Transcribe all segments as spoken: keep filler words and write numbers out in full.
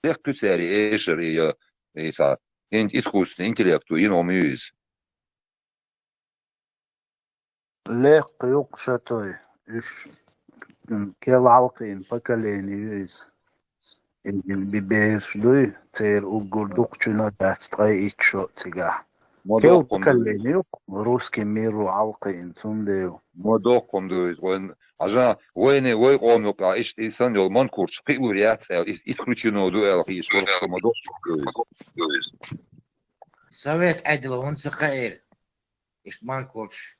лехкуьцари эшар и, и цхьа ин-, искусственный интеллекту йина хӀума ю иза. Лекха юкъ шатой, уьш, м, кел хьалкхийна поколение ю иза. Иза би бераш дуй, церан уггар дукхачуьнга дац ткъе итт шо цигахь. Ма кел доккхун ду иза. Поколение ю, русский мир ву хьалкхийна, цундела. Ма доккхун ду иза, вайн, хьажа, вайне, вай къоман юкъахь иштта и санна йолу манкурташ кхиалур яц аьлла, ис-, исключено ду аьлла хеташ вара, ма доккхун ду иза. Совет Ӏедал хӀунда ца кхиира? Иштта манкурташ.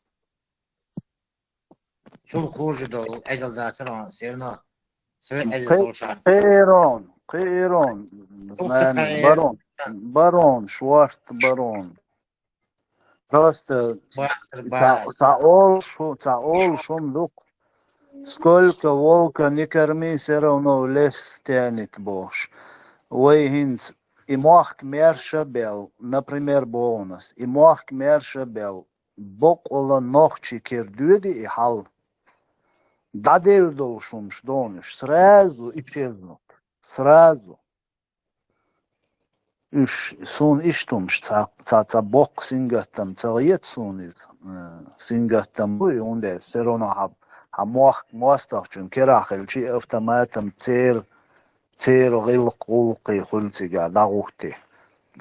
Цул хуже долу Ӏедал дацара хьуна, всё равно Совет Ӏедал долуш хьуна. Кхиира хьуна, кхиира хьуна, знамя, барон, барон, шорта барон. Просто ца, ца олуш хӀу-, ца олуш хӀума ду-кх. Сколько волка не корми, всё равно в лес тянет бохуш. Вай хӀинца и мохк маьрша бел, например, боху ас, и мохк маьрша бел, боккъала нохчий кера доьду и хьал. ДӀадевр долуш хӀумаш дохуш, сразу исчезнут. Сразу. Уьш, суна иштта хӀумаш ца, ца, ца боккха сингаттам ца гӀета суна иза. Э, сингаттам бу и, хӀунда аьлча всё равно хьан, хьан мохк мостагӀчун керахь хилчи, автоматом церан, церан гӀиллакх-гӀуллакхий хуьлу цигахь дӀагӀутти.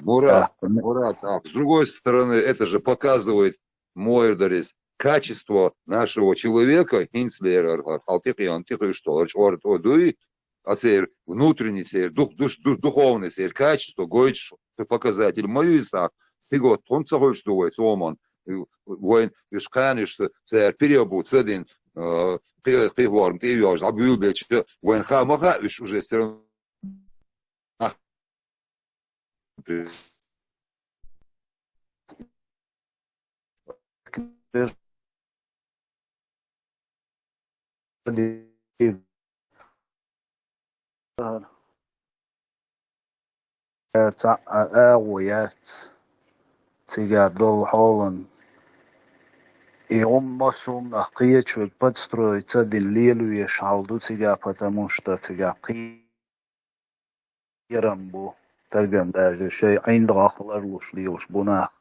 Мурат, тӀаккха ме- Мурат, а с другой стороны, это же показывает, Мойрдарис, качество нашего человека, хӀинцалера хӀара, хӀара хьал тӀекхиъна, тӀекхуьуш долу хӀара чкъор тӀо дуй, а церан внутренний, церан дух-, душ-, ду-, духовный, церан качество гойтуш, показатель ма ю иза тӀаккха. Сингаттам хӀунда ца хуьлуш ду вай цоман? Вайн уьш кхана уьш цара переобуть ца дина, а, кхи-, кхин форма тӀе а йоьллуш, дӀабуьйлабелча, вайна хаа ма хаьа уьш уже всё равно Цхьа а агӀо яц цигахь долу хьолан. И хӀумма массо а хӀуманах кхечуьнга подстроиться дина лелавеш хьал ду цигахь, потому что цигахь кхи- ярам бу, тагам даже шайн ӀиндагӀах ларлуш лелаш бу нах.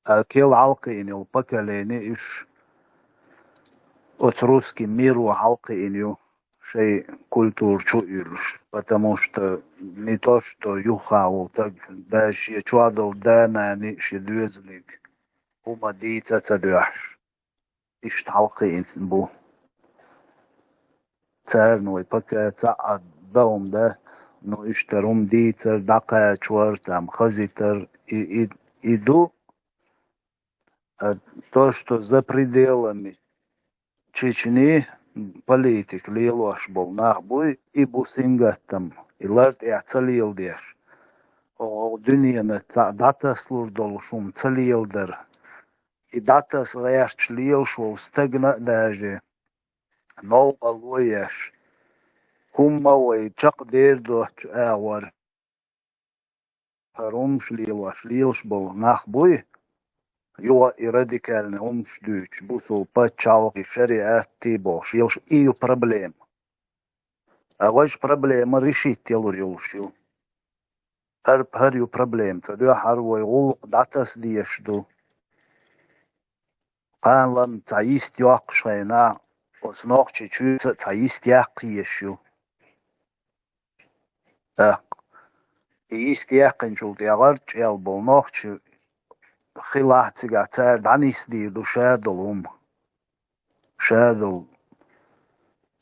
А кел хьалкхиъна йолу поколение уьш оцу русский миро хьалкхиъна ю, шайн культура чу а уьллуш, потому что не то что юха волу таг, даже шен чохь долу да-нана, шен доьзалиг хӀума дийца а ца доьхьаш. Иштта хьалкхиъна бу. Царна вай пока цхьа а дан хӀума дац, но иштта хӀума дийцар, дӀакхачор, там, хазийтар, и, и, и ду. А то, что за пределами Чечни политика лелош болу нах буй, и бу сингаттам, и лар тӀехь ца леладеш. Оха дуьненан цхьа дӀатасалур долуш хӀума ца леладар. И дӀатаса гӀерташ лелаш волу стагна а даже новкъа ло еш, хӀумма а вай чекхдер доцучу агӀор хӀара хӀумаш лелош лелаш болу нах буй, юха и радикальный хӀумаш дуьйцуш, бусул пачхьалкхий, шариӀатий бохуш, елаш и ю проблема. А важа проблема решить ялур йолуш ю. ХӀара, хӀара ю проблема. Ца дуьххьара вай гӀуллакх дӀатаса дезаш ду. Кхана лам цхьа йист йоккхуш хенахь, оцу Нохчийчуьйца а цхьа йист яккха езаш ю. ТӀаккха и йист яьккхинчул тӀаьхьа гӀарчӀ ял болу нохчий хилахь цигахь цара дӀанисдийр ду шадолу хӀума. Шадолу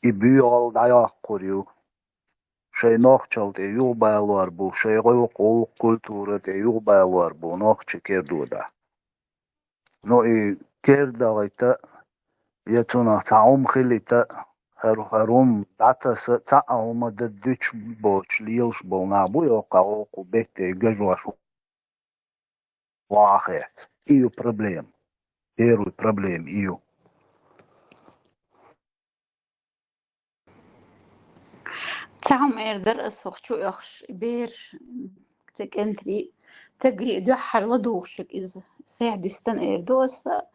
и буьйгӀал дӀайоккхур ю. Шайн нохчалла тӀе юхабалор бу, шайн гӀуллакх, гӀуллакх культура тӀе юхабалор бу нохчий кердо дахь. Ну, и кердалита, я цунах цхьа хӀума хилита, хӀара, хӀара хӀума дӀатаса, цхьа а хӀума дан дуьтуш боцуш лелаш болу нах бу, йоккха гӀуллакх беттан гажош вахьа хец. И ю проблема. Первый проблема и ю. Цхьа хӀума эр дара аса хӀокху чу оьхуш, бераш, цхьа кӀентий, тагрий дуьххьара ладугӀуш иза. Сехьа дуьстан эр ду аса.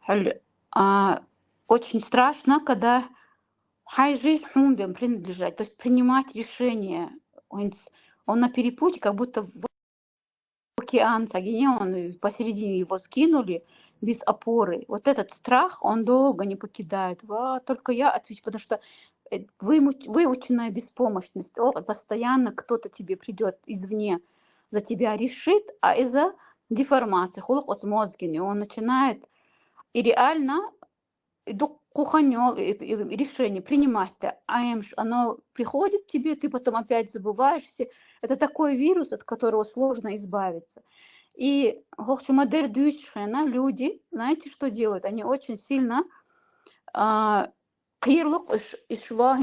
Хьуьлла, а, очень страшно, когда хьайн жизнь хьуна бен принадлежать, то есть принимать решение Он, он на перепутье, как будто в океан сагине, он посередине его скинули без опоры. Вот этот страх, он долго не покидает. Ва, только я отвечу, потому что э, вымуч- выученная беспомощность. О, постоянно кто-то тебе придет извне, за тебя решит, а из-за деформации, хулук от мозги, и он начинает и реально и дук куханёл, и, и решение принимать-то, а эм ж, оно приходит тебе, ты потом опять забываешься. Это такой вирус, от которого сложно избавиться. И хохчума дердуч хена люди, знаете, что делают? Они очень сильно а, кхирлук иш, ишва,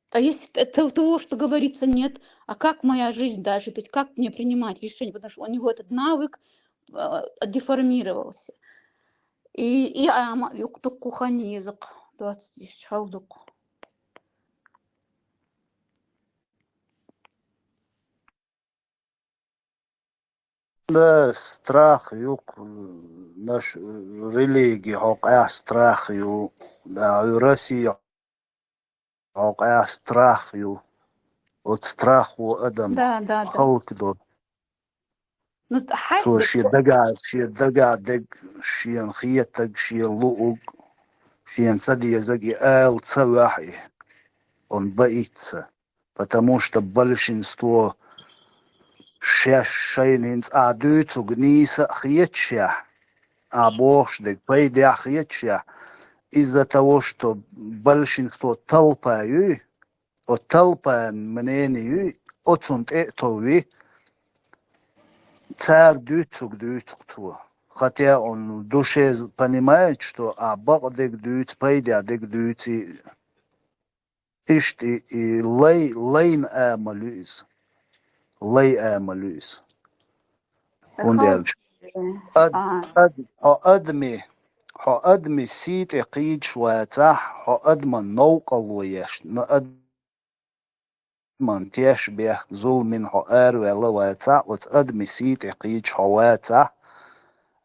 то есть это того, что говорится, нет. А как моя жизнь дальше? То есть как мне принимать решение? Потому что у него этот навык э, деформировался. И, и ама юктук кухани язык двадцать тысяч халдук. Да, страх юк, наш религи хокъя страх ю, да, Россия хокъя страх ю. От страх у адам. Да, да, да. Халк до. Ну, хай. Цо ши дага, ши дага дег, шиен хиетаг, шиен лууг, шиен садиезаг и айл ца вахи. Он боится. Потому что большинство шеш шайнинц а дуйцуг нийса хетша, а бохш дег пайдя хетша, из-за того, что большинство толпа юй, о толпа мнение юй, о цун тетови, цар дуйцуг дуйцуг цо. Хотя он в душе понимает, что а бакъ дег дуйц, пайдя дег дуйц, и Ишти и лай, лайн амал ю из. Лай амал ю из. Хунда аьлча. Ад, ад, хьо адми, хьо адми сий тӀе кхийча вацахь, хьо адаман новкъарло еш, но адаман теш бехк зуламин хьо араваьлла вацахь, оцу адми сий тӀе кхийча хьо вацахь,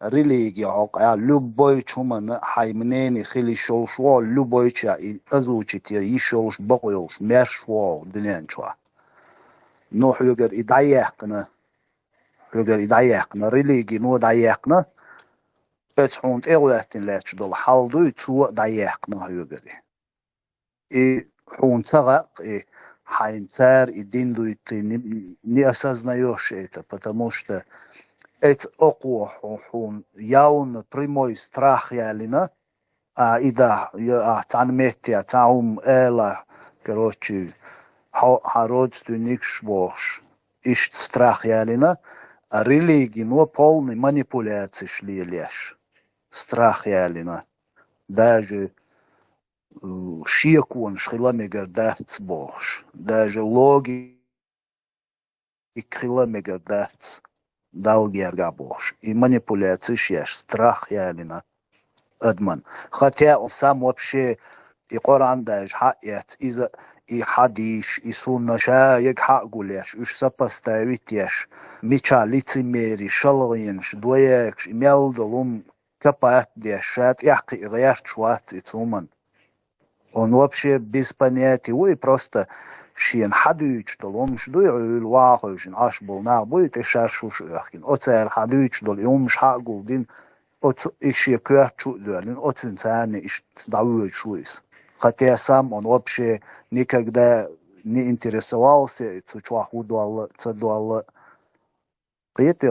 религи хьокъехь, любой чу хӀуманна хьайн мнение хила йиш йолуш ву, любой чу и озвучить ян йиш йолуш, бакъо йолуш, маьрша ву дуьнен чохь. Ну, хьоьгара и дӀаяьккхина, хьоьгара и дӀаяьккхина, религино дӀаяьккхина, оцу хьуна тӀе а гӀоьттина лаьтташ долу хьал дуй, цо а дӀаяьккхина хьоьгара. И хьуна ца гӀаьаккха, и хьайна цара и дин дуйттий не, не осознаешь это, потому что эца окхо хьу-, хьуна явно прямой страх ялина, а и да, я, а цхьана метте, а цхьа хӀума ала, короче, хьо, хьан родственник ш бохуш, иштта страх ялина, а религино полный манипуляцеш лелаеш страх ялина. Даже шеконаш хила мегар дац бохуш, даже логика хила мегар дац, Далла гергахь бохуш. И манипуляцеш еш, страх ялина адаман. Хотя он сам вообще и Къуръан даже хьаэц, иза и хьадийш, и сунна ша яга хьагулеш, уьш сопоставить еш, мича лицемери, шалгӀенаш, двоякаш, и мел долу хӀума капат деш, ша тӀехь кхиа гӀерташ вац и цу хӀуманна. Он вообще без понятия ву и просто шена хьадуьйцуш долу хӀумаш дуй, Ӏуьйла вахахуьйшина Ӏаш болу нах буй, тӀе шаршуш оьхкина. Оцара хьадуьйцуш долу и хӀумаш хьа а гулдина, оцу и шен коьрта чу а доьллина, оцуьнан царна иштта дӀавоьдуш ву иза. Хотя сам он вообще никогда не интересовался, цу чохь хӀу долла, ца долла. Кхетий?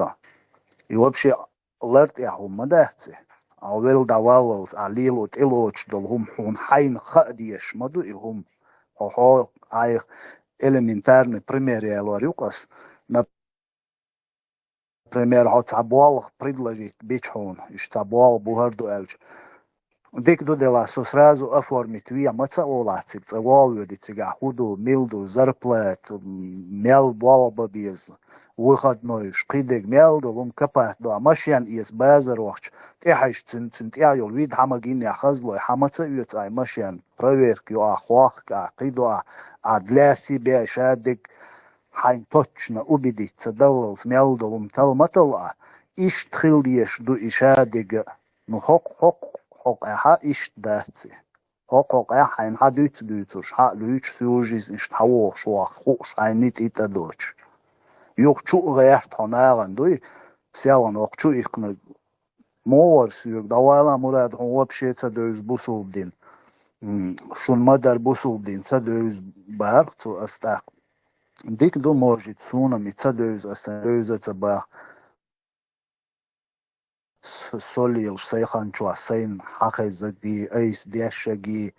И вообще лар тӀехь хӀума ма дац и. Ахьа велла дӀаваллалц, ахьа лело тӀелоцуш долу хӀума хьуна хьайна хаа дезаш ма ду и хӀума. Хьо, хьо, айхьа элементарный пример ялор ю-кх ас. Например, хьо цхьа болх предложить бича хьуна, иштта цхьа болх бу, хӀара ду аьлча. Дика ду делахь, со сразу оформить вехьа ма ца олахь цига, цкъа вогӀу воьдий цигахь, хӀу ду, мила ду, зарплата, мел болх бан беза, выходнойш, кхидерг мел долу хӀума капат до, машен эца базар вахча, тӀехьаьжча цуьнан, цуьнан тӀехь йолу вид хьан ма гинехь хазлой, хьан ма ца оьцу ахь машен, проверка йо ахь, хохка ахь, кхидо ахь, ахь для себя ша дерг хьайн точно убедить ца даллалц мел долу хӀума тал ма тал ахь, иштта хила дезаш ду и ша дерг а. Ну, хӀокху, хӀокху, хӀокху ахьа иштта дац и. ХӀокхо къаьхьа хьайна хьа дуьйцу дуьйцуш, хьа а луьйчу сюжизна иштта хьавогӀуш ваха хууш, хьайна ницкъ а доцуш. Юха чу а гӀерта хьо нагӀана дуй, селхана окху чу иккхинарг. МугӀар соьга, дӀавала, Мурад, хьуна вообще ца девза бусулба дин. М, шуна ма-дарра бусулба дин ца девза баьркх цо ас тӀаккха. Дика ду, может, суна-м и ца девза, ас девза ца баха. С-, со лелаш, сайн хан чохь, сайна хьахезаги, айса дешаги,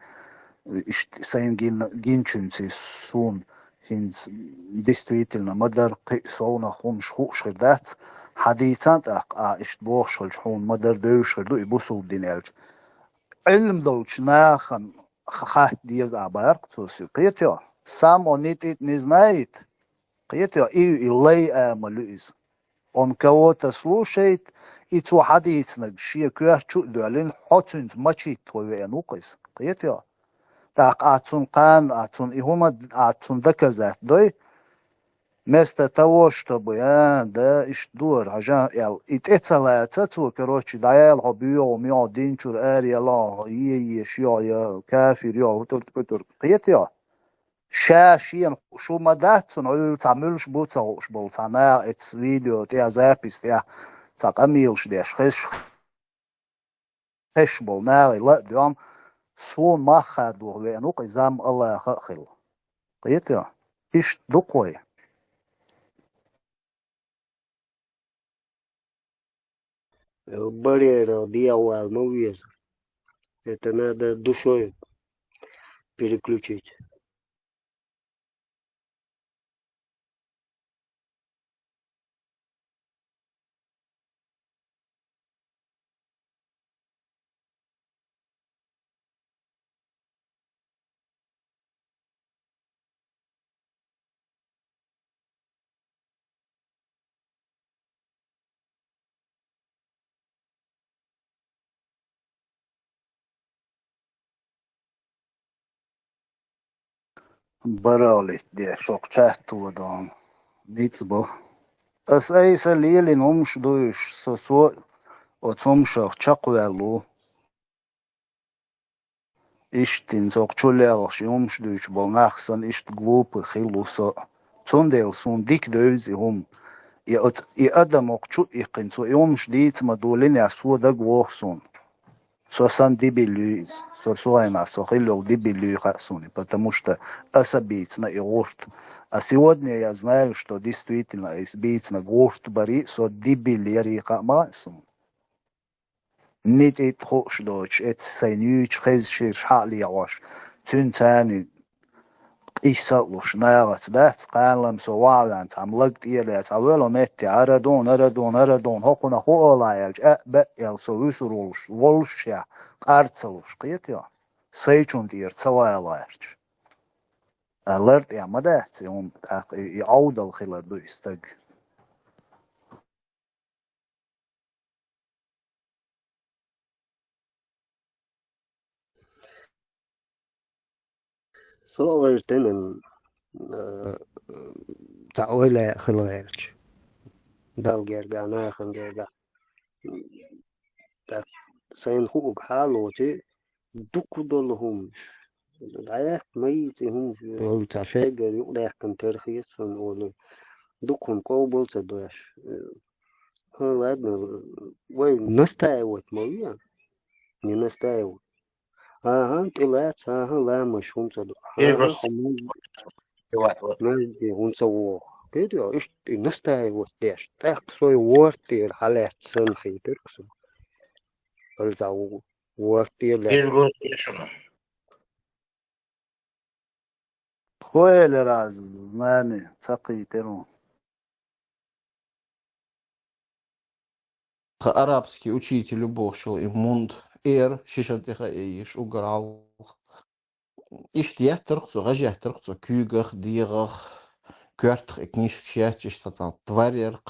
иштта сайна гин-, гинчуьнций суна хӀинца действительно ма-дарра кхин а совнах хӀумаш хууш хир дац, хьан дийцан тӀаккха, а, иштта бохуш хилча, хьуна ма-дарра девзаш хир ду и бусулба дин аьлча. Ӏилма долчу нахана ха-, хатта деза а баьркх цо соьга. Кхетайо? Сам он не тит, не знает. Кхетайо? И, и лай амал ю иза. Он кого-то слушает, и цо хьадийцинарг шен коьрта чу а доьллина, хьо цуьнца мачийтта веана ву-кх иза. Кхетайо? ТӀаккха а цунна кхана, а цунна и хӀума, а цунна доказать дой, вместо того, чтобы, а, да, иштта ду хӀара, хьажа, аьлла, и тӀе ца лаца, цо, короче, дӀаяла хьо боьгӀу, моьгӀу, дин чуьра араяла хьо, е, е, шо, я кафир йо, хӀу тӀург, пӀу тӀург. Кхетайо? Ша шена хууш ма дац, цунна Ӏуьйрра цхьа муьлш бу ца хууш болу цхьа наха эцу видео тӀехь, запись тӀехь цхьа къамелаш деш, хезаш, хезаш болу нахе ла а доьгӀна, суна мах хадо веана ву-кх и зам Аллаха а хилла. Кхетайо? Иштта ду-кх вай. Барьерах дегӀавала ма веза. Это надо душой переключить. Баралит де, шок чатту дон. Ницкъ бо. Ас айса лелин хӀумаш дуйш, со, со оцу хӀумашах чекхваьлла ву. Иштта цокъ чу лелхаш и хӀумаш дуьйцуш болу нах санна, иштта глупый хилла ву со. Цундела суна дика девза и хӀума. И оц-, и адам окху чу а иккхина, цо и хӀумаш дийца ма долийна, со дага воху суна. Со санна дебил ю иза. Со, со хьайна, со хилла йолу дебил юй хаьа суна, потому что аса бийцина и гӀурт. А сегодня я знаю, что действительно айса бийцина гӀурт барий, со дебил ярий хаьа ма хаьа суна. Ницкъ хууш доцуш, эцу сайн юьйцу хезачуьра хьалаегӀош, цуьнан царна къийса а луш, нахаца дац, кхана-м со ваха веана, цхьамма лаг тӀера яц, цхьа вело метте, ара дуна, ара дуна, ара дуна, хӀокхунах хӀу олахь аьлча, а, баъ аьлла, со вуьсур волуш, волушшехь, къар ца луш, кхетайо? Сайчунна тӀера ца вала гӀерташ. Лар тӀехь ма дац и хӀума, тӀаккха и, и Ӏовдал хилар ду и стаг. Со а вайжа тенан, э, цхьа ойла хила гӀерташ. Далла герга, нахана герга. ТӀаккха сайна хууг хьалоций, дукха долу хӀумаш. ДӀаяккха ма йийца и хӀумаш. Вай цхьа шайгара юкъадаьккхина тера хета суна олий. Дукха хӀума къобал ца деш. ХӀа, ладно, вай настаивать ма ве. Не настаивать. АхӀа, тӀелаца, ахӀа, ламаш хӀунца ду. АхӀа, хӀуманна хӀунца вогӀу. Кхетий, иштта и настаивать деш. ТӀаккха сой ворта тӀера хьалаьцна санна хийтира-кх со. Алла цхьа ворта тӀера лаьцна. Тхо элира аз, нани, ца кхийтира ву. Тхан арабский учитель ю бохуш йолу и Мунд эр шишан тӀе хаийша уггар хьалха. Иштта еттарх цо, гӀажеттарх цо куьйгах, дегӀах, коьртах и книжкаш етташ цхьа цхьа тварерх.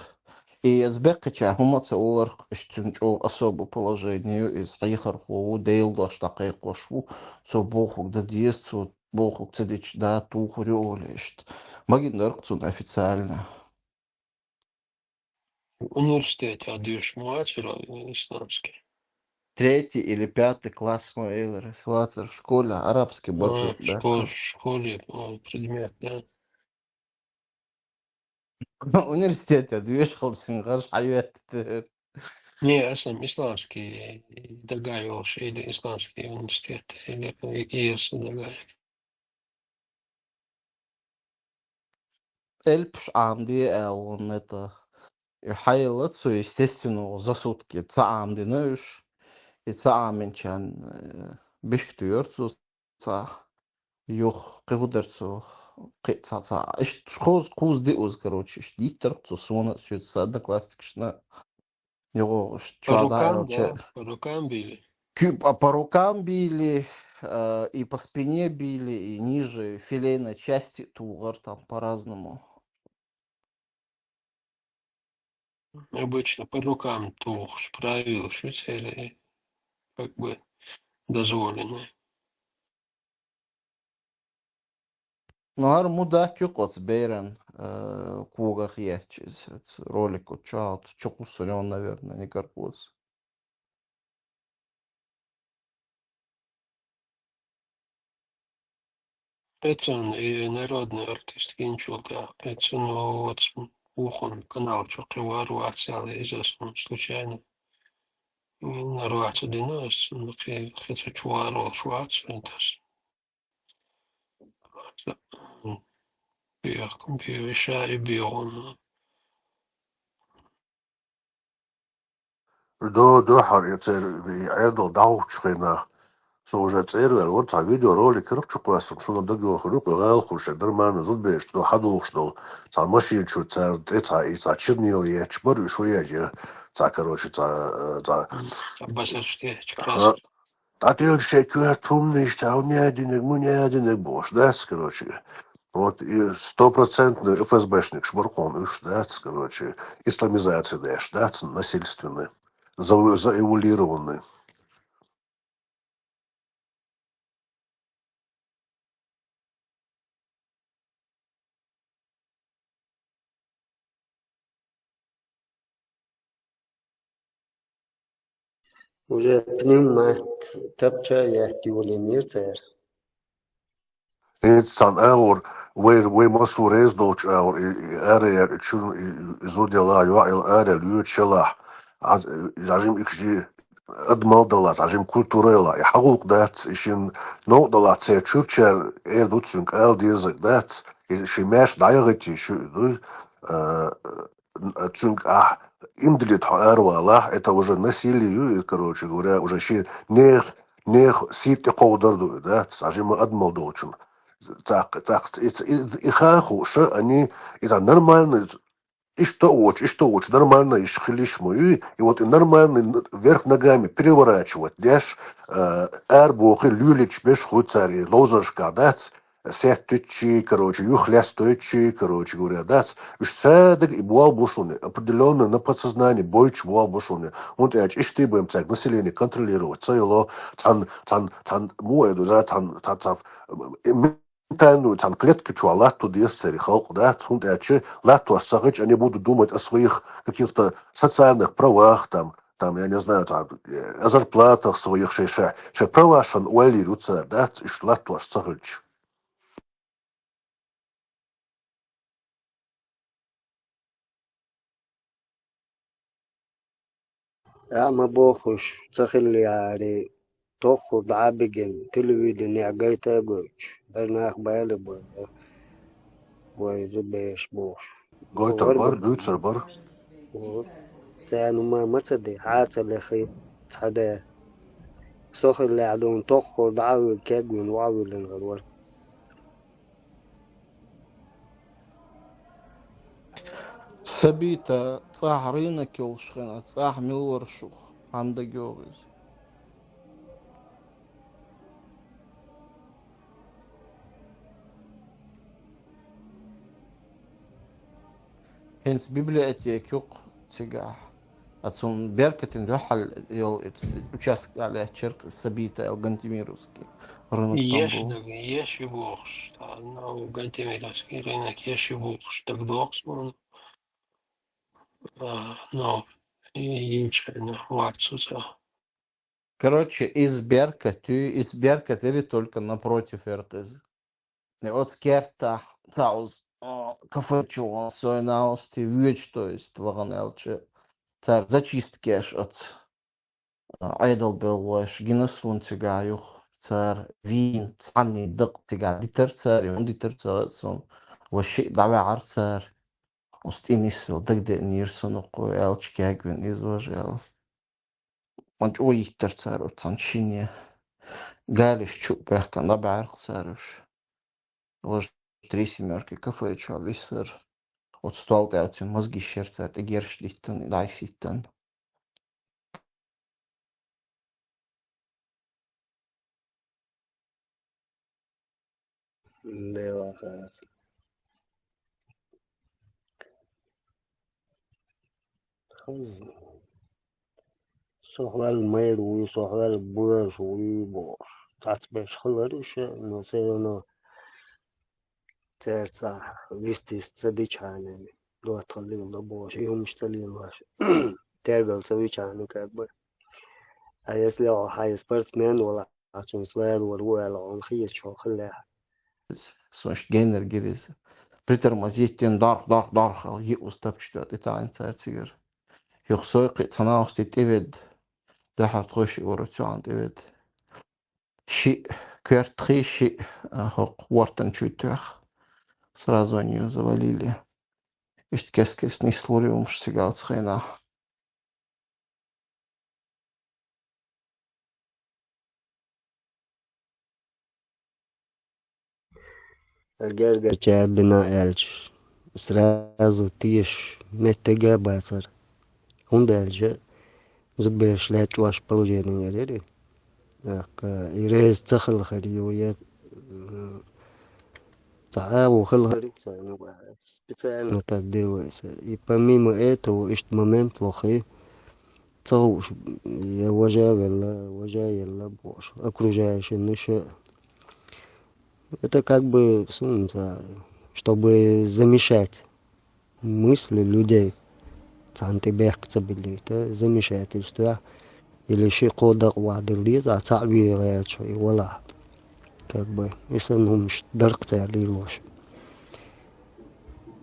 И ас беккхача хӀума а ца оларх, иштта цуьнан чӀогӀа особо положение ю, иза хьехархо ву, Делан дош дӀакхайкхош ву, цо бохург дан деза, цо бохург ца дича да тухур ю олий иштта. Магин дарх цунна официально. Университетехь доьшуш ма вацара исламский? третий или пятый класс мо элира, вацар школе арабский А, бакалавриат школ-, баьхкар. Школе, а, предмет, да. Университете дуьйш хилча гарш хьаьветтар. Не, аслам исламский дагайолуш или исламский университет, или и-, и-, дагай. Элпаш Ӏамаде аьлла ван это. И хьаелла цо, естественно, за сутки ца Ӏамадина уьш. И ца Ӏаминчарна, э, бишка туьйхира цо цхьа юха, кхин хӀун дара цо, кхин цхьа, цхьа. Иштта кхуза, кхуза диъаза, короче, иштта диттара цо сона а, соьца, сан одноклассникашна. Йо, По чуьра рукам, да? По рукам били? Ки-, по, по рукам били, э, и по спине били, и ниже филейной части тухура там по-разному. Обычно по рукам тухуш правила шу церей, как бы дозволено. Ну, хӀара мудак ю-кх оцу беран, э, когах етташ иза, оцу ролико чу, чу кхуссур ю, наверное, никаркъоца. Эцун и народный артист гинчул тӀаьхьа, эцун оцу ухун канал чу кхин вар вац аьлла, иза сан случайно. Нарваца дина ас, ну, кхин, кхин цу чу вар волуш вац, вайн тас. Бехкам, бе-, ша и бегӀун. До, до хьар и церан и Ӏедал дӀахӀуттучу хенахь, со уже цӀера ваьлла вара, цхьа видеоролик хӀара чу кхоьссина, шуна дагайохур ю-кх, гӀала хуьлуш, нормально зудабераш до хьадохуш долу, цхьа машина чу цара тӀе цхьа и цхьа чернила етташ бара, уьш ву еш, цхьа, короче, цхьа, э, цхьа Цхьа басарш тӀе, чу Ага. красный. ДӀателча шайн коьрта хӀуманаш, цхьа хӀун яздинарг, муна яздинарг бохуш, дац, короче. Вот и стопроцентный ФСБшникаш бара кхунна уьш, дац, короче. Исламизация деш, дац, насильственный. Зав-, заэволюционный. Уже пневмат тапча яхь юлийнера цара. ХӀинца цхьана агӀор, вай, вай массо а реза долчу агӀор, и, и ара яр, и чуьра, и, и зуда ялахь, йоӀ яла ара лоьцуш ялахь, Ӏа-, Ӏажим икжи адамал далахь, Ӏажим культура ялахь, и хьан гӀуллакх дац, и шин новкъа далахь, церан чуьрчара эр ду цуьнга, ала дезарг дац, и ши маьш дӀаяхийти шу и дуй, а, цуьнга ахь имдалийта хьо аравалахь, это уже насилие ю, и, короче говоря, уже шен нехан, нехан сий тӀекховдар ду и, да, цхьа жима адамал долчун. ЦӀаккха, цӀаккха, и, и, и хаа хууш, они, иза нормально, иштта а воцу, иштта а воцу, нормально иштта хила йиш ма ю, и вот и нормальный н-, вверх ногами переворачивать деш, э, арабохий луьйлича беш хуьлу цара и ловзаршкахь дац, сеттуьйтучий, короче, юха лестойтучий, короче говоря, дац. Уьш цаьрга и болх бу шуна, определённо на подсознании бойтуш болх бу шуна. ХӀунда аьлча иштта бен цаьрга население контролировать ца йолу, цхьана, цхьана, цхьана, муха ду, за, цхьана, цхьана, цхьана, э, ментальную, цхьана клетка чохь латто деза церан халкъ, дац. ХӀунда аьлча латтош ца хилча, они будут думать о своих каких-то социальных правах, там, там, я не знаю, там, э, о зарплатах своих, шайн, шайн, шайн правашан ойла йийр ю цара, дац, уьш латтош ца хилча. Ама бохуш, ца хиллехьара, тоххур дӀа а бигина, телевиденехь гайта а гойтуш, бер нах бала бой, бой зу беш бохуш. Гойтар бар, буьйцур бар. Царна ма, ма ца де, хьа а ца лехи, цхьа де. Со хиллехь дуна тоххур дӀа а вуьйла, кегвина, ваӀа вуьйлина гӀар вара. Сабита, цӀахь рынок йолуш хенахь, цӀахь мила вара шух? Хьан дага йогӀу иза? ХӀинца библиотека ю-кх цигахь. А цунна беркатина дуьхьал йолу и ц-, участок тӀехь лаьттачу Сабита аьлла, Гантемировский рынок там Еш бу. Наг-, еш ю бохуш. Та, ну, Гантемировский рынок еш ю бохуш. ДагадогӀу суна. А, ну, и, и чайна вац цу цӀа. Короче, из беркат, из беркат или только напротив эркъиз. И оцу кертахь цхьа уз, а, кафе чу ван сой наусти вуьйчу, то есть, вахана аьлча, цара зачисткеш оцу, а, Ӏедал белхалойша гина суна цигахь юха. Цара вийна цхьанний дакъа цигахь дитар цара, и хӀун дитар ца хаьа суна, ва шиъ дӀаваьхьара цара. Оцу тӀе нисвелла дагадеанера суна кху аьлча кегвина иза важа аьлла. Ма чӀогӀа йиттара цара оцу цхьана шине. Галеш чу а баьхкина дӀабаьхьарх цара уьш. Важа три семёрки кафе чохь висар. Оцу стол тӀе оцу мозги шер цара тӀе герш диттан, дӀайситтан. Дела хаца. Хаза. Со хьол майра вуй, со хьол божа вуй бохуш. Цхьацца берш хилар уьш, но все равно церца вистис ца дичхьана, доттагӀалла лело бохуш, и хӀумаш ца лелош. Тергал ца вичхьана, как бы. А если хьо хьайн спортсмен вала, хьо цунца лаьрвар ву аьлла, хьуна хийца чохь хиллехь. Со иштта геннара гира иза. Притормозить дина, дорх, дорх, дорх аьлла, йиъ уз тапча тоьу, тӀетаьӀна цара цигара. Юха сой кхин а цхьа наха тӀеведда, дуьххьара тхойшиъ вара цуьнан тӀеведда. Шиъ коьртахий, шиъ, а, хӀокху вортан чуй тоьхна. Сразу они её завалили. Иштта кест-кеста нислур ю хӀумаш цигахь оцу хенахь. Гергачаьрбина аьлча, сразу теша меттиг а бацара. ХӀунда аьлча зудбераш лаьтташ чӀогӀа положение яра. ТӀаккха и реза ца хилла хир ю, я, м, цхьа агӀо хилла хир ю, специально так делается. И помимо этого, иштта момент лохий, ца хууш, я важа велла, важа елла бохуш, окружающий, ну, ша. Это как бы, сунца, чтобы замешать мысли людей, цхьана тӀе бехк ца биллийта, замешательство, или ши кхо дакъа вахьдилла деза, а цхьаъ вийгӀачу и валахь. Как бы, и санна хӀумаш дарх цара лелош.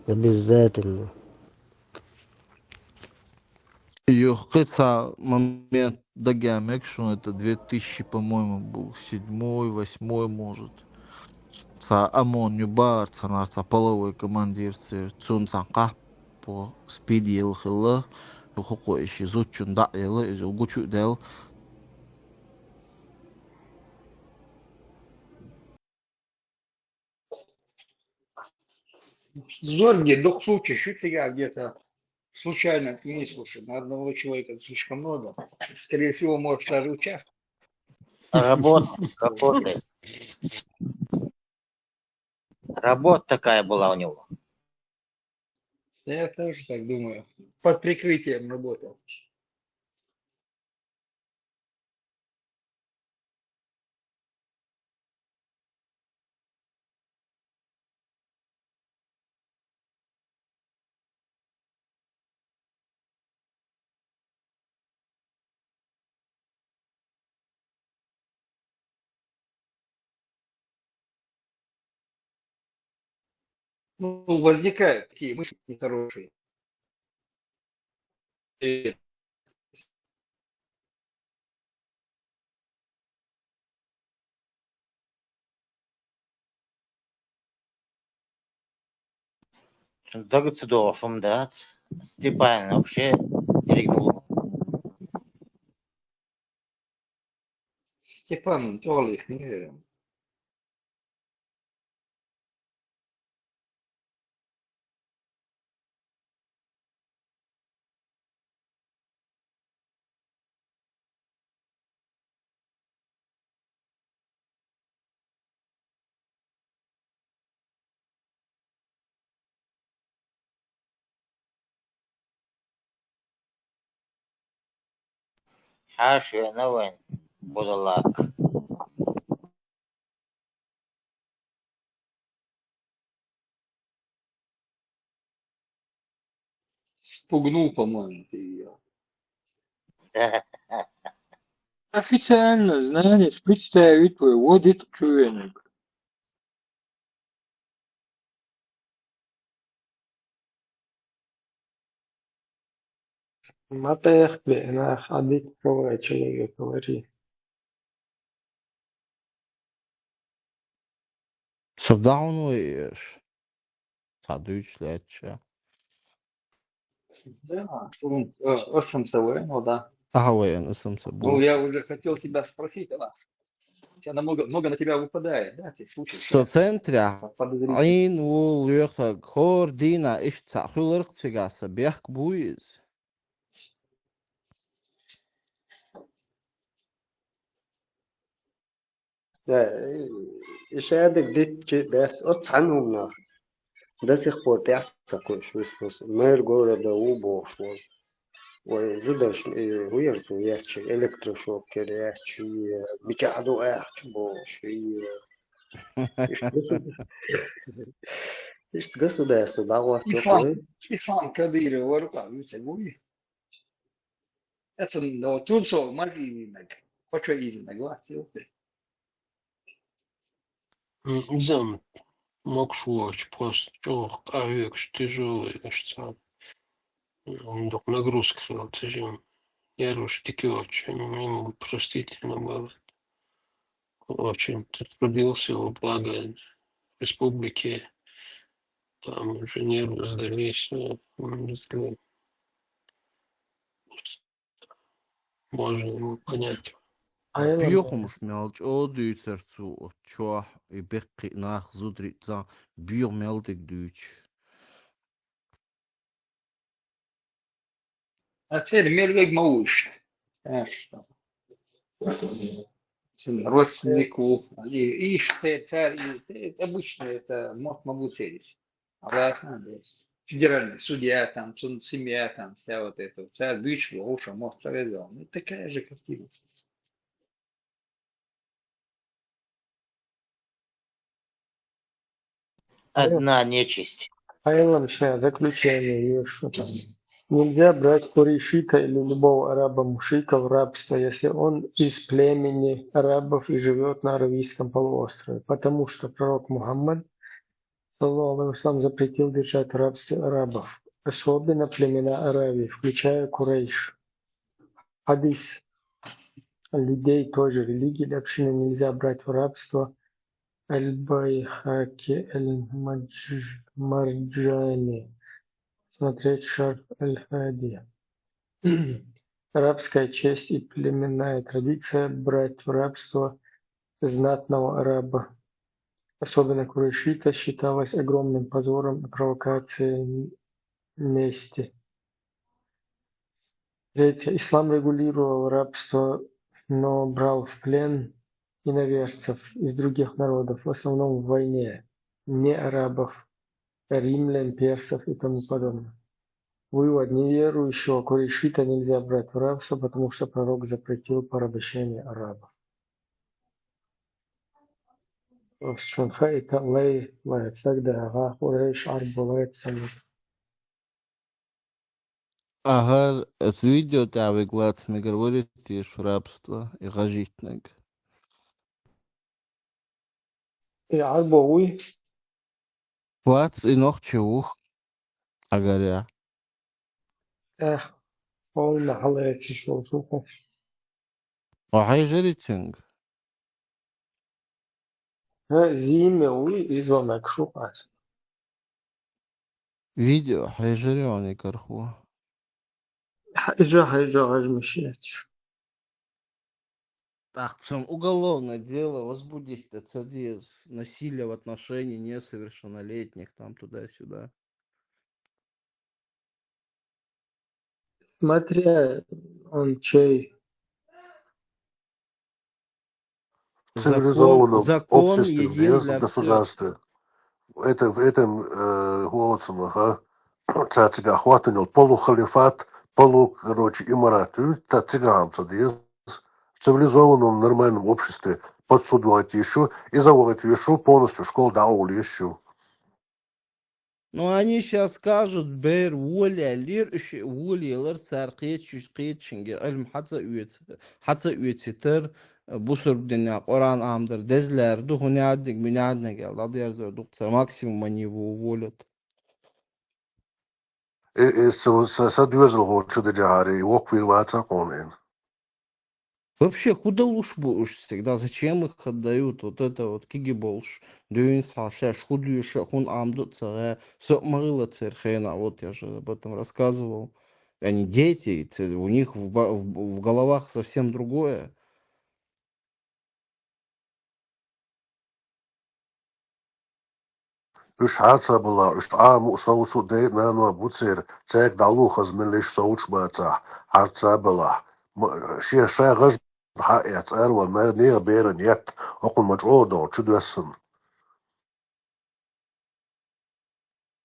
Обязательно. Юха кхин цхьа момент дагахь мега шуна, это две тысячи, по-моему, был, седьмой, восьмой, может. Цхьа ОМОН ю бахара цхьанхьа, цхьа полевой командир церан, цунна цхьана кхахьпо спид елла хилла, юха хӀокхо и ши зудчунна дӀа а елла, иза гучу а даьлла. Зорги, дукха случай шу цигахь где-то случайно не слушай. На одного человека слишком много. Скорее всего, может, даже участвовать. Работа, работает. Работа такая была у него. Я тоже так думаю. Под прикрытием работал. Ну, возникают такие мысли нехорошие. И Цуьнан дага ца догӀуш хӀума дац. Степан вообще дерригнул. Степан, он тёлый, не верю. Хьаша веана вайн, будалак. Спугнул, по-моему, ты её. Официально знанец представит твой, вот это чуенок. Матех бе, нах, адик, человек, говори. Савдаун веш. Садуч леча. Да, шум, э, ысымса вен, о, да. Ага, вен, ысымса. Ну, бу. Я уже хотел тебя спросить, Алла. У тебя намного, много на тебя выпадает, да, ты слушаешь? Со центря. Подозрительно. Айн вул веха координа ишца хуларх цигаса бехк буиз. Да, и шадик дитчи бяц, от цхьан умнах. До сих пор тяхца куш висмус. Мэр города убохш вол. Ой, зудаш, и вуярцу ячи, электрошокер ячи, бичаду ахчу бош, и ишт государство. Ишт государство, да, вот. Ислам, такой. Ислам Кадыров, варука, вуце гуи. Эцун, но, тунсо маг изинаг. Хочо изинаг, ва, цилте. М, изам, мокшуоч, пост, чох, къавекш, тяжёлый, ишца. М, док нагрузка хилал, тяжёлый. Я руш тикиоч, я не могу, простительно было. Очень т-, трудился во благо республики. Там уже нервы сдались, э, м, не знаю. Можно его понять. Айла. Бюхумш мялч одуйтарцу отчо и бекки нах зудри за бюх мялдик дуч. А цель мельвег маушт. Э, что? Родственнику. И, и ш-, царь, и, это обычно это мог могу целить. А властно, да. Федеральный судья, там, цун семья, там, вся вот эта, вся дочь, Лоуша, мог царизован. Ну, такая же картина. Одна нечисть. Айлам ща заключение, Юша. Нельзя брать курейшита или любого араба-мушрика в рабство, если он из племени арабов и живет на Аравийском полуострове, потому что пророк Мухаммад, саллаллаху алейхи ва саллям, запретил держать в рабстве арабов, особенно племена Аравии, включая Курейш. Хадис. Людей той же религии или общины нельзя брать в рабство. Аль-Байхаки, Аль-Мадж-, Марджани. Смотреть Шарф Аль-Хади. Арабская честь и племенная традиция брать в рабство знатного араба, особенно курейшита, считалась огромным позором и провокацией мести. Третье. Ислам регулировал рабство, но брал в плен иноверцев из других народов, в основном в войне, не арабов, римлян, персов и тому подобное. Вывод. Неверующего курейшита нельзя брать в рабство, потому что пророк запретил порабощение арабов. Шунха италай лайцаг да ага Курейш арбалайт самут. Ага, это видео тя выглад, мы говорит, ишь рабство и гажитнаг. И арбо уй? Вац и нохчи ух, агаря. Эх, полна халайчи шо, шо. О, хайжаритинг. Ха, зиме уй, изва макшук ас. Видео хайжари они карху. Хайжа, хайжа, хайжа мишият. Так, чем уголовное дело возбудить, это цадиз, насилие в отношении несовершеннолетних, там туда-сюда. Смотря он чей. В цивилизованном обществе, в государстве. Это, в этом, э, Уотсона, а? Цацик охватывал полухалифат, полу, короче, имарат. Цацик амца дез. В цивилизованном, нормальном обществе подсудовать ещё, и заводить ещё полностью школу даули ещё. Ну, они сейчас скажут, бер, воля лир, уж воля лир, цар кхеташ, кхеташинге, Ӏилма хьаца оьц-, хьаца оьцитар, бусург дина Къуръан Ӏамадар дезлар ду, хӀунадниг, минадниг, ял, дадерзар ду, цар максимум они его уволят. Э, э, са, са, са доьзалхочун чу деррига хӀара, и воккхавийр вацар кхоана. Вообще, хӀу далуш бу уж всегда? Зачем их отдают? Вот это вот кегий болуш. Дуьйна схьа шаьш хӀу доьшу, хӀун Ӏамаду ца гӀе. Со а ма хилла церан хенахь, вот я же об этом рассказывал. Они дети, ц-, у них в ба-, в, в головах совсем другое. Уьш хьа ца балахь, уьш Ӏамо а, совцо а дай а, нано а бу церан, цаьрга дӀалуш хаза мел йиш совцуш бацахь, хьарца а балахь. Ма, шен ша гӀаж хьа а эцна, ара ван, нехан беран етт, хӀокхунна ма чӀогӀа догӀу чудоьссина.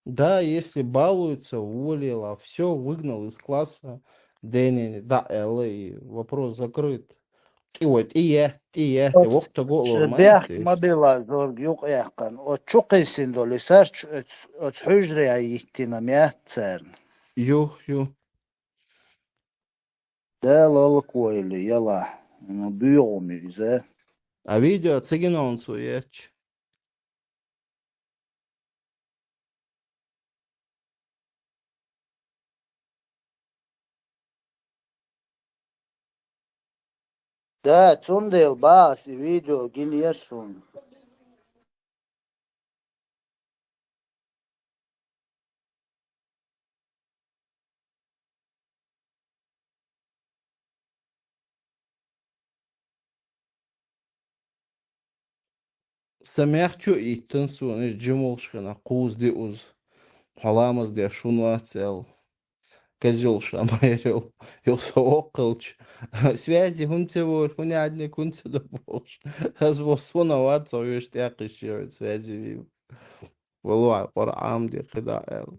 Да, если балуется, уволила, всё, выгнал из класса, денег дӀа а аьлла, и вопрос закрыт. ТӀе вай, тӀе етта, тӀе етта, воккха таго а лур ма бехк ма била, зорг юкъа яьккхина. Оцу чу кхийсина долу и сарч оцу, оцу хьуьжарехь йиттина ма яц царна. Юх, юх. Дала лалаквойла, яла, ну, буьйгӀу ма иза. А видео ца гина хьуна цо етташ? Да, цундела бах ас и видео гинера суна. Сан мехчу а йиттина суна, иза жима волуш хенахь кхузза диъаза. Хьо ламаз деш хӀунда вац аьлла. Козёл ша ма ярал, юха со воккхалча. Связи хӀунда ца вора, хӀунда аьлла, хӀунда ца до бохуш. Ас бо суна вац, со веш тӀекхиш йоуьйту связи вийла. Валлахьи, Къуръан де кхидӀа аьлла.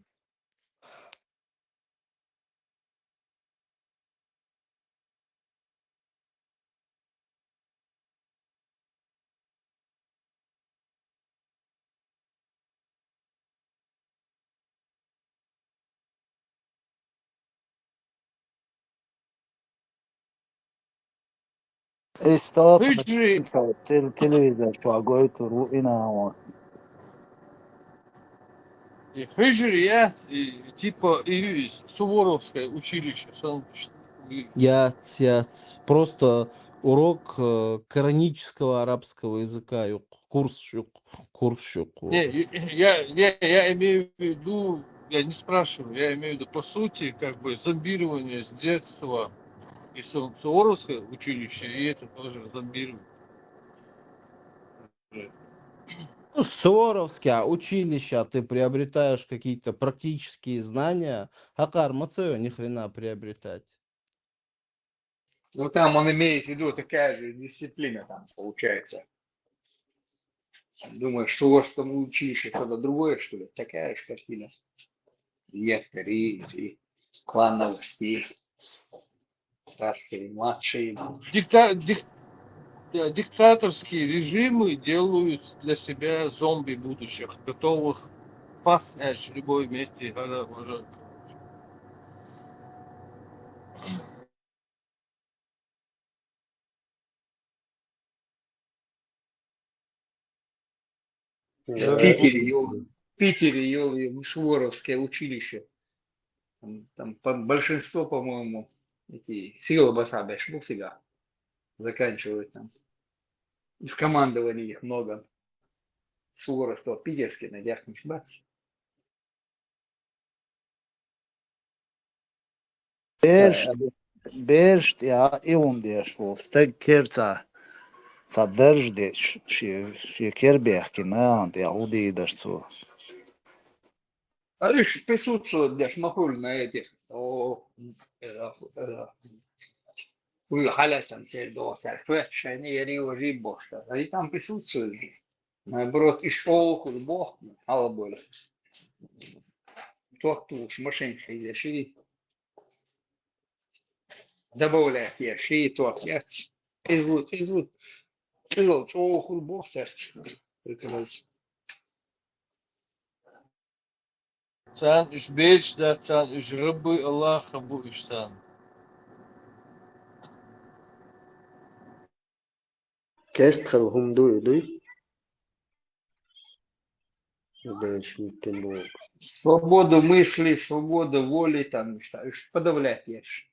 Э, стоп, хьуьжаре, тел-, телевизор чохь гойтур ву и нахьа. И хьуьжаре яц, и, типа, и ю иза, Суворовское училище, сан ш-, и Яц, яц. Просто урок, э, коранического арабского языка юкъ, курс юкъ, курс юкъ. Не, я, я, я имею в виду, я не спрашиваю, я имею в виду, по сути, как бы, зомбирование с детства и Су-, Суворовское училище, и это тоже зомбирование. Ну, Суворовское училище, ты приобретаешь какие-то практические знания, хӀокхара ма ца йо ни хрена приобретать. Ну, там он имеет в виду, такая же дисциплина там получается. Думаешь, в Суворовском училище что-то другое, что ли? Такая же картина. Лекторы, и клановости, старшие, младшие. Дикта-, дик-, э, диктаторские режимы делают для себя зомби будущих, готовых фас эш любой метте, гара, уже. В Питере, ё-, в Питере, ё-, ё-, Суворовское училище. Там, там по-, большинство, по-моему, эти сила басабеш, ну, всегда заканчивают там. И в командовании их много. Суворовское, питерский, надеюсь, бац. Берш, берш тӀехь и хӀума деш ву, стаг кер цхьа, цхьа дарж деш, шен, шен кер бехкина, нахана тӀехь хӀу дийдаш цо. А уьш присутствовать деш ма хуьлу на этих, о, э, э, хуьлу хьалаьцна церан догӀу, цаьрга хоьтту шайна, яри важи бохуш. Они там присутствуют же. Наоборот, и шоу хуьлу боху, хьалабойла. Тот луш машин хьийзеш и. Добавлять еш и, тот яц. Излу, излу. Излу чӀогӀа хуьлу боху цаьрца. Как раз. царна уьш бераш дац, царна уьш рабы Аллаха бу уьш царна. Кестхел хӀума ду и дуй? Дальше никем бу. Свободу мысли, свободу воли, там, что, уж подавлять ешь.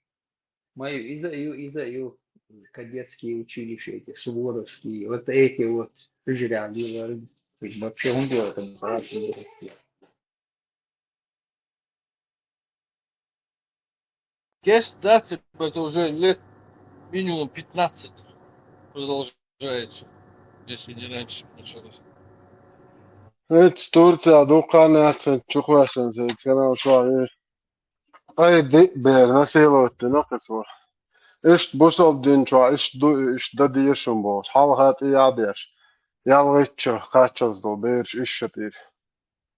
Мою, из-, ю-, из-, ю-, кадетские училища эти, суворовские, вот эти вот, жряли, вообще, он был там, Кест, да, типа, это уже лет минимум пятнадцать продолжается, если не раньше началось. Эцу Турцехь дукха нах санна чу кхоьссина, сайца канал чохь вер. Ткъе диъ бер насиловать дина кхин цо. Иштта бусалба дин чохь иштта ду, иштта дан деза шуна бохуш, хьалха тӀе яхь деш. ЯлхӀитта шо кхаччалц долу бераш ишша тӀера.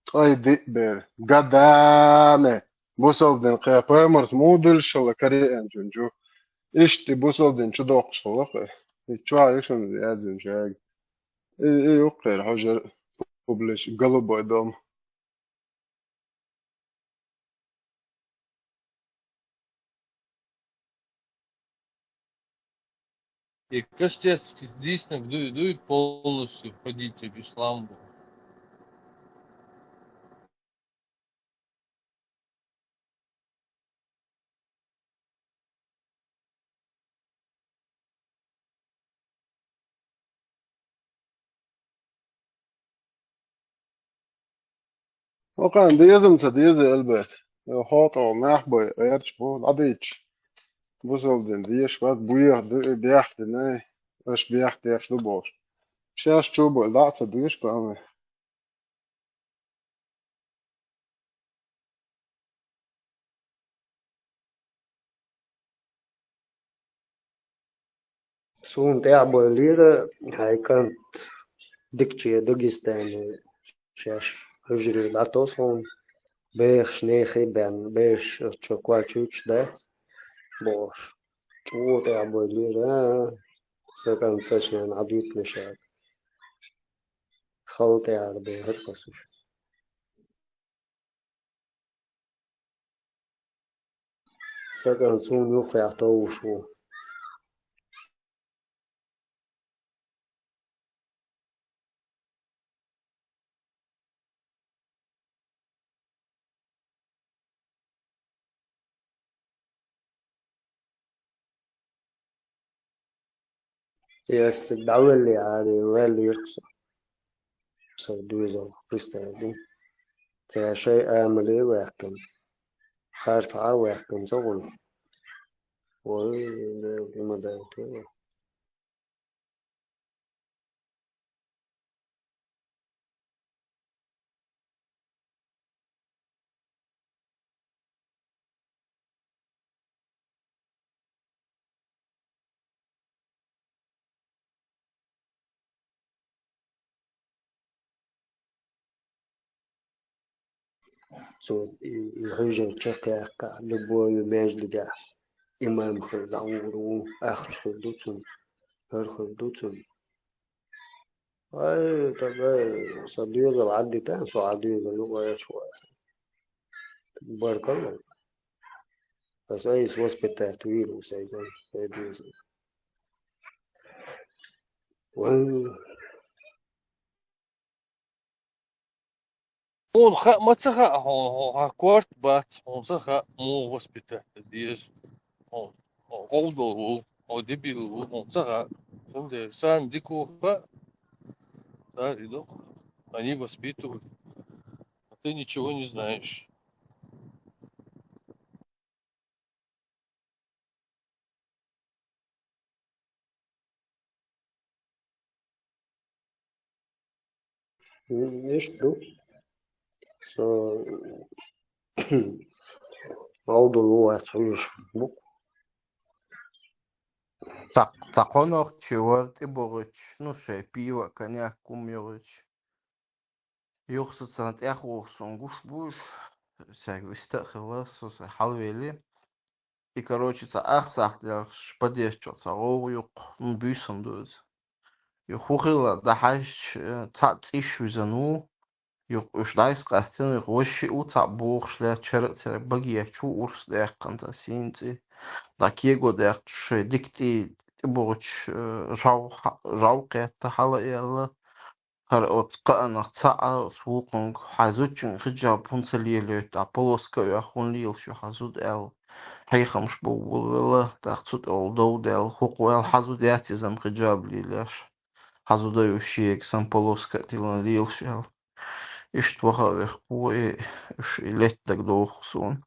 Ткъе диъ бер. Гадаме! Бусалба дин кхин пайхамарца муха дуьллуш хилла Кореанчун чу? Иштта и бусалба дин чу доккхуш хилла кхин. И чохь ю шуна яздина шайга. И, и ю кхера хьожар публич, голубой дом. И костец дійсно дуй, дуй полностью входить в ислам. Вакхана деза-м ца деза, Альберт. Хьо тӀе нах бай, гӀерташ бу, дӀадийча. Бусалба дин дезаш вац, буьйха ду и бехк дина, аша бехк деш ду бохуш. Шаьш чу бу, дӀа а ца дуьйш, баьлла. Суна тӀаьхьабойлира хьайн кӀант дикаче Дагестане шаьш хьуьжаре дӀатосу хьуна, бехаш нехе бен, бераш оцу чу кочуьйтуш дац, бохуш. ЧӀогӀа тӀаьхьабойлира, сан кӀант цӀа шена Ӏадуьйцуш аьлла. Хала тӀаьхьара бехира кхосуш. Сан кӀант суна юххехь товш ву. Ястиг дӀавелли, Ӏаде ваьллера со. Сайн доьзалх пристав ду. Цара шайн амале а ваьккхина, харцахьа а ваьккхина ца гӀуна. Вай, Дела, ма дайтира. Цо и, и хьуьжар чекхъяьккхахь, любой междигехь имам хир дӀагӀур ву, ахча хир ду цунна, хӀара хир ду цунна. Ай, тага, сан доьзал Ӏаддитан, со Ӏан доьзал юкъа эцаш ву аса. Баркалла. Аса айса воспитать вийр ву сайгара, сайн доьзал. Вай. Хьуна хаа ма ца хаьа, хьо, хьо, хьан корта бац, хьуна ца хаьа, муха воспитать дан деза. Хьо, хьо гӀовдал ву, хьо дебил ву, хьуна ца хаьа. Цундела сан дика ву хаьа, цара и доккху. Они воспитывают. А ты ничего не знаешь. М, иштта ду. Со гӀовдал ву вац хьуьйш бу. Цхьа, цхьа кхо нохчи вара тӀебогӀуьйтуш, ну, шайн пиво, коньяк хӀума йогӀуьйтуш. Юха со царна тӀаьхьа воху, суна гуш бу уьш, цаьрга виста а хилла, со сайн хьалавели. И, короче, цхьа ах сахьт делахь подъезд чохь цхьа гӀовгӀа ю-кх, ну, буьйсанна ду иза. Юха хӀун хилла дӀахьаьжча, цхьаъ цӀиш визан ву, Юха уьш дӀайса къаьстина, юха вай шиъ ву цхьаъ бохуш лаьтташ, хӀара а церан баге чу урс даьккхина цхьа сийна цӀе. ДӀа кего даьккхача шайн дика тӀе, тӀебогӀучу, э, жӀов хьа-, жӀов кхетта хьала а аьлла, хӀара оцу кхаанах цхьаъ оцу вукхунга хьайн зудчуьнга хиджаб хӀунда ца лелайойту, ахь полоска а оьхна хӀунда лелаш ю хьан зуда аьлла, хьехамаш бовла велла, тӀаккха цу тӀехула дов даьлла, хӀокхо аьлла, хьан зуда яц иза-м хиджаб лелош. Хьан зуда ю шега санна полоска а тиллина лелаш аьлла. Иштта ваха а вехаш ву и, уьш и летта дагадогӀу суна.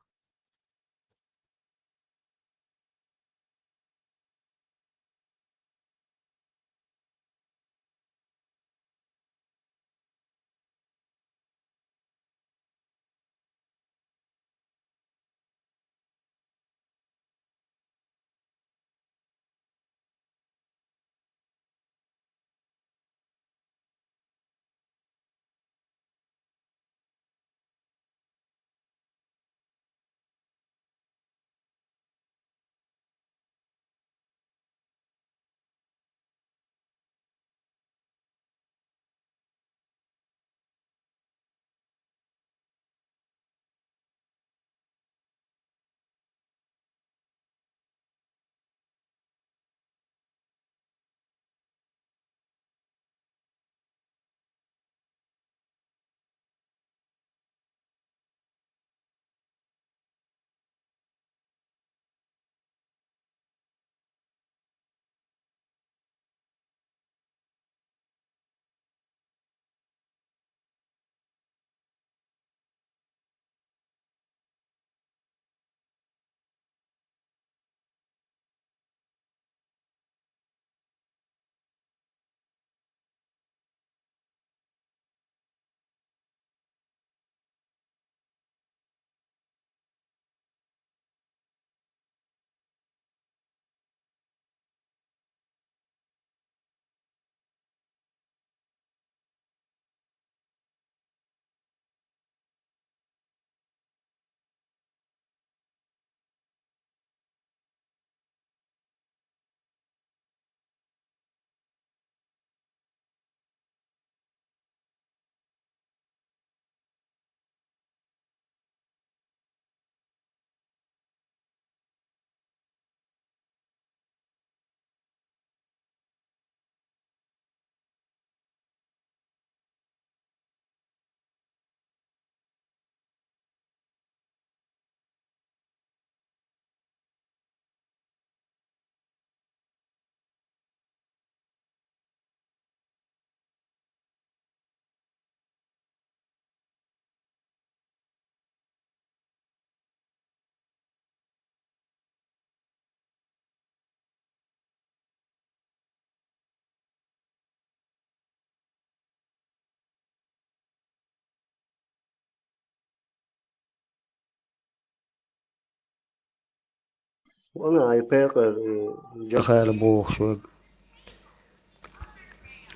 Вана ай пекъар, э, Джахара бохуш ваг.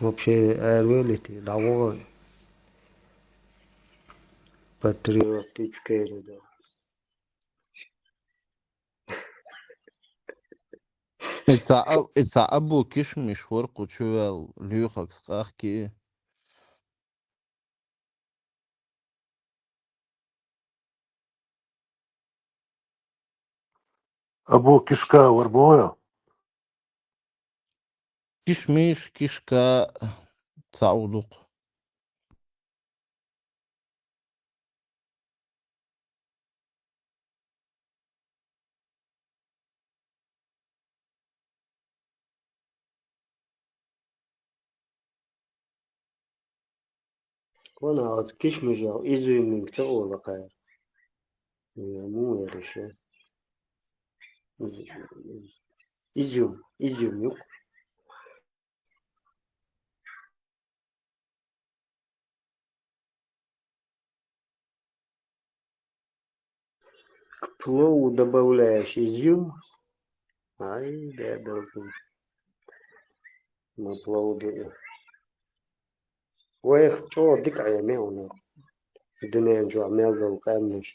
Вообще, аьрвелити, дӀавогӀу. Патриотичкейна да. И ца а, и ца а бу кишмиш вара кху чувел лоьхаргас къахкий. Абу Кишка вара боху? Кишмиш, Кишка, цхьа а ву дукха. Вана оцу кишмижал изюминг ца ола кхара. Э, муха яра иша? Из-, изюм, изюм юкъ. К плову добавляешь изюм. Ай, да, должен. На плову да. Вайх чӀогӀа дика Ӏема уна. Дуьнен чохь мел долу къаьмнаш.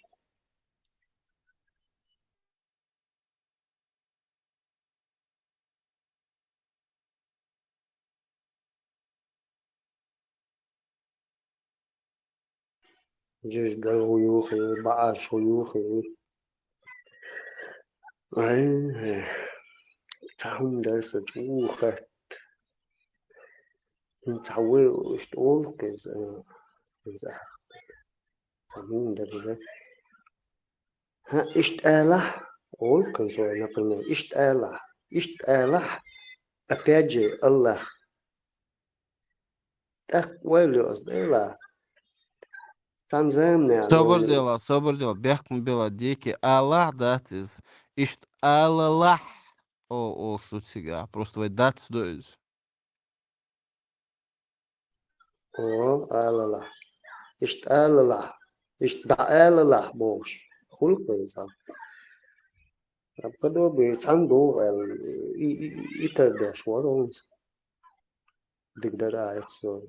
Жижигал хӀу юхи, баӀаш хӀу юхи. Ай, ца хӀума дара сан чӀоагӀа хатта. ХӀинца хьан вай иштта олу-кх иза, а, хӀинца ца хӀума дара. ХӀа, иштта алахь, олу-кх иза, например, иштта алахь, иштта алахь, опять же, Аллах. ТӀаккха ойла йо аса, Дела. Цхьана заманахь Собар вайна дела, собар дела, бехк ма бела, дика алахь дац иза. Иштта алалахь, о, о, шу цига, просто вай дац до иза. О, алалахь. Иштта алалахь. Иштта дӀаалалахь бохуш. Хуьлу-кх иза. Подобие цхьаьна догӀу аьлла, и, и, и тардеш вара хӀинца. Дика дара а эцо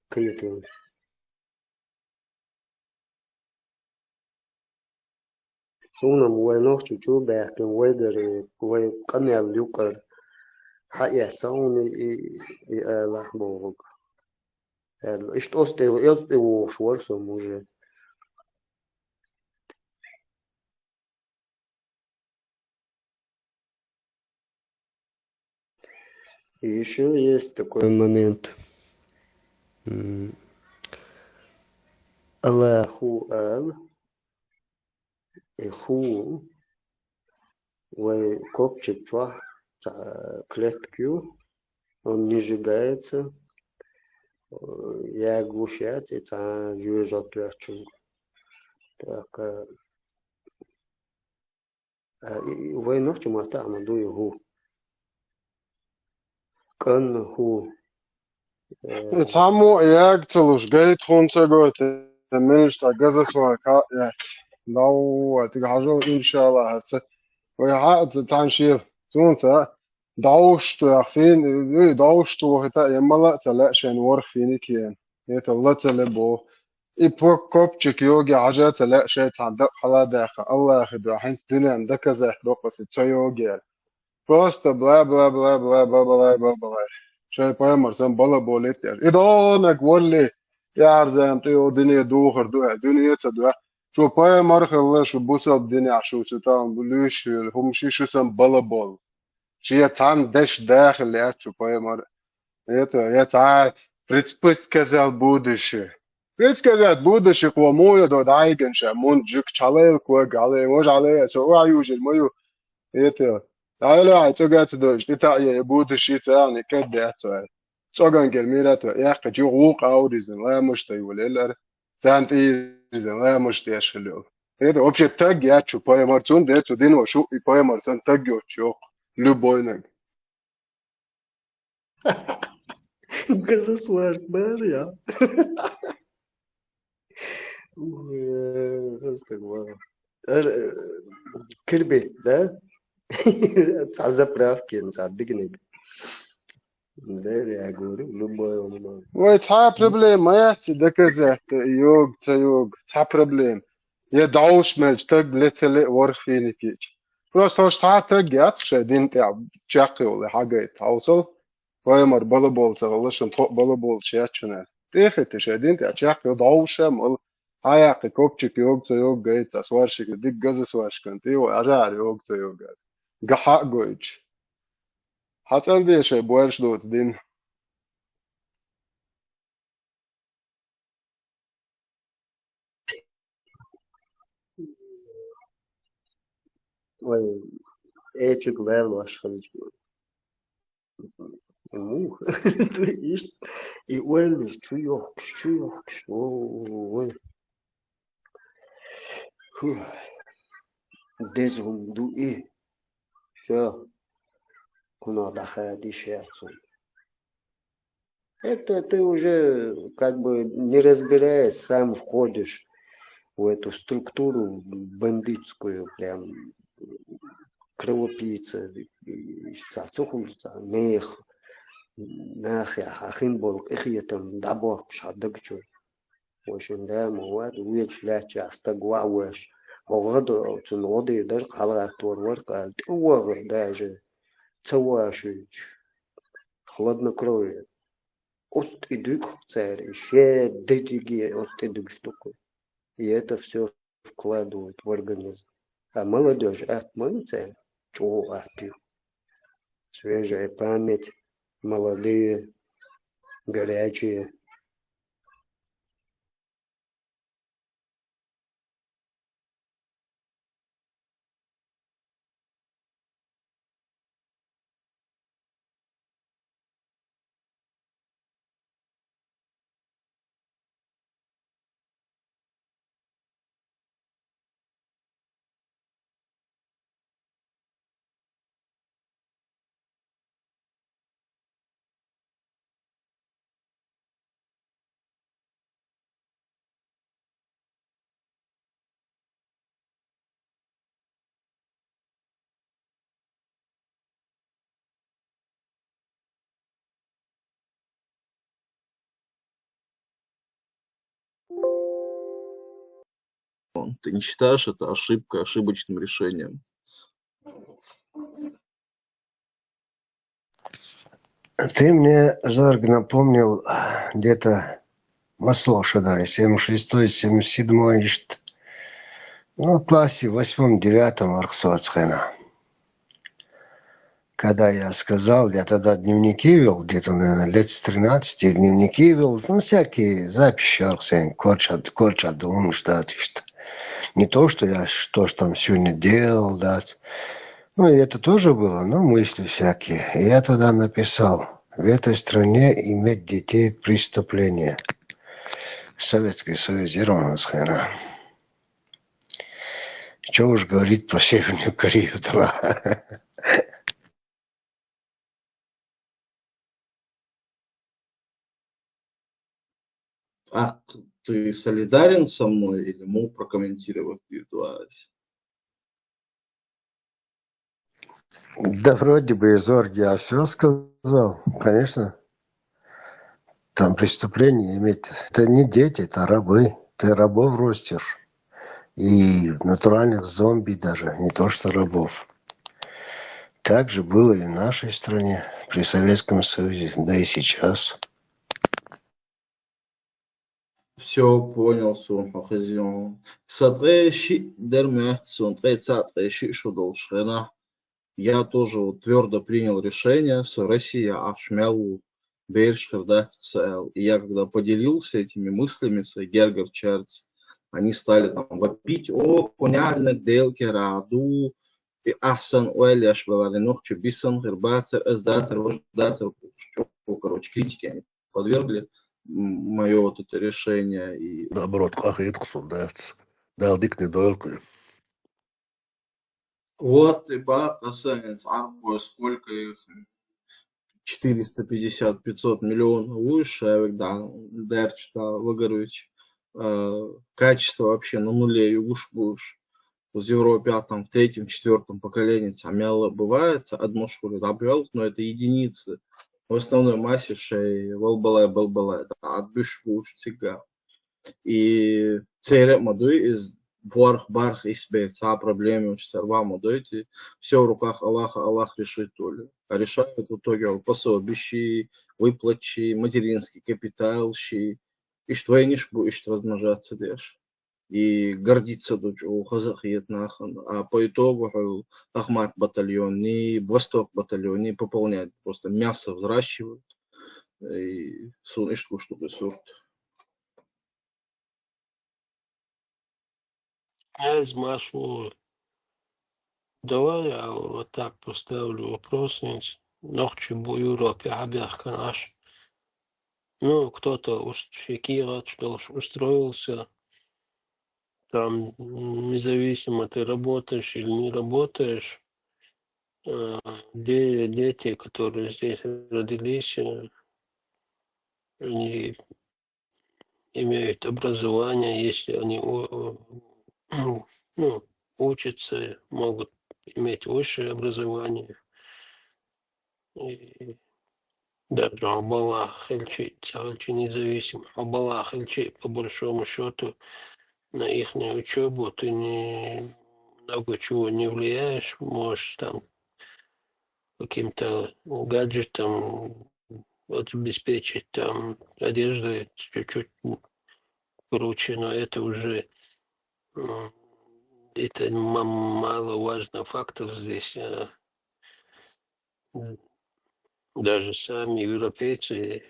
кхетийна. Суна-м вай нохчочо баьхкина, вайгара, вай къамел юкъара хьаэцна хьуна и, и алахь бохург. Аьлла, иштта оцу тӀе, оцу тӀе вогӀуш вара со уже. И ещё есть такой момент. М, Аллаху ал, и ху, вай копчик чохь цхьа клетка ю, он не сжигается, э, ягуш яц и цхьа жоьжахати йоьхчунга. Так, э, А, и, и вай нохчийн маттахь ма ду и хӀу. Къанна хӀу. Э, И цхьаммо а яга ца луш, гайта хӀунда ца гойту, меллаша цхьа газа сварка а эцна. Давай, тига хьажал, иншаллахӀ, хӀара ца. Вай хьа а ца цхьаьна шева. Цунца а довш тоьхна, фин, ой, довш тохита а, я мала а ца лаьа шайна ворхӀ финик а еана. ХӀета ла ца ле боху. И по-, копчик йоге хьажа ца лаьа шайн цхьана дакъа хьала а даьккхина, Аллахе дуьхьа, хӀинца дуьненна доказать до-кх аса и ца йоге аьлла. Просто бла-бла-бла-бла-бла-бла-бла-бла. Шайн пайхамар санна бала болийта аьлла. И донаг валли, тӀаьхьарзама тӀе йолу дуьне духур ду аьлла, дуьне а ца дуьхьа. Шу пайхамар а хилла, шу бусалба динехь шу, шу там луьйш хӀума ши шу санна бала болу. Шен цхьана деш даха лаьттачу пайхамар. Это, я цхьа предсказал будущее. Предсказать будущее кхо муха йо до дӀайиган ша, мун жуьгташ хьалайла кога, хьалайла, важа хьалайла, со охьа южир ма ю. Это, хьалайла, хьай цӀога ца дойуш, тӀе таӀ е, будущее царна кӀад дац вай. ЦӀоган гел мира то, яхкачу гӀу къавризан, ламуш тай вулеллар. Царна тӀе йирзина, ламаш тешхилла йолу. ХӀета вообще таг яц шу пайхамар, цундела цу дино шу и пайхамар санна таг йоцуш йоккху любойнаг. Газа сварка бара я. Ой, хаза стаг вара. Ар-, э, кирбет, да? Цхьа заправкин, цхьа дигниг. Да, я говорю, любой он. Вай цхьа проблема яц и доказать, и йога, ца йога, цхьа проблема. Я дӀовш мелча таг ле ца ле ворхӀ финикича. Просто хӀуш цхьа таг яц шайн дин тӀехь чекхйолу хьагайта хьовсал. Пайхамар бала болу ца хилла, шун тхо а бала болуш яц шуна. ТӀехита шайн дин тӀехь чекхйолу дӀовша мала. Хьан яккхи копчик йога, ца йога гайта, ас варшика диг газа сваршкан тӀе, вай ажар йога, ца йога. Гахьа а гойтуш. Хьан цӀанде шайн боьрша доцу дин? Ой, эчиг лелош хилча. Муха? Иштта и ойланаш чу йохкуш, чу йохкуш. Ой. Фу. Деза хӀума ду и. Всё. Кхунах дӀахади шаьцун. Это ты уже, как бы, не разбираясь, сам входишь в эту структуру бандитскую, прям кровопийца, и цхьа ца хуьлу, цхьа нехан, нахехь, хьан хин болу къинхетам дӀабохкуш хьан даг чуьра. Вай шун да ма вац, везаш лаьттачохь стаг ваха веш. Хьо гӀадо, цунна гӀо дийр дара, хьалагӀаттор вара, кхара тӀе вахар даже ца вашуьйтуш. Хладнокровие. Устӏи дуьгу цара, шеда дедиге устӏи дуьгуш ду-кх. И это всё вкладывают в организм. А молодёжь атта ма ю цара, чӏогӏа атта ю. Свежая память, молодые, горячие. Ты не считаешь это ошибкой, ошибочным решением? Ты мне, Зорг, напомнил где-то, ма сох шу дара, семьдесят шестой, семьдесят седьмой, ишт. Ну, в классе восьмом, девятом архсоцхена. Когда я сказал, я тогда дневники вёл, где-то, наверное, лет с тринадцати дневники вёл, ну, всякие записи архсен, корчат, корчат, думаешь, да, ишт. Не то, что я, что ж там сегодня делал, да. Ну, и это тоже было, но мысли всякие. И я тогда написал: «В этой стране иметь детей — преступление». Советский Союз, Ерман Асхена. Чё уж говорить про Северную Корею, да. А т-, ты солидарен со мной или можешь прокомментировать эту ситуацию? Да вроде бы, Зорг, я всё сказал, конечно. Там преступление иметь. Это не дети, это рабы. Ты рабов ростишь. И натуральных зомби даже, не то что рабов. Так же было и в нашей стране, при Советском Союзе, да и сейчас. Всё, понял, сона хьо хезийта. Сан ткъе шиъ дара моьтту сона, ткъе цхьаъ, ткъе шиъ шу долуш хенахь. Я тоже вот твёрдо принял решение, со Россия Ӏаш мел ву бераш хир дац-кх со аьлла. И я когда поделился этими мыслями с гергарчаьрца, они стали там вопить: «О, кху нана Делан кара ду, и ахьа санна ойла еш велахь, нохчий бисина хир бацара, ас дацара, ваша дацара», чӀогӀа, короче, критике они подвергли, м, моё вот это решение. И наоборот, къахеташ суна дац. Дала дика дойла-кх. Вот, и бакъ аса хӀинца Ӏарбой, сколько их, четыреста пятьдесят, пятьсот миллионов вуй ша вега дӀа, даьрча дӀа вагарвича, а, качество вообще на нуле ю гуш-гуш. Из Европе там в третьем, четвёртом поколении цхьа мелла бывает, цхьа адамаш хуьлу дӀабоьлху, но это единицы. В основной массе шай валбалай, балбалай, дӀа Ӏад буьш гуш цига. И церан а ма дуй иза, борх-барх исбер, цхьа а проблема йолуш цара ван ма дойту. Всё в руках Аллаха, Аллах решит, Оля. А решают в итоге пособищи, выплатчи, материнский капитал ши. Иштта вайнаш бу, иштта размножаться деш. И гордиться ду чӀогӀа хаза а хета нахана. А по итогу хьо Ахмат батальонни, Восток батальонни пополняют, просто мясо взращивают. И суна иштта гуш ду кху сурт. Князь Машмур, давай я вот так поставлю вопрос. Нохчий бу Европе хьабаьхкина Ӏаш. Ну, кто-то уст-, шен кехаташ долуш устроился. Там, м, независимо, ты работаешь или не работаешь, э, де-, дети, которые здесь родились, э, они имеют образование, если они у-, у-, ну, учатся, могут иметь высшее образование. И даже хьо балахь хилчи, ца хилчи независимо, хьо балахь хилчи, по большому счёту, на ихнюю учёбу ты не, много чего не влияешь, можешь там каким-то гаджетом вот обеспечить там одеждой чуть-чуть круче, но это уже, м, это ма- мало важных фактов здесь. А, м, даже сами европейцы,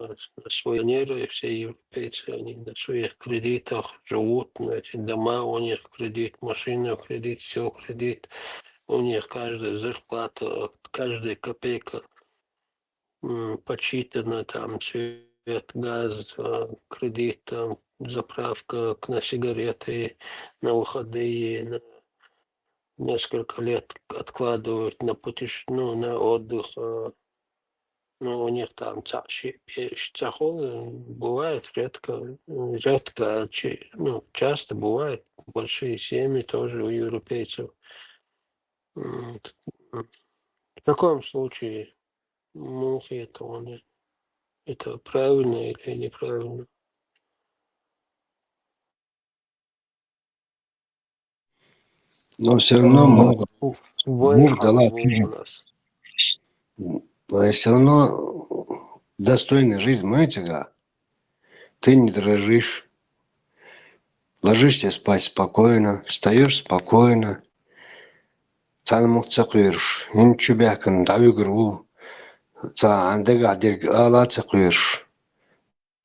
э, на свои нервы, все европейцы, они на своих кредитах живут, значит, дома у них кредит, машины в кредит, все кредит. У них каждая зарплата, каждая копейка, м, подсчитана, там, свет, газ, э, кредит, там, заправка к- на сигареты, на выходные, на несколько лет откладывают на путеше- ну, на отдых. Э, ну, у них там чаще, э, чахол, э, бывает редко, м, редко, а чи- ну, часто бывает большие семьи тоже у европейцев. М, т- м, В таком случае, мухи это он, это правильно или неправильно? Но все равно могут. Вай Мур дала хаву фильм. У нас. Но все равно достойная жизнь мэтига. Ты не дрожишь. Ложишься спать спокойно, встаешь спокойно. Цана мух ца кхуьрш, ин чубяхкан давигру. Ца андага дерг ала ца кхуьрш.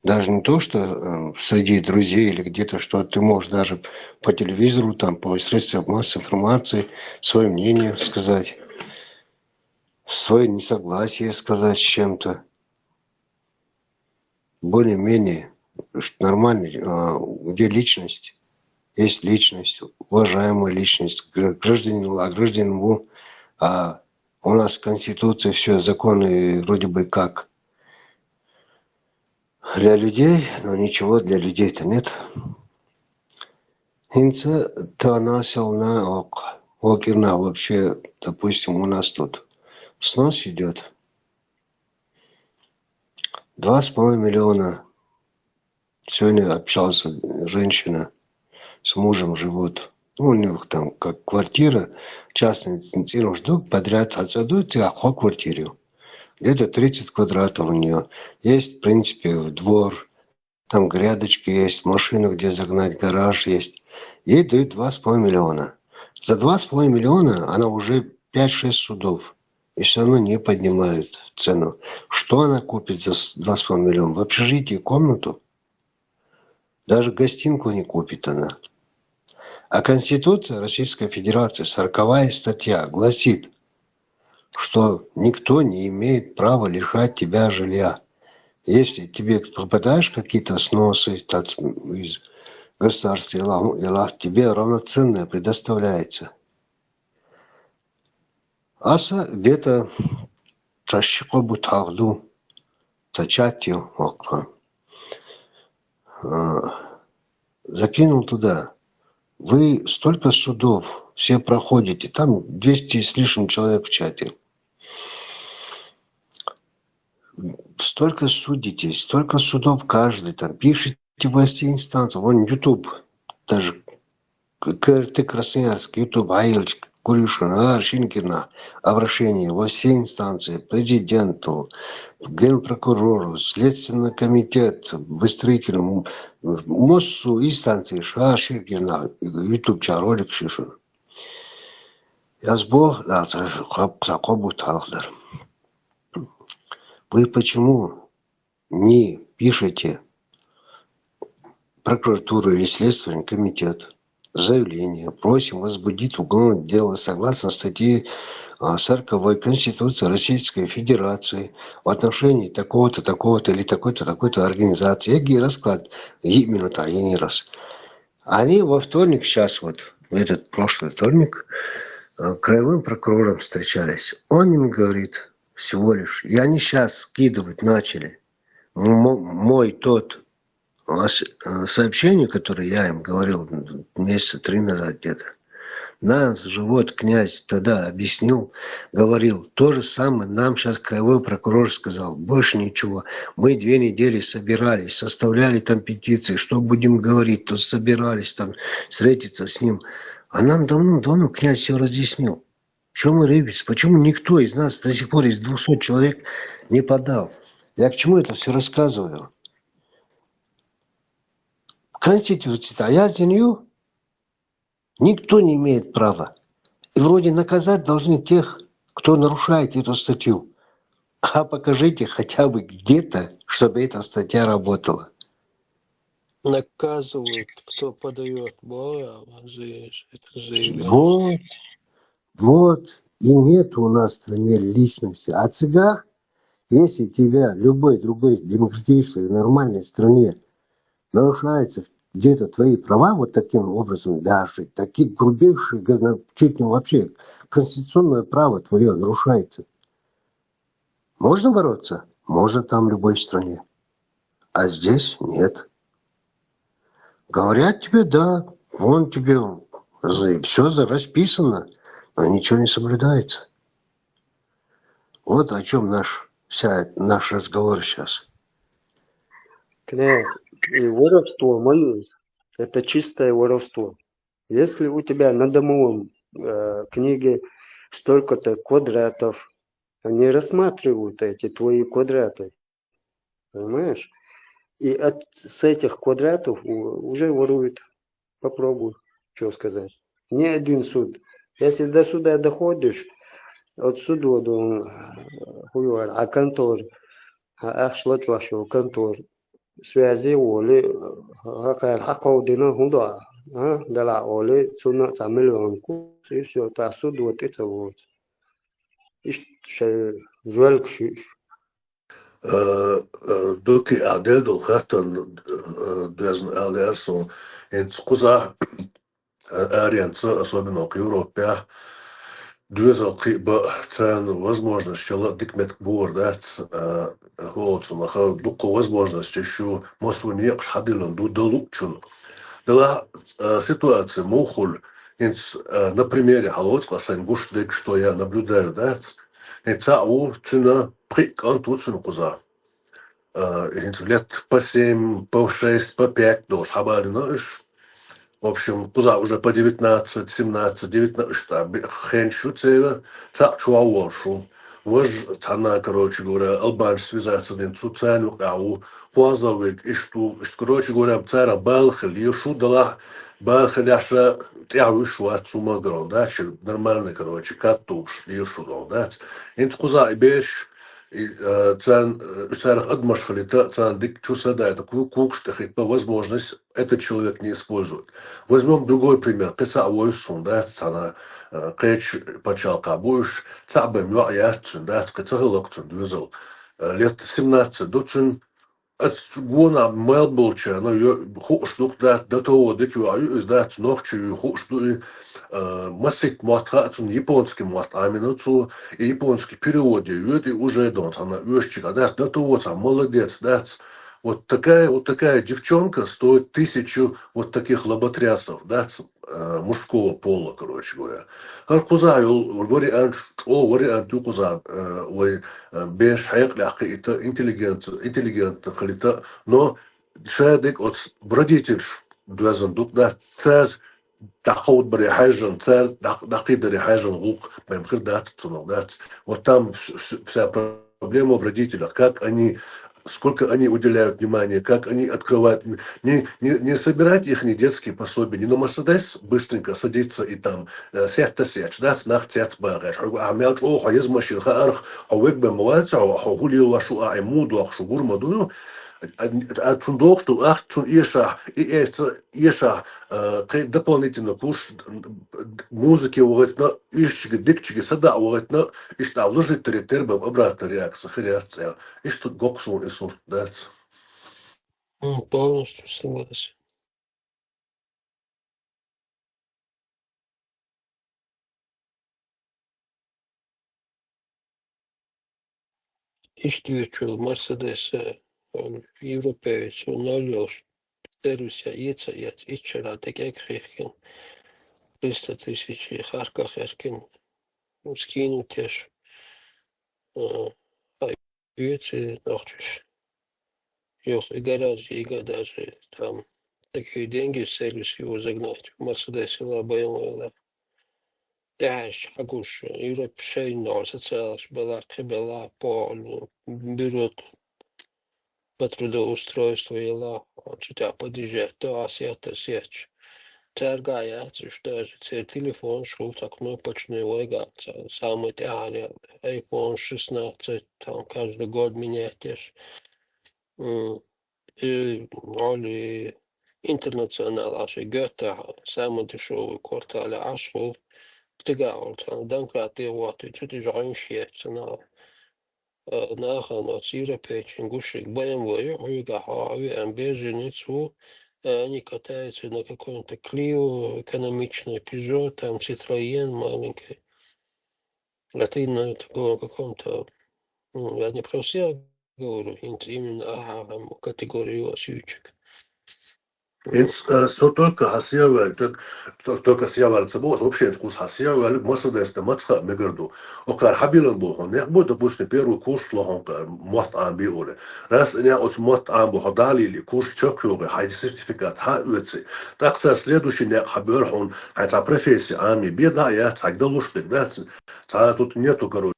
Даже не то, что э, среди друзей или где-то, что ты можешь даже по телевизору, там, по средствам массовой информации свое мнение сказать, свое несогласие сказать с чем-то. Более-менее ш- нормальный, а, где личность, есть личность, уважаемая личность, гр- гражданин, а гражданин был, а у нас в Конституции все законы вроде бы как для людей, но ничего для людей-то нет. Инца тана сёлна ок. Окирна вообще, допустим, у нас тут снос идет. Два с половиной миллиона. Сегодня общался женщина с мужем живут. Ну, у них там как квартира частная, циром ждут подряд, отсадут, а квартиру. Где-то тридцать квадратов у нее. Есть, в принципе, в двор. Там грядочки есть, машину где загнать, гараж есть. Ей дают два с половиной миллиона. За два с половиной миллиона она уже пять-шесть судов. И все равно не поднимают цену. Что она купит за с- два с половиной миллиона? В общежитии комнату? Даже гостинку не купит она. А Конституция Российской Федерации, сороковая статья, гласит, что никто не имеет права лишать тебя жилья. Если тебе попадаешь какие-то сносы так с- из государства, и ла- и ла- тебе равноценное предоставляется. Аса где-то чаши кобу тагду, цачатью окна. А, закинул туда. Вы столько судов все проходите, там двести с лишним человек в чате. Столько судитесь, столько судов каждый, там пишите во все инстанции. Вон YouTube, даже К- КРТ Красноярск, YouTube, Аилч, Куришин, Аршинкина, обращение во все инстанции, президенту, генпрокурору, следственный комитет, быстрый мосу инстанции, Аршинкина, YouTube ча ролик шишин. Язбо, да, за кобу талхлар. Вы почему не пишете прокуратуру или следственный комитет заявление, просим возбудить уголовное дело согласно статьи а, сороковой Конституции Российской Федерации в отношении такого-то, такого-то или такой-то, такой-то организации. Я расклад именно так, я не раз. Они во вторник сейчас вот, в этот прошлый вторник, э, краевым прокурором встречались. Он им говорит всего лишь, и они сейчас скидывать начали. Мо- мой тот а, с- а, сообщение, которое я им говорил м, месяца три назад где-то. Нас же вот князь тогда объяснил, говорил, то же самое нам сейчас краевой прокурор сказал, больше ничего. Мы две недели собирались, составляли там петиции, что будем говорить, то собирались там встретиться с ним. А нам давно-давно князь все разъяснил. В чем мы рыбись? Почему никто из нас до сих пор из двухсот человек не подал? Я к чему это все рассказываю? Конституция, я за нее, никто не имеет права. И вроде наказать должны тех, кто нарушает эту статью. А покажите хотя бы где-то, чтобы эта статья работала. Наказывают, кто подает заявление. Вот, вот. И нет у нас в стране личности. А цыган, если тебя в любой другой демократической нормальной стране нарушаются где-то твои права вот таким образом, даже такие грубейшие, чуть ли вообще конституционное право твое нарушается. Можно бороться? Можно там, в любой стране. А здесь нет. Говорят тебе, да, вон тебе все расписано, но ничего не соблюдается. Вот о чем наш, вся, наш разговор сейчас. Князь, и воровство, мое, это чистое воровство. Если у тебя на домовом э, книге столько-то квадратов, они рассматривают эти твои квадраты. Понимаешь? И от, с этих квадратов уже воруют. Попробуй, что сказать. Ни один суд. Если до суда доходишь, от суда до хуюар, а контор, а ахшло чвашо контор. Связи воли, хакар хаков дина худа, а, дала воли, цуна ца миллион кус, и все, та суд вот это вот. Ишт ше жвалк шиш. Э, э, Дукий Адель дол хаттан, э, безн Алерсон, инц куза, э, Арианца, особенно к Европе, дуэзал киба цен возможность шала дикмет бур, да, ц-, э, холцу маха, дуку возможность шу мосу не хадилан ду далучун. Дала, э, ситуация мухуль, инц, э, на примере халоц классан гуш дек, что я наблюдаю, да, ц-, инца у цена пхи канту цена куза. Э, инц лет по семь, по шесть, по пять долж хабарина иш. В общем, куза уже по девятнадцать, семнадцать, девятнадцать, что хеншу цева, ца чуа воршу. Вож цана, короче говоря, албанш связаться дин цу цану кау, хуазавик, ишту, ишт, короче говоря, цара балхли, шу дала балхли аша тяу шу ацума грон, да, чи нормальный, короче, катуш, ишу грон, да. Инц куза и беш, и, э, цан, э, царах адмаш хлита, цан дик чуса да, это ку-, кукш, это хит по возможность, этот человек не использует. Возьмем другой пример. Кыса авойсун, да, цана, э, кэч пачал кабуш, цабэм юа яцун, да, кыса хылакцун, дюзел. Э, лет семнадцать дуцун, от гона мэл болча, но ё-, хуш дук, да, до того дик юа, да, нохчи ю хуш ду, э, масит муатха, цун японский муат амина цу, и японский переводе, ю, и уже дон, цана, юшчик, а да, до того, цан, молодец, да, ц-, вот такая, вот такая девчонка стоит тысячу вот таких лоботрясов, да, ц-, э, мужского пола, короче говоря. Хар куза юл вариант, о, вариант ю куза, э, вай, э, беш хайк ляхи ита интеллигент, интеллигент хлита, но шадик от с-, родитель ш-, дуэзан дук, да, цар дахаут бари хайжан, цар дах-, дахи дари хайжан гук, бэм хир да, цунал, да. Вот там вс-, вс-, вся проблема в родителях, как они, сколько они уделяют внимания, как они открывают. Не, не, не собирать их детские пособия, не на Мерседес быстренько садиться и там, э, сетта сеч, да, снах цец багаш. Хо, а мяч, о, хо, из машин, ха, арх, хо, век бэм, вац, хо, хо, хули лашу, а, ему дуах, шу гурма, ду, а, а, цун дох, что, ах, цун иша, и эс, иша, э, кэ-, дополнительно куш, м, музыки, вот, на, ишчиги, дикчиги, сада, вот, на, ишта вложить третер бэм, обратно реакция, хряц, э, ишта гоксун, и сурт, да. М, Полностью согласен. Ишт вечул Мерседес, э, европеец, ноль ёлш, сервиса ица яц иччара текек хехкин. Триста тысяч харка херкин. Скинуть теш. Э, а юэцэ нохчиш. Ёх, и гараж, и га-, даже там такие деньги в сервис его загнать. Мерседес ила, б м в ила. Тяж, хакуш, Европе шей нор, социалш бала, кы бала, пол, бюрот, по трудоустройству елахь, цу тӀехь подъезжать до, а сетта сетча. Цаьрга яц уьш даже, церан телефонаш хуьлу цхьа кнопочный вайга, цхьа самый тӀаьхьара айфон шестнадцать, там каждый год менять деш. М, и, оли интернационал, а ши геттахь, самый дешевый квартале Ӏаш хуьлу, цига олу цхьана домкрат тӀе вохуьйту, цу тӀе жӀойнаш етташ цхьана. Э, нахана оцу европейчун гуш шиъ бэ эм вай, хьоьгахь хьо а веана беженец ву, э, они катаются на какой-то Клио, экономичный Пежо, там Ситроен маленький. А ты на таком каком-то, ну, я не про всех говорю, ин-, именно ахьа категорию осуьйчиг. ХӀинца, э, со только хьан схьаваьлла, только, то-, только схьаваьлла ца боху, вообще кхуза хьан схьаваьлла, Мерседес тӀе маца хаа мегар ду. Окхара хьан билан бу хьуна, некъ бу, допустим, первый курс ло хьуна, э, мотт Ӏамабе олий. Раз и некъ оцу мотт Ӏамабо хьо дӀалийли, курс чекхйохий, хьайн сертификат хьан а оьций. ТӀаккха цара следующий некъ хьан бер хьуна, хьайн цхьа профессия Ӏамий, бен дӀа а яц, хьайга дан луш дерг дац, цхьа а тут нету, короче.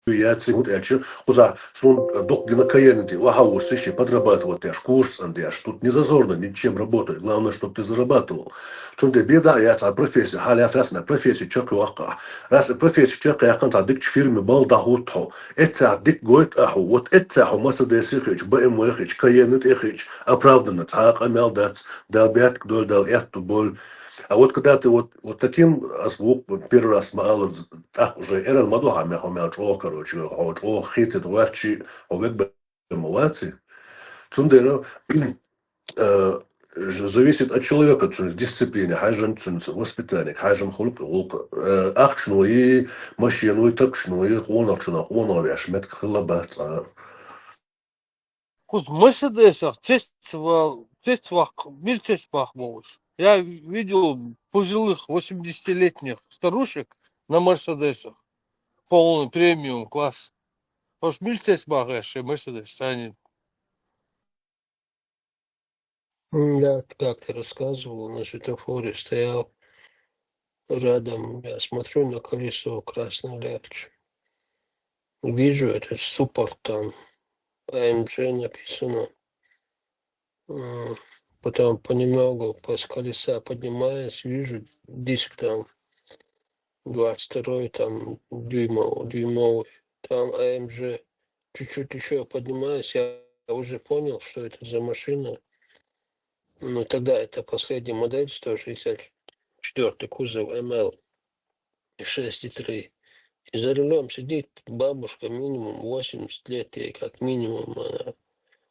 Яций, хӀунда аьлча кхузахь суна дукха гина Каенан тӀе, охьа а вуссий, шен подрабатывать деш, курс цӀандеш. Тут не зазорно ничем работать, главное, чтоб ты зарабатывал. Цундела бен дӀа а яц, хьан профессия, хьан лаьцна профессия чекхйоккху ахь. Раз и профессия чекхъяьккхина, цхьа дикачу фирме балла дӀахӀутту хьо. Эццахь дикка гойту ахьа хьо, вот эццахь хьо Мерседесе хиъча, БМВ хиъча, Каена тӀе хиъча, оправданно, цхьа а къамел дац, Дала бертиг дойла, Дала аьтто бойла. А вот когда ты вот, вот таким, ас ву первый раз ма аллара, тӀаккха уже эрна ма ду хьан, мел хьо мел чӀогӀа, короче, хьо чӀогӀа хетийта гӀоьртчий, хьо вегга ма ваций. Цундела, э, ж-, зависит от человека, цуьнан дисциплине хьаьжжина, цуьнан воспитаниега хьаьжжина, хӀуллакъ, гӀуллакх, э, ахчано и, машено и, тапчано и, къонахчунах къонах веш меттиг хила бац цкъа а. Кхуза Мерседесах цец вал-, цец ваккха, мила цец баккха бохуш. Я видел пожилых восьмидесятилетних старушек на Мерседесах, полный премиум класс. Хьош мила цец бахьа шайн Мерседес царна? М, да, как-то рассказывал, на светофоре стоял рядом, я смотрю на колесо красное легче. Вижу этот суппорт там, А М Ж написано. М, потом понемногу по с колеса поднимаюсь, вижу диск там двадцать второй, там дюймов-, дюймовый, там А М Ж. Чуть-чуть ещё поднимаюсь, я уже понял, что это за машина. Ну, тогда это последняя модель, сто шестьдесят четвёртый кузов М Л, шесть и три. И за рулём сидит бабушка, минимум восемьдесят лет ей, как минимум. Она,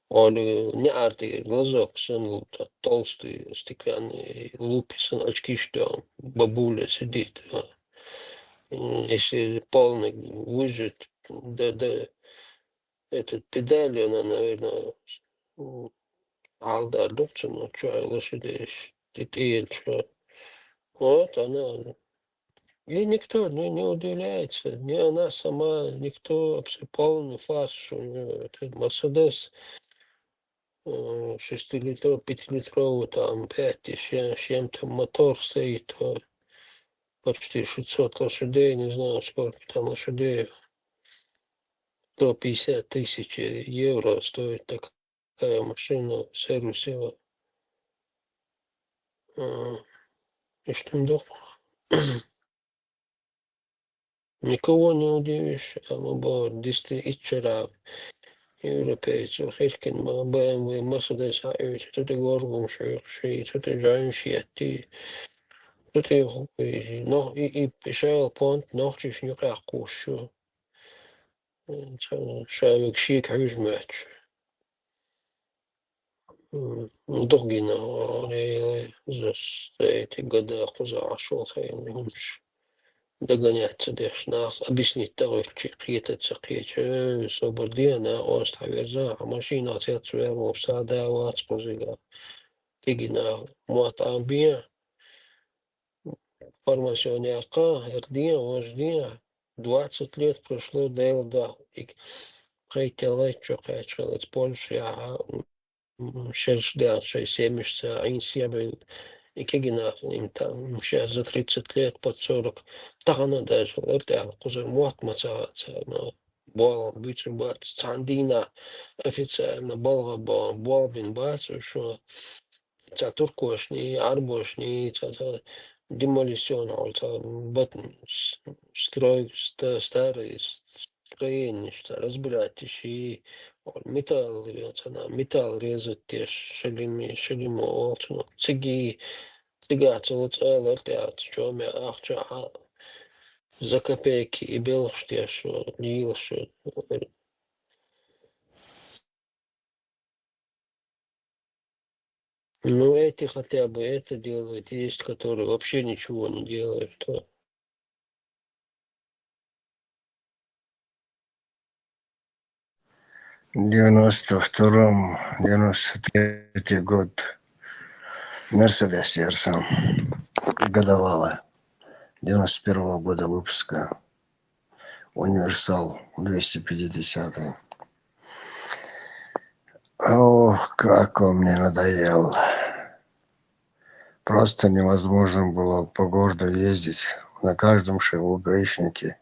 он, э, неартый глазок, сын, вот, толстый, стеклянный, лупи, сын, очки, что бабуля сидит. А. М, если полный выжат, да, да, этот педаль, она, наверное, м, алдар духцун, ну, чё, лошадей, тетель, чё. Вот она. И никто не, не удивляется, ни она сама, никто, абсолютно полный фарш у неё. Этот Мерседес, э, шестилитровый, пятилитровый, там, пять и семь, семь там мотор стоит, э, почти шестьсот лошадей, не знаю, сколько там лошадей. Сто пятьдесят тысяч евро стоит такая машина в сервисе. Э, и что там дохур? Никого не удивишь, а мы бы действительно и вчера европейцев, хиркин, ма Б М В, Мерседес, а эти, что ты горгум шух, ши, что ты жанши, а ты, что ты, и, но, и, и пишал понт, нохчиш нюкъах кхуш шу. М, ша век шийга хьуьжа моьттуш. М, дукха гина, э, за эти года кхуза Ӏаш волу хенахь хӀумаш. Дагана ца деш, нах объяснить дагӀуьйтучи кхета ца кхеча, э, собар де, накъост хьаверза, хьан машинах цец вер вовса да вац кхузига. Кегина, мотт Ӏамабе, формасион яккха, хӀара де, важа де, двадцать лет прошло, Дела да, и кхайтталлай чо кхаьчхилац Польша яхьа, м, шерш даьлла шайн семьяшца, Ӏийна семья, и кегина, им там, м, щас за тридцать лет, под сорок, тахана даже, лар тӀехь кхузара мотт ма ца хаьа царна. болх буьйцур бац, цхьана дийнахь официально балха бо-, болх бина бац уьш, цхьа туркошний, Ӏарбошний, цхьа, цхьа демолиционный, цхьа бат-, с-, строй-, ста-, старый с-, строениш, цхьа разбирать йиш, металл ре-, цхьа металл резать деш, шалими, шалимо олу цунах. Циги, цигахь цо цӀа лар тӀе аьлла, чоме ахча а за копейки и белхаш деш, лелаш. Ну, эти хотя бы это делают, есть, которые вообще ничего не делают. То девяносто втором, девяносто третий год. Мерседес Ерсан. Годовалая. Девяносто первого года выпуска. Универсал двести пятидесятый. Ох, как он мне надоел. Просто невозможно было по городу ездить. На каждом шагу гаишники.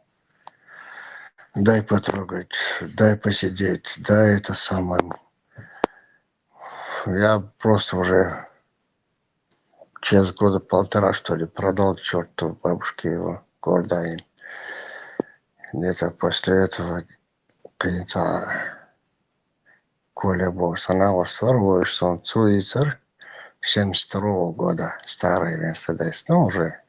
Дай потрогать, дай посидеть, дай это самое. Я просто уже через года полтора, что ли, продал черту бабушке его, Кордайн. Где-то после этого, конца, Коля Босс, она вот сворвываешься, он Цуицер семьдесят второго года, старый Мерседес, ну, уже.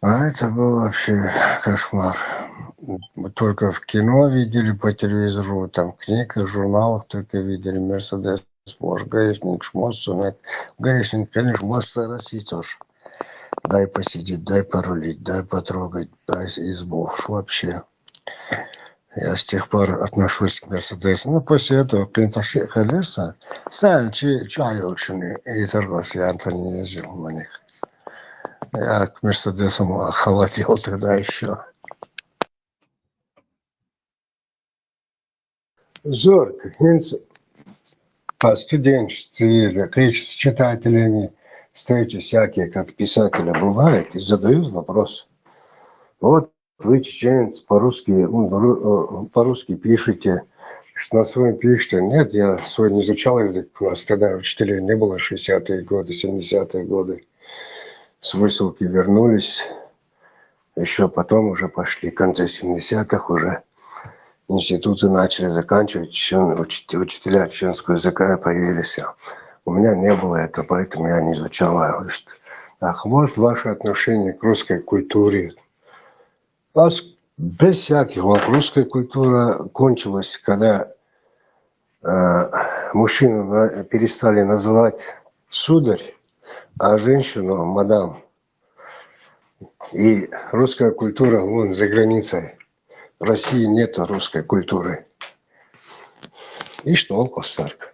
А это был вообще кошмар. Мы только в кино видели, по телевизору, там, в книгах, в журналах только видели Мерседес, Порш, гаишник, шмоссунек. Гаишник, конечно, масса раз и тоже. Дай посидеть, дай порулить, дай потрогать, дай избу. Вообще. Я с тех пор отношусь к Мерседесу. Ну, после этого, конечно, ши халерса. Сам чи, чай очень. И торгос я не ездил на них. Я к Мерседесам охолодел тогда еще. Зорг, хӀинца по студенчеству или кыч с читателями встречи всякие, как писателя, бывает, и задают вопрос. Вот вы, чеченец, по-русски, ну, ру-, э, по-русски пишете, что на своем пишете. Нет, я свой не изучал язык, у нас тогда учителей не было, шестидесятые годы, семидесятые годы. С высылки вернулись, еще потом уже пошли, в конце семидесятых уже институты начали заканчивать, чечен-, учит-, учителя чеченского языка появились. У меня не было этого, поэтому я не изучал. А, значит, ах, вот ваше отношение к русской культуре. У нас без всяких вопросов русская культура кончилась, когда, э, мужчину на-, перестали называть сударь, а женщину мадам. И русская культура вон за границей. В России нету русской культуры. И что, Косарк?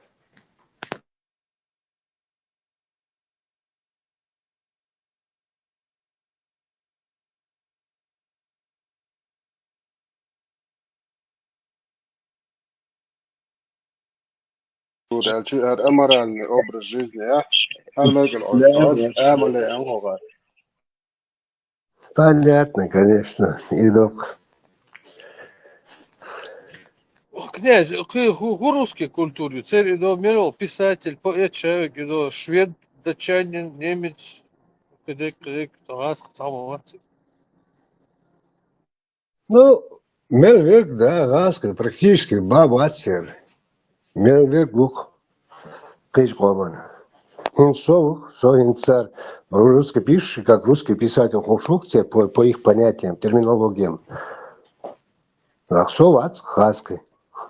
Dur, elçi, her amorальный образ жизни, а? Her ne kadar olsa, ama ne, ama Понятно, конечно, идок. Князь, кхы хӀу, хӀу русский культуре, церан идо мел вол писатель, поэт, шаверг, идо швед, датчанин, немец, кхидерг, кхидерг, гӀазкхи цхьа ма вац. Ну, мел верг, да, гӀазкхи, практически баба аццер. Мел верг ву-кх кхечу къоман. ХӀинца со ву-кх, со хӀинца цара русский пишешь, как русский писатель ховш ву-кх церан по, по их понятиям, терминологиям. Ах, со вац гӀазкхи.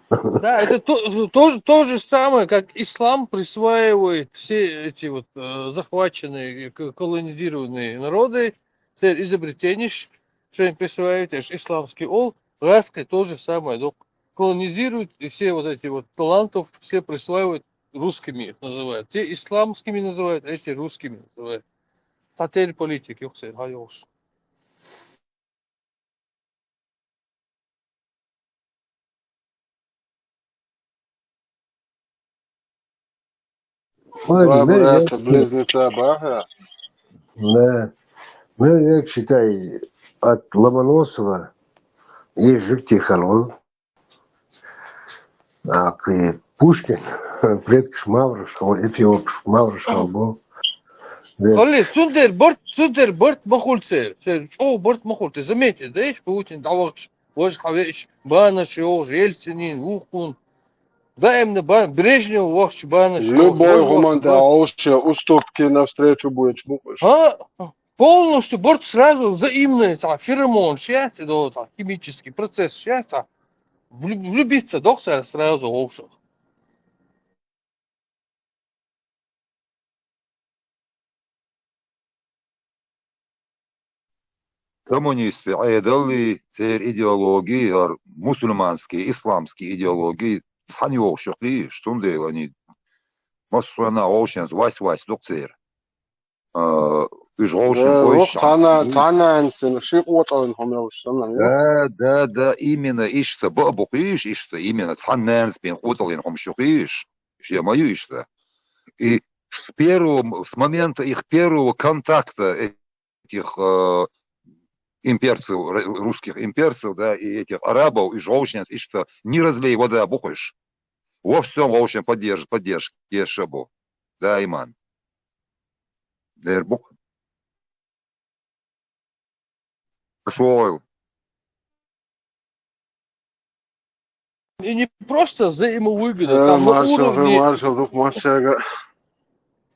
Да, это то, то, то же самое, как ислам присваивает все эти вот, э, захваченные, к-, колонизированные народы, церан изобретенеш, шайн присваивает, аш исламский ол, гӀазкхи то же самое, док, колонизируют, и все вот эти вот талантов, все присваивают, русскими их называют. Те исламскими называют, эти русскими называют. Сатель политик, юхсер, хьан йолуш. Ой, два брата-близнеца баха. Да. Мел верг, считай, от Ломоносова Из жуьгтий хала ву. А кхы Пушкин, предкаш мавраш хала, эфиопаш мавраш хала бу. Де. Халли, цундела барт, цундела барт ма хуьлу церан. Церан чӀогӀа барт ма хуьлу. Те заметьте, да, иш Путин дӀавахча, важа хьан веаш, банаш йогӀуш, Ельцинийн, вукхун. Даимна ба-, Брежнев вахча банаш йогӀуш, Любой важа хӀуманна вахча тӀехь ба- гӀовшчу уступки навстречу бойтуш бу-кх уьш. ХӀа? Полностью барт сразу взаимный, цхьа феромон шеца, до, цхьа химический процесс шеца, влю-, влюбиться дохсара сразу вовшах. Коммунисты Ӏедалли, церан идеологии, хӀара мусульманский, исламский идеологии, цхьаьна йогӀуш ю-кх уьш, цундела они массо а вовшенца вайс-вайс ду-кх церан. А, уьш вовшийн Э, вух бойшаш цхьана, цхьана цхьана ши къотӀаллин хӀума йолуш санна, ю? Да, да, да, именно иштта баа бу-кх уьш, иштта, именно цхьана нанас бен къотӀаллин хӀумаш ю-кх уьш. Шен ма ю иштта. И с первого, с момента их первого контакта этих, э, имперцев, р-, русских имперцев, да, и этих арабов, и вовшенца иштта не разлей вода бу-кх уьш. Во всём вовшийн поддерж-, поддержка еш бу. Даиман. Дер бу-кх. Шойл. И не просто взаимовыгода, э, там на маршал, уровне, маршал, дух маршага.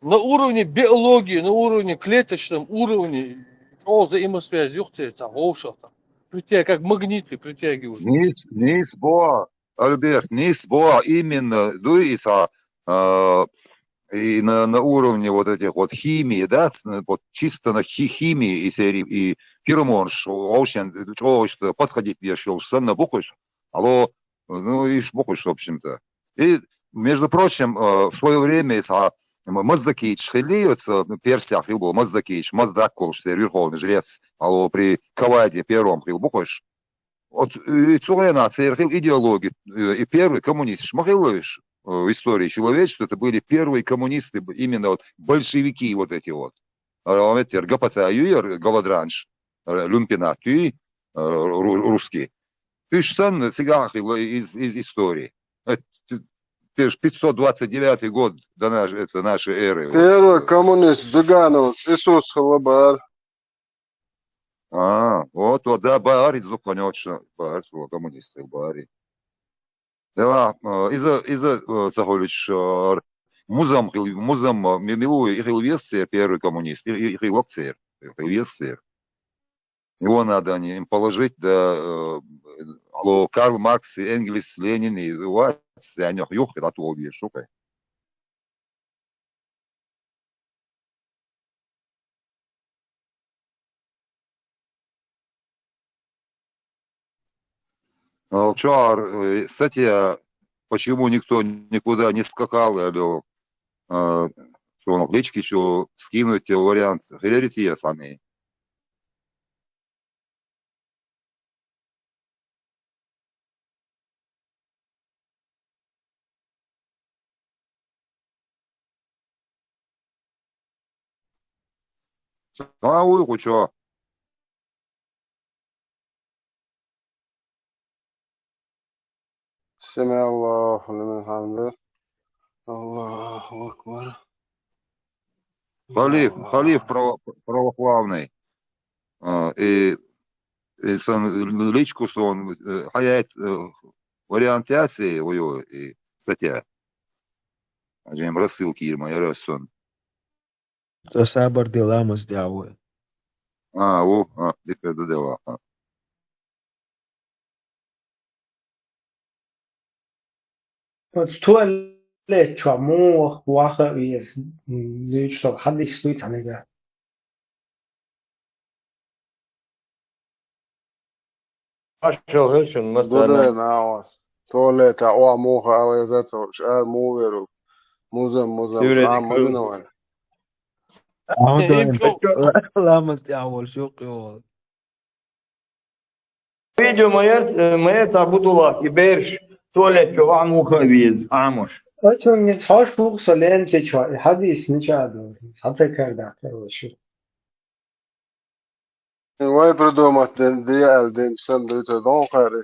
На уровне биологии, на уровне клеточном уровне, чӀогӀа взаимосвязь ю-кх церан цхьа вовшах там. Притя-, как магниты притягивают. Нийса, нийса бу, Альберт, нийса бу, именно, дуй и цхьа, а, и на, на уровне вот этих вот химии, да, ц-, вот чисто на хи-, химии и серии, и феромонаш вовшийн чӀогӀа иштта подходить беш йолуш санна бу-кх уьш. Алло, ну, уьш бу-кх уьш, в общем-то. И, между прочим, э, в своё время и цхьа м-, маздакиташ хилли, вот, э, Персехь хилла болу маздакиташ, маздак волуш церан верховный жрец, алло, при Кавайде Первом хилла бу-кх уьш. Вот, и цу хенахь церан хилла идеологи, э, и первый коммунисташ ма хилла уьш, э, в истории человечества, это были первые коммунисты, б-, именно вот большевики вот эти вот. А, а, вот эти гопота юй, голодранж, э, люмпенат юй, э, ру-, русский. Уьш санна цигахь хилла из, из истории. Это те же пятьсот двадцать девятый год до наш-, это нашей эры. Первый коммунист Джигановс Исус хилла бара. А, вот, вот, да, бара, иза дукха йоцуш бара, цо коммунист хилла бара. Дела, э, иза, иза, э, ца хуьлуьйтуш, э, Музам хил-, Музам, э, ми-, мила ву и хила веза церан первый коммунист, и, и, и хила-кх церан, и хила веза церан. Его надо они им положить, да, э, алло, Карл Маркс и Энгельс, Ленин, и вац, и они юххе дӀатоха везаш ву-кх. А, чуьра, э, статья, почему никто никуда не скакал, я думал, э, что он в личке, что скинуть тебе вариант, хиларий те цхьанний? Ма вуй кху чо. سمع الله لمن حمده. الله أكبر. Халиф, халиф право-, православный. А, и, и сан личку сон, э, хьаяйт, э, вариант яц и, ой, ой, и статья. Аджем рассылки йир ма яра сон. Ца сабар де ламаз дӀа вай. А, ву, а, дика ду дела, а. Оцу туалет чохь муха ваха а веза, м, дуьйцуш долу хьадис дуй цхьаьнага? Машалла, хӀун шун, маса Ду дай нах оцу туалетехь охьа муха а веза, ца хууш, ара муха вер ву? Музам, музам, Сийле а, дика ма вина вайна. Ахьа Э, дан, им чо- ламаз тӀехь волуш юккъе волу. Видео ма яц, э, ма яц, Абдулла, и бераш туалет чу ваха муха а веза, Ӏамош. Оцунга хьош ву-кх со лемци чохь, и хьадис мича а ду, хьан ца кара даккхар вашу. Вай придумать де, де аьлла, дем сан дуьйцур догӀу кхаьри.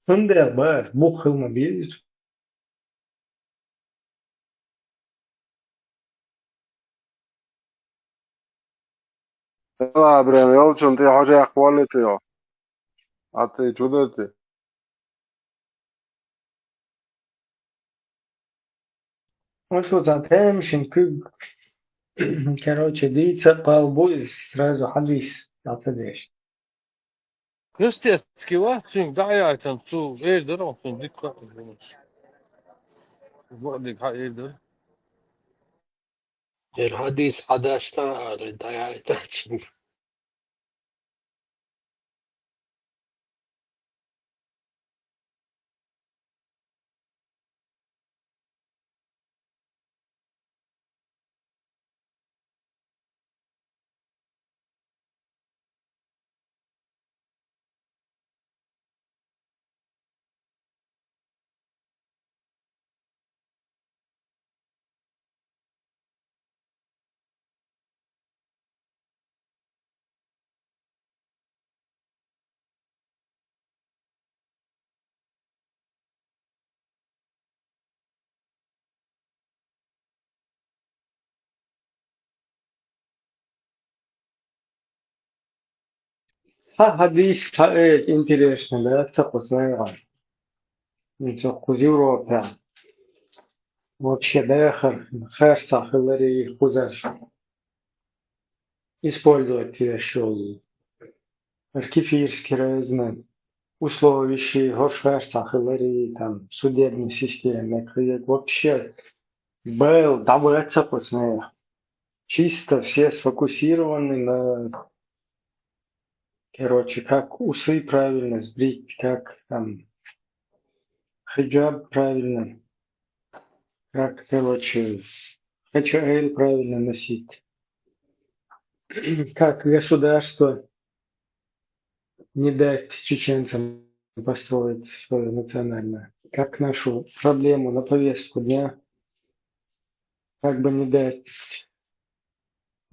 Цундела ба, бух хила ма беза. Ала, Абрем, йолчун тӀе хьожа яккха валлита йо. А тӀе чу дерти? Ма шу цхьа тема шин куьг. Короче, дийца кхал бу иза, сразу хьадис дӀа ца деш. Кастецкий вац, цуьнга дӀаяйтан, цу эр дара, цуьнга дика хаьа. Бакъдиг хьа эр дара. Эр хьадис хьадашта ара, дӀаяйтачи. Хьа хьадис, хьа, э, интересно, да, ца кхуьссина. Ин ца кхуза Европа. Вообще дахар, харцахь хиларе кхузара использовать деш йолу. Кефирский разные условия, хӀорш харцахь хиларе, там, судебная система, кхидерг вообще бал дӀабац ца кхуьссина. Чисто все сфокусированы на, короче, как усы правильно сбрить, как там хиджаб правильно, как, короче, H L правильно носить, как государство не дать чеченцам построить свою национальную, как нашу проблему на повестку дня, как бы не дать,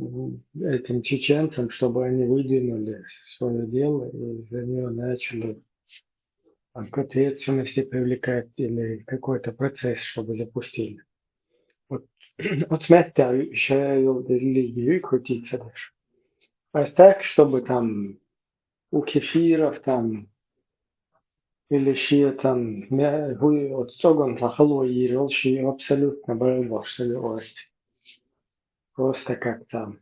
м, этим чеченцам, чтобы они выдвинули своё дело и за неё начали там к ответственности привлекать или какой-то процесс, чтобы запустили. Вот, вот смотри, а ещё я вел религию и крутиться дальше. А так, чтобы там у кефиров там или шиа там, мя-, хӀу-, оцу цӀоган тӀехь хало йийр йолу шиа абсолютно бан болуш ца веъорти. Просто как там.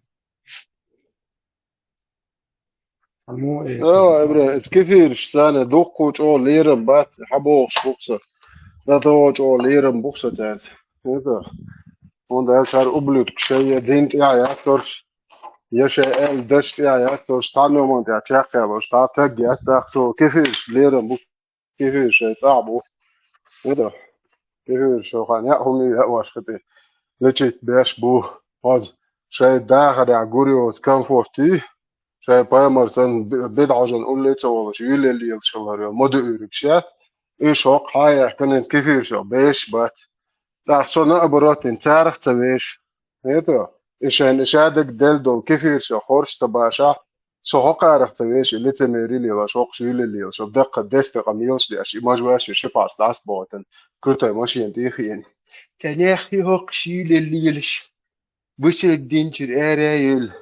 Аммо, э, Ава, эбре, эца кефираш царна дуккха чӀогӀа лерам бац, хьан бохуш бу-кх со. ДӀа чӀогӀа лерам бу-кх со цаьрца. ХӀунда аьлча цара ублюдкаш шайн дин тӀехь яцторш, я шайн аьлла даш тӀехь яцторш, цхьана хӀуманна тӀехь чекхъялош, цхьа таг яц, тӀаккха со кефираш лерам бу, кефираш шайн цӀахь бу. ХӀунда? Кефираш шайн хан яа хӀума яа вашка тӀе лечить беш бу. Хьоза шайн дахарехь гур йоцу комфортий, шайн пайхамар санна би-, бидӀа хьожан улле а ца волуш, юьле лелаш хилар ма ду уьйригаш яц. Уьш хӀокху хьан яхканийн кефирша беш бац. ТӀаккха со наоборот, царах ца веш. ХӀета? И шайна и шадерг делла долу кефирша хорш ца башахь, со хӀокхарах ца веш, и лицемерие лелаш, хӀокхуш юьле лелаш, даккха дестакъа мелаш деш, и мажваш ши парс дӀасабохуьйтан, крутой машина тӀе а хиъна. Цхьа нех и хӀокхуш юьле лелаш. Бусалба динчуьра ара а елла.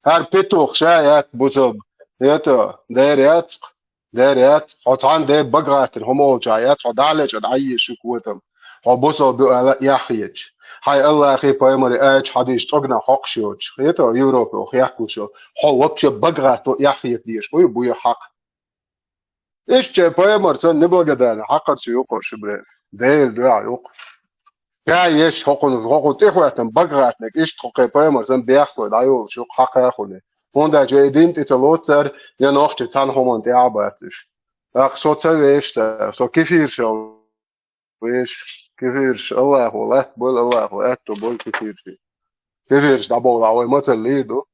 ХӀара петух ша яц бусалба. ХӀета, дера яц-кх, дера яц-кх. Хьо цхьана де бага гӀаттина хӀума олучохь яц, хьо дӀа а лечкъа дӀа а еза шуьга хӀотам. Хьо бусалба ю аьлла а эхь хеташ. Хьайн Аллахий, пайхамарий аьллачу хьадисаш тӀогнах хьокхуш йоцуш. ХӀета, Европе хехкуш йо. Хьо вообще бага гӀатто эхь хета дезаш. Уй, буй хьакха. Иштта шайн пайхамар санна неблагодарный хьакхарца юкъа ши бре. Дера дуьхьа юкъа. Ша еш хӀокхунна, хӀокхунна тӀехӀоьттина бага гӀаттаниг, иштта хӀокху пайхамар санна бехклой дӀайолуш юкъа хьакха а хуьлий. ХӀунда аьлча и дин тӀе ца лоцу цара, я нохчи цхьана хӀуманна тӀехь а бац уьш. ТӀаккха со ца веш цара, со кефирша веш, кефирша, Аллахо латта бойла, Аллахо аьтто бойла кефирши. Кефирша дӀабовлахь вай мацалла лийр ду.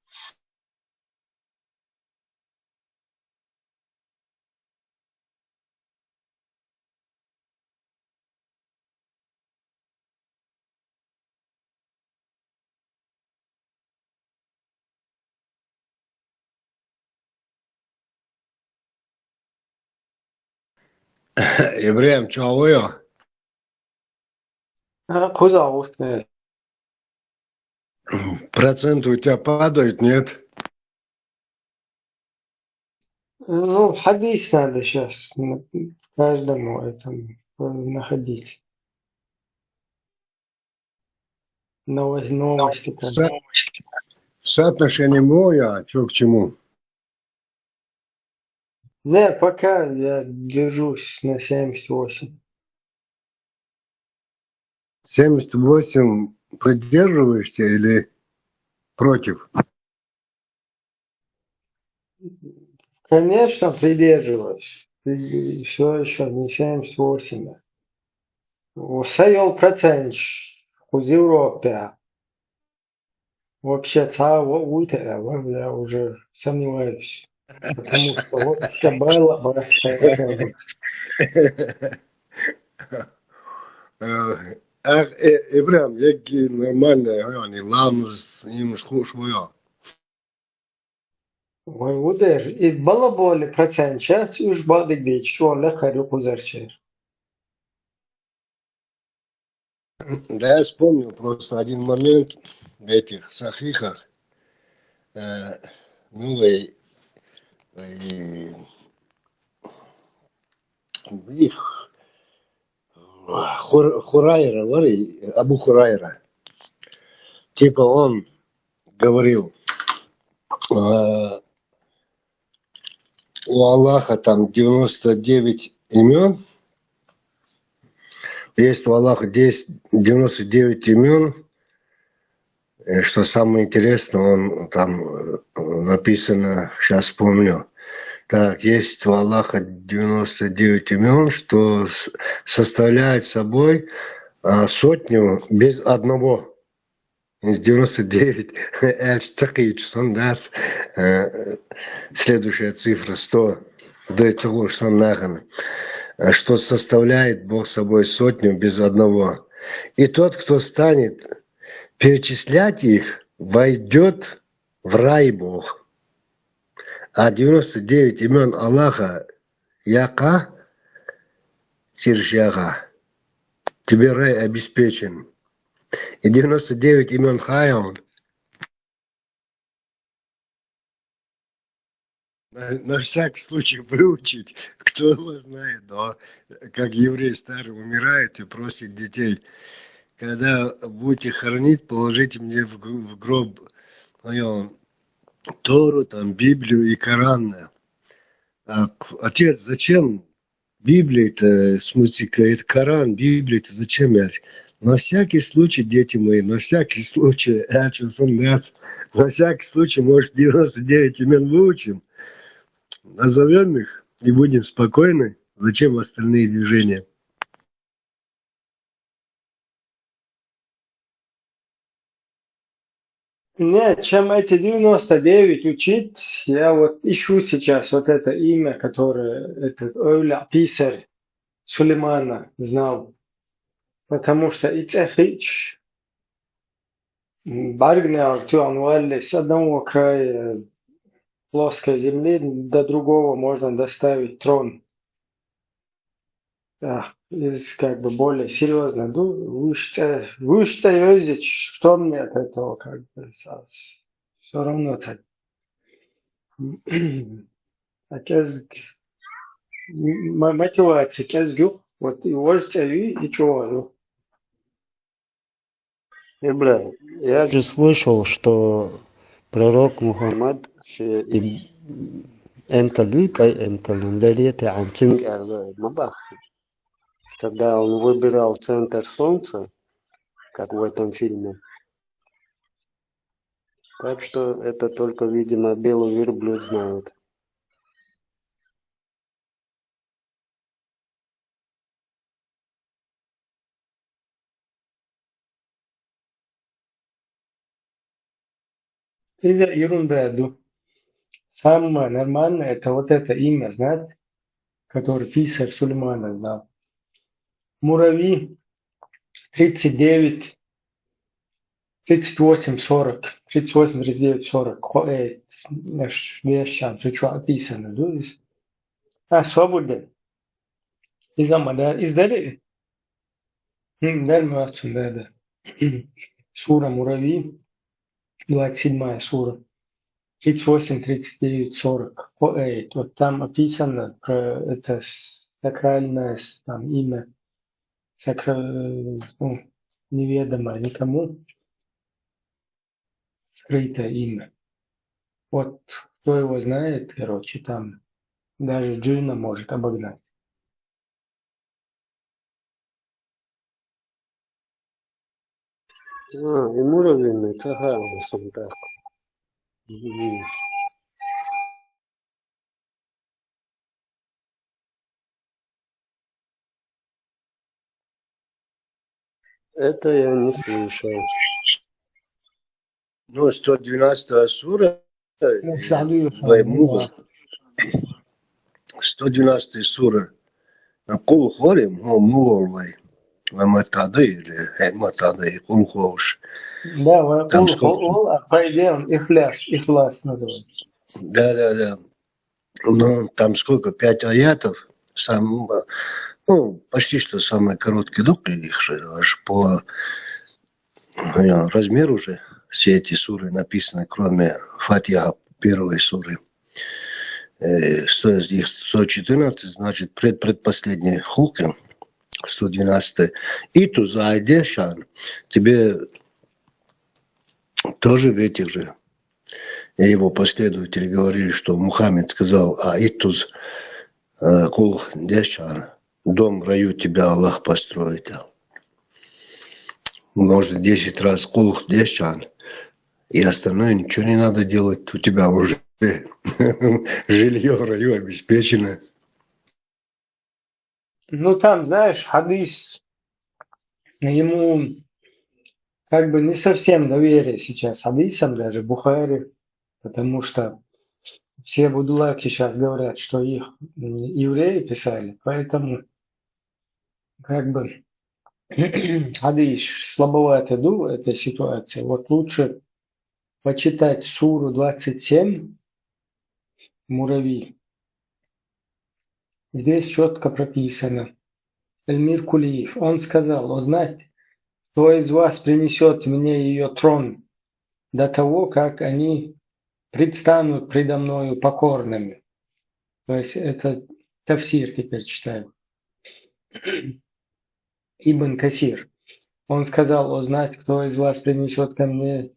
Ибрагим, чё, алло? А, кузов, э. Проценты у тебя падают, нет? Ну, хадис надо щас на-, каждому этому, э, находить. Новость, новости там. Со-, соотношение моя, чё к чему? Не, пока я держусь на семьдесят восемь. Семьдесят восемь придерживаешься или против? Конечно, придерживаюсь. Всё ещё не семьдесят восемь. Сай йола процент кхуза Европе. Вообще, цхьа а вуй-, вуй-, я уже сомневаюсь. Потому что вот всё было, было. Э, э, Ибрагим, эггара нормально, яъни, ламаз, иймаш хууш ма йоах. Вай, ву дер, и бала боли процент щас уж бакъдерг дийцача чӀогӀа лакхара ю кхузарчара. Да, я вспомнил просто один момент в этих сахихах. Э, ну, вай, вай, их, Хур-, Хурайра, вари, Абу Хурайра. Типа он говорил, э, у Аллаха там девяносто девять имён. Есть у Аллаха десять, девяносто девять имён. Э, что самое интересное, он там, э, написано, щас вспомню. Так, есть у Аллаха девяносто девять имён, что с-, составляет собой, а, сотню без одного. Из девяносто девять, аьлча ца кхийча санна дац, э, следующая цифра сто, да и того же санна нахана, э, что составляет Бог собой сотню без одного. И тот, кто станет перечислять их, войдёт в рай Бог. А девяносто девять имён Аллаха яха цӀераш яха. Тебе рай обеспечен. И девяносто девять имён хайя хьона. На, на всякий случай выучить, кто его знает, да. Как еврей старый умирает и просит детей: «Когда будете хоронить, положите мне в гр-, в гроб моё Тору, там, Библию и Коран». А, отец, зачем Библия-то, в смысле, к-, это Коран, Библия-то зачем, я говорю? На всякий случай, дети мои, на всякий случай, я чё, сам, брат, на всякий случай, может, девяносто девять имен выучим, назовём их и будем спокойны. Зачем остальные движения? Нет, чем эти девяносто девять учить, я вот ищу сейчас вот это имя, которое этот Эвлия писарь Сулеймана знал. Потому что и цӀе хиъча, м, бӀаргнегӀар тоьхна валле, с одного края плоской земли до другого можно доставить трон. Так, из, как бы, более серьёзно, ду, вуьш цӀе, вуьш цӀе йовзийча, что мне от этого, как бы, всё равно так. А кӀезиг, м-, м-, мотивация кӀезиг ю, вот и вож цӀе вий, и чӀогӀа ю. Ибрагим, я же слышал, что пророк Мухаммад, э, и энталуй, кай энталун, лерете анцинг ма баххи. Когда он выбирал центр солнца, как в этом фильме. Так что это только, видимо, белый верблюд знает. Иза юрунда ду. Самое нормальное — это вот это имя знать, которое писарь Сулеймана знал. Мурави тридцать девять, тридцать восемь, сорок, тридцать восемь, тридцать девять, сорок. Хо-, э, наш вещам, всё, что описано, да, здесь. А, свободен. Из Амада, из Дари? М, Дари Муратшин, да, да. Сура Мурави, двадцать седьмая сура. Тридцать восемь, тридцать девять, сорок. По эйт. Вот там описано про это с- сакральное с- там имя. Сакра-, ну, неведомое никому. Скрытое имя. Вот кто его знает, короче, там даже джина может обогнать. А, и Муравьиный, ага, на самом так. Мгм. Это я не слышал. Ну, сто двенадцатая сура, э, Ваймуга. Сто двенадцатая сура. Кул хорим, ну, мувал вай. Вай матады или, э, матады, кул хош. Да, вай Там кул сколько? Хо-, а по идее он ихляс, ихлас называется. Да, да, да. Ну, там сколько? Пять аятов. Сам, ну, почти что самый короткий дух их же, аж по э, размер уже. Все эти суры написаны, кроме Фатиха первой суры. Э, сто, их сто четырнадцать, значит, пред, предпоследний хуким, сто двенадцатый. И ту зайдешан, тебе тоже в этих же. И его последователи говорили, что Мухаммед сказал: «А итуз, э, кул дешан, дом в раю тебя Аллах построит». Может, десять раз кул дешан, и остальное ничего не надо делать, у тебя уже жилье в раю обеспечено. Ну, там, знаешь, хадис, ему как бы не совсем доверие сейчас хадисам, даже Бухари, потому что все будулаки сейчас говорят, что их, м, евреи писали, поэтому как бы хадис слабоватый дух этой ситуации. Вот лучше почитать суру двадцать семь, Мурави. Здесь четко прописано. Эльмир Кулиев. Он сказал: «Узнать, кто из вас принесет мне ее трон до того, как они предстанут предо мною покорными». То есть это тафсир теперь читаю. Ибн Касир. Он сказал: «Узнать, кто из вас принесет ко мне,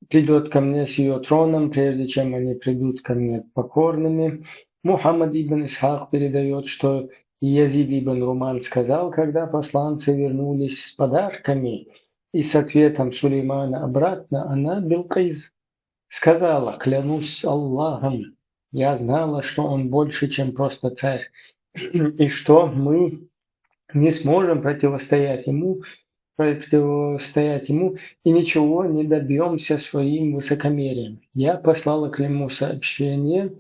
придет ко мне с ее троном, прежде чем они придут ко мне покорными». Мухаммад ибн Исхак передает, что Язид ибн Руман сказал, когда посланцы вернулись с подарками и с ответом Сулеймана обратно, она, Билкис, сказала: «Клянусь Аллахом, я знала, что он больше, чем просто царь, и что мы не сможем противостоять ему, противостоять ему, и ничего не добьемся своим высокомерием. Я послала к нему сообщение,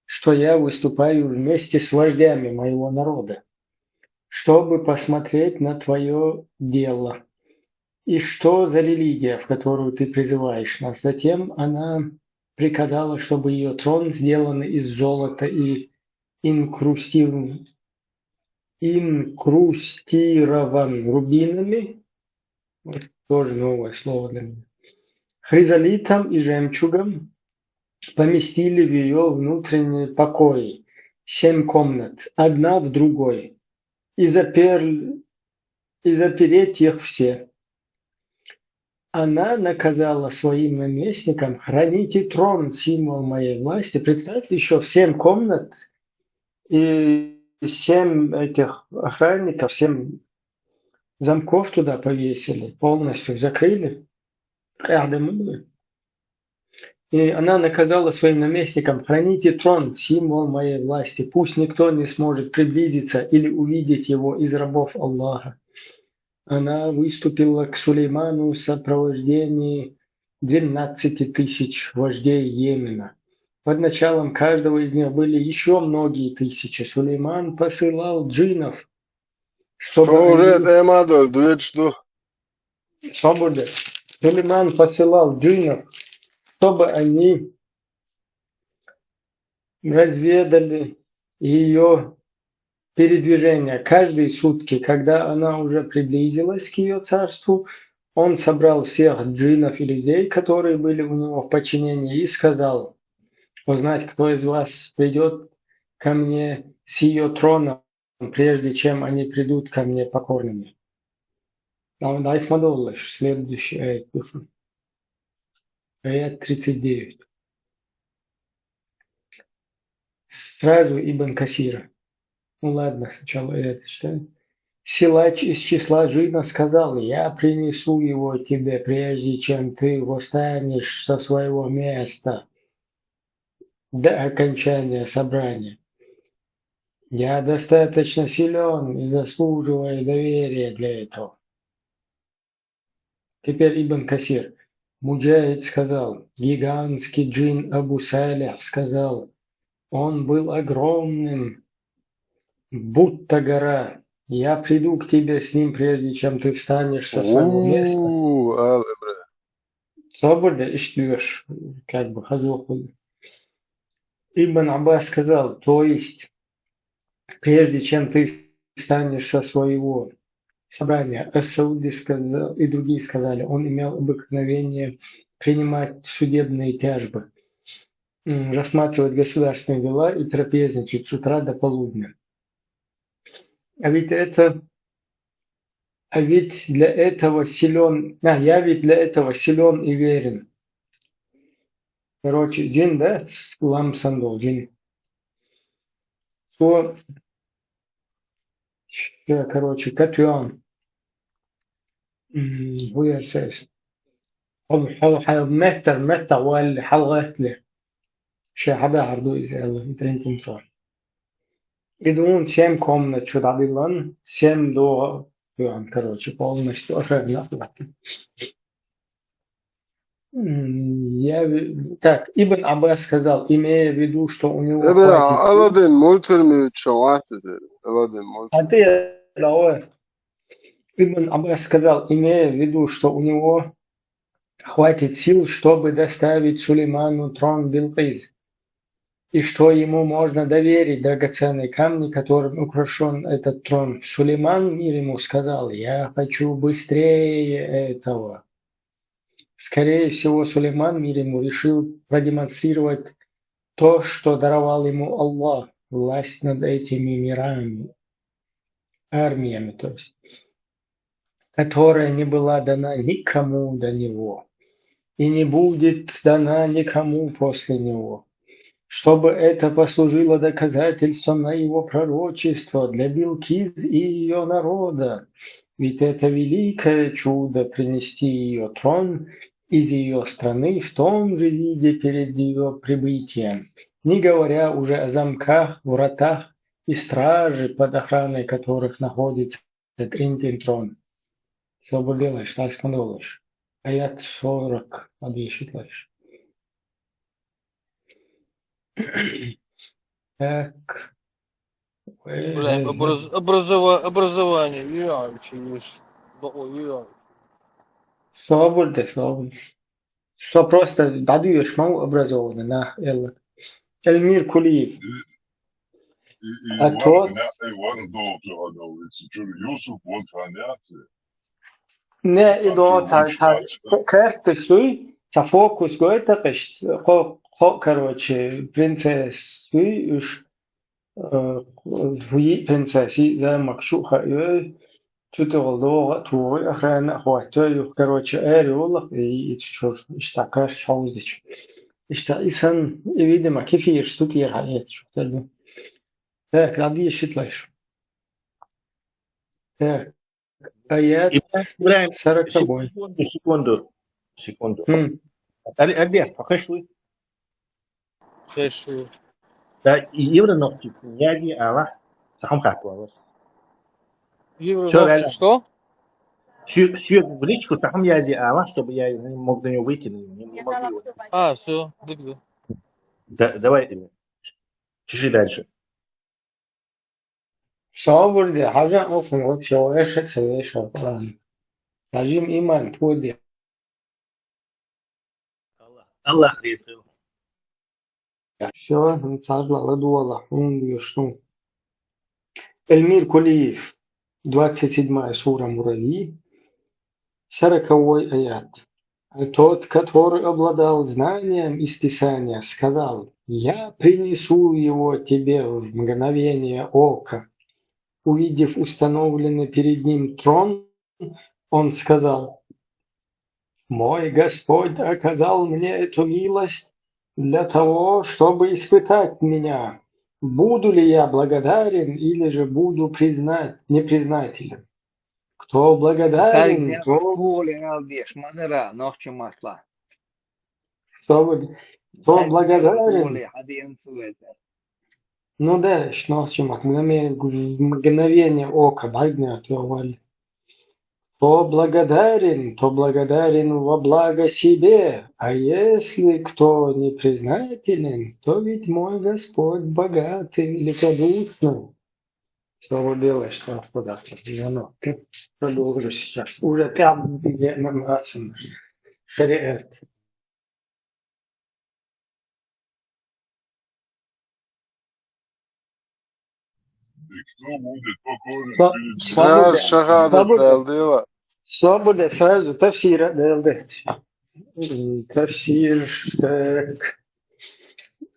что я выступаю вместе с вождями моего народа, чтобы посмотреть на твое дело. И что за религия, в которую ты призываешь нас?» Затем она приказала, чтобы ее трон, сделанный из золота и инкрустив-, инкрустирован рубинами, вот тоже новое слово для меня, хризолитом и жемчугом, поместили в ее внутренние покои, семь комнат, одна в другой, и запер-, и запереть их все. Она наказала своим наместникам: «Храните трон, символ моей власти». Представьте, еще в семь комнат и семь этих охранников, семь замков туда повесили, полностью закрыли. И она наказала своим наместникам: «Храните трон, символ моей власти. Пусть никто не сможет приблизиться или увидеть его из рабов Аллаха». Она выступила к Сулейману в сопровождении двенадцати тысяч вождей Йемена. Под началом каждого из них были еще многие тысячи. Сулейман посылал джинов, чтобы Что уже они это, Эмадо, две что? Свобода. Сулейман посылал джинов, чтобы они разведали ее передвижения. Каждые сутки, когда она уже приблизилась к ее царству, он собрал всех джиннов и людей, которые были у него в подчинении, и сказал: «Узнать, кто из вас придет ко мне с ее троном, прежде чем они придут ко мне покорными». Там дальше мы дальше, следующий аят пишем. Аят тридцать девять. Сразу Ибн Касира. Ну ладно, сначала аят читаем. Силач из числа джиннов сказал: «Я принесу его тебе, прежде чем ты восстанешь со своего места до окончания собрания. Я достаточно силен и заслуживаю доверия для этого». Теперь Ибн Касир. Муджахид сказал: «Гигантский джин Абу Салих сказал, он был огромным, будто гора. Я приду к тебе с ним, прежде чем ты встанешь со своего места». Уу, ал, Эмре. Собрда ишт юаш, как бы, хазух. Ибн Аббас сказал, то есть, прежде чем ты встанешь со своего собрания, Ас-Сауди сказал, и другие сказали, он имел обыкновение принимать судебные тяжбы, м, рассматривать государственные дела и трапезничать с утра до полудня. А ведь это, а ведь для этого силен, а, я ведь для этого силен и верен. Короче, джин, да, ламсандул джин. Цо, ща, короче, катуян. М, вуярсес. Хьал, хьал, хьал, меттар, меттар валли, хьал гъатли. Ше хьада харду из Аллах, и трентин цо. И дун семь комнат чу дадилан, семь до, короче, полностью охрана. М, я ви-, так, Ибн Аббас сказал, имея в виду, что у него Эмре, хватит сил. Аладдин мультфильм чаватиди. Аладдин мультфильм. А ты, давай. Ибн Аббас сказал, имея в виду, что у него хватит сил, чтобы доставить Сулейману трон Билкис, и что ему можно доверить драгоценные камни, которым украшен этот трон. Сулейман, мир ему, сказал: «Я хочу быстрее этого». Скорее всего, Сулейман, мир ему, решил продемонстрировать то, что даровал ему Аллах, власть над этими мирами, армиями, то есть, которая не была дана никому до него и не будет дана никому после него, чтобы это послужило доказательством на его пророчество для Билкис и ее народа. Ведь это великое чудо принести ее трон из ее страны в том же виде перед ее прибытием, не говоря уже о замках, вратах и страже, под охраной которых находится трентин трон. Собрда, ишт дальше хьадолаш. Аят сорок, хьадешитлаш. Так. Бля, образ-, образова-, образование, юрьевич, юрьевич. Бо-, о, юрьевич. Собрда, собрда. Со просто дадуеш мау образованный, на, Элла. Эльмир Кулиев. И, и, и А ван тот хьаня-, и ван долча хьадаллица, чур Юсуп ван хьаняца. Не, и Цхьа до чур ца, виш ца, вац. Ке-, керта суй, ца фокус гойта къишт, хо, хо, короче, принцесс суй, уж, э, вуй принцесс, и замок шуха, э, цу тӀагӀолла догӀа а, тугӀу а, охрана а хӀотта а юха, короче, аьрру йолах, и, и чур, иштта каш чхьовздича. Иштта и сан, и, видимо, кефирш цу тӀера хьаэца шу тӀадо. Так, ладно, ишитлаш. Так, аят Ибрагим, Ибрагим, сороковой. Секунду, секунду, секунду. Хм. Али, Али, а хаш вуй? Хеш. Да, и евро ногти, я не ала, сахам хапуалас. Евро Всё, ногти, реально. Что? Сю-, сю в личку сахам язи ала, чтобы я не мог до него выйти, не, не, не могу его. А, всё, дык, да. Да, давай, э, чеши дальше. Собрда, хьажа, охуй, вот всё, эшек, всё, эшек, ладно. Хьажим иман, пуди. Аллах, Аллах реза. Всё, ну, царла ладуала, хун, ешну. Эльмир Кулиев, двадцать седьмая сура Мурави, сороковой аят. А тот, который обладал знанием из Писания, сказал: «Я принесу его тебе в мгновение ока». Увидев установленный перед ним трон, он сказал: «Мой Господь оказал мне эту милость для того, чтобы испытать меня, буду ли я благодарен или же буду признать, непризнателен». Кто благодарен, то... Кто бл-, кто благодарен. Ну да, что, чем от мгновения, мгновения ока, бальгнет его валь. Кто благодарен, то благодарен во благо себе, а если кто не признателен, то ведь мой Господь богатый, великодушный. Что вы делаете, что куда-то? Ну, ну, ты продолжу сейчас. Уже прям, не, на, на, шариат. И кто будет покорен перед... Со-, перед... Сразу шахадат, сразу, да, дело. Сразу, сразу тафсир, да, да. Тафсир, так.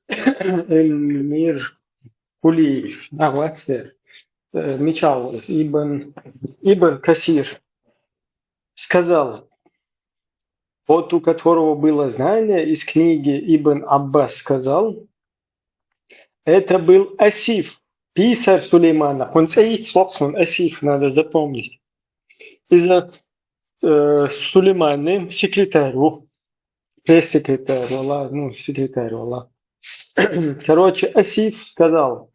Эльмир Кулиев. А, вот, э, Мичал, Ибн, Ибн Касир сказал, тот, у которого было знание, из книги Ибн Аббас сказал, это был Асиф, писарь Сулеймана. Он стоит, собственно, Асиф, надо запомнить. Из-за, э, Сулейманы, секретарь, во, пресс-секретарь, валла, ну, секретарь, валла. Короче, Асиф сказал,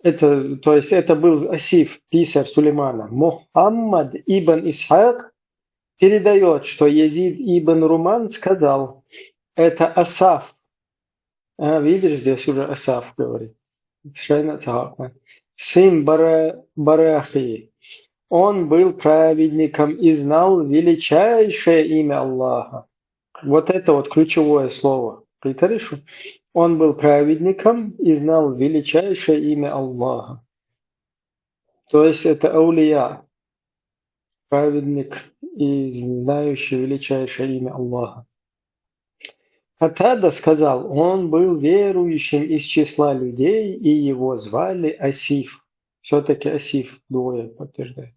это, то есть это был Асиф, писарь Сулеймана. Мухаммад ибн Исхак передаёт, что Язид ибн Руман сказал, это Асаф. А, видишь, здесь уже Асаф говорит. Шайна Цахакма. Сын Бара-, Барахи. Он был праведником и знал величайшее имя Аллаха. Вот это вот ключевое слово. Кайтаришу. Он был праведником и знал величайшее имя Аллаха. То есть это аулия, праведник и знающий величайшее имя Аллаха. Катада сказал, он был верующим из числа людей, и его звали Асиф. Всё-таки Асиф двое подтверждает.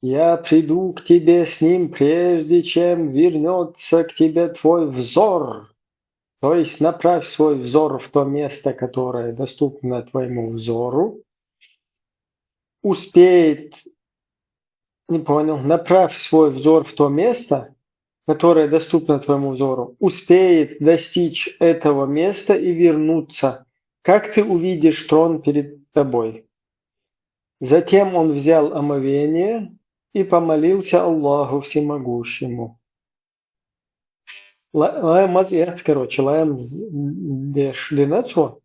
Я приду к тебе с ним, прежде чем вернётся к тебе твой взор. То есть направь свой взор в то место, которое доступно твоему взору. Успеет, не понял, направь свой взор в то место, которое доступно твоему взору. Успеет достичь этого места и вернуться, как ты увидишь трон перед тобой. Затем он взял омовение и помолился Аллаху Всемогущему. Ла-, лаем маз яц, короче, лаем з-, деш линацо.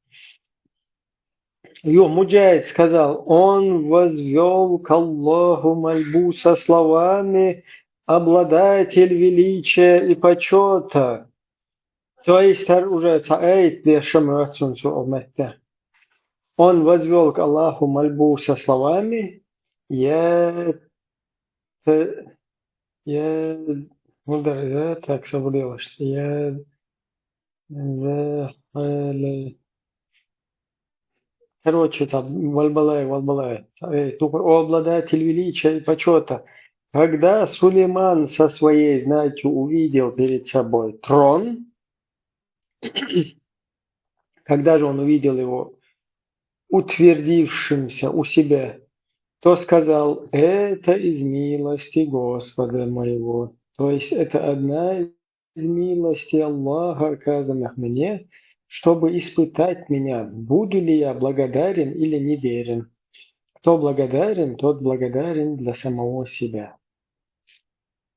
Ю, Муджаид сказал, он возвёл к Аллаху мольбу со словами: «Обладатель величия и почёта». То есть, тар уже таэйт дешем рацун су омете. Он возвёл к Аллаху мольбу со словами: «Я, т-, я, ну да, я так собралась, я, я, э, короче, там, валбалай, валбалай. Э, тупо, о, обладатель величия и почёта». Когда Сулейман со своей знатью увидел перед собой трон, когда же он увидел его утвердившимся у себя, то сказал: «Это из милости Господа моего». То есть это одна из милостей Аллаха, оказанных мне, чтобы испытать меня, буду ли я благодарен или неверен. Кто благодарен, тот благодарен для самого себя.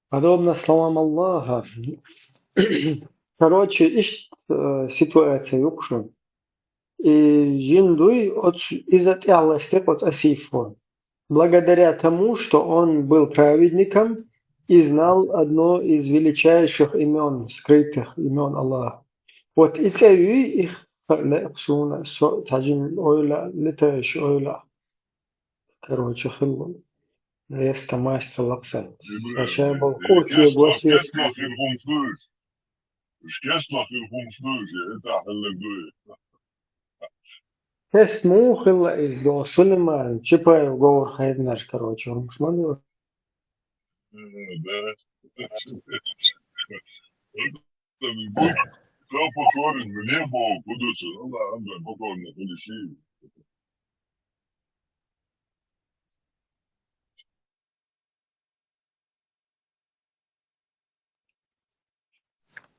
Подобно словам Аллаха. Короче, иш, э, ситуация юкшу. И жиндуй от, из-за тялости от Асифа. Благодаря тому, что он был праведником и знал одно из величайших имён, скрытых имён Аллаха. Вот и цеви их Ле-, суна, со, цхьа жимма ойла, летающий ойла. Короче, хилла. Реста мастер лаксан. Ибрагим, Саша был э, курки кеслах, государства. Кеслах хир хумшлуш. Кеслах хир хумшлуш, это хилла дуй. Кест му хилла из до Сулейман, Чапаев говор хайднаш, короче, хумшлуш. Э, да. Кто покорен в небо, будут, ну да, да, покорны, будущие.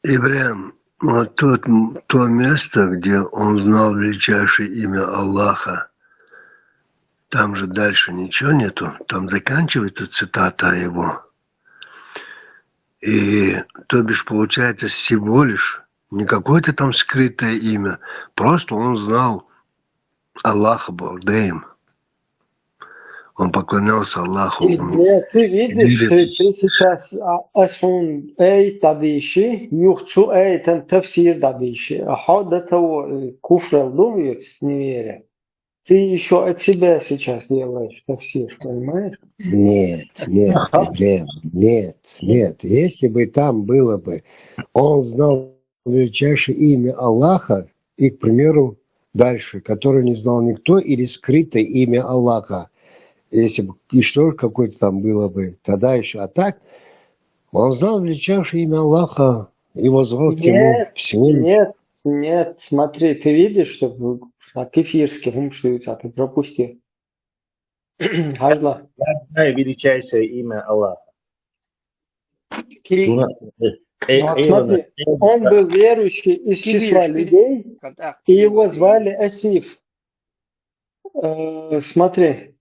Ибрахим, вот тут м, то место, где он знал величайшее имя Аллаха, там же дальше ничего нету, там заканчивается цитата его. И, то бишь, получается всего лишь не какое-то там скрытое имя, просто он знал Аллаха Богдаем. Он поклонялся Аллаху. Он Нет, ты видишь, верил. Ты, ты сейчас а, асун эй тадиши, юхцу эй тан тафсир тадиши. А хо до того э, куфрал думают, не веря. Ты еще от себя сейчас делаешь тафсир, понимаешь? Нет, нет, Ага. Ибрахим, нет, нет. Если бы там было бы, он знал величайшее имя Аллаха, и, к примеру, дальше, которое не знал никто, или скрытое имя Аллаха, если бы еще какое-то там было бы, тогда еще. А так, он знал величайшее имя Аллаха, его звал к нему Нет, всего. Нет, нет, смотри, ты видишь, что в- а кефирский хумшуется, а ты пропустил. Хажла. Я знаю величайшее имя Аллаха. Ки- Суна- э, э, Вот э, смотри, э, он был верующий из числа людей, и его звали Асиф. Э, смотри,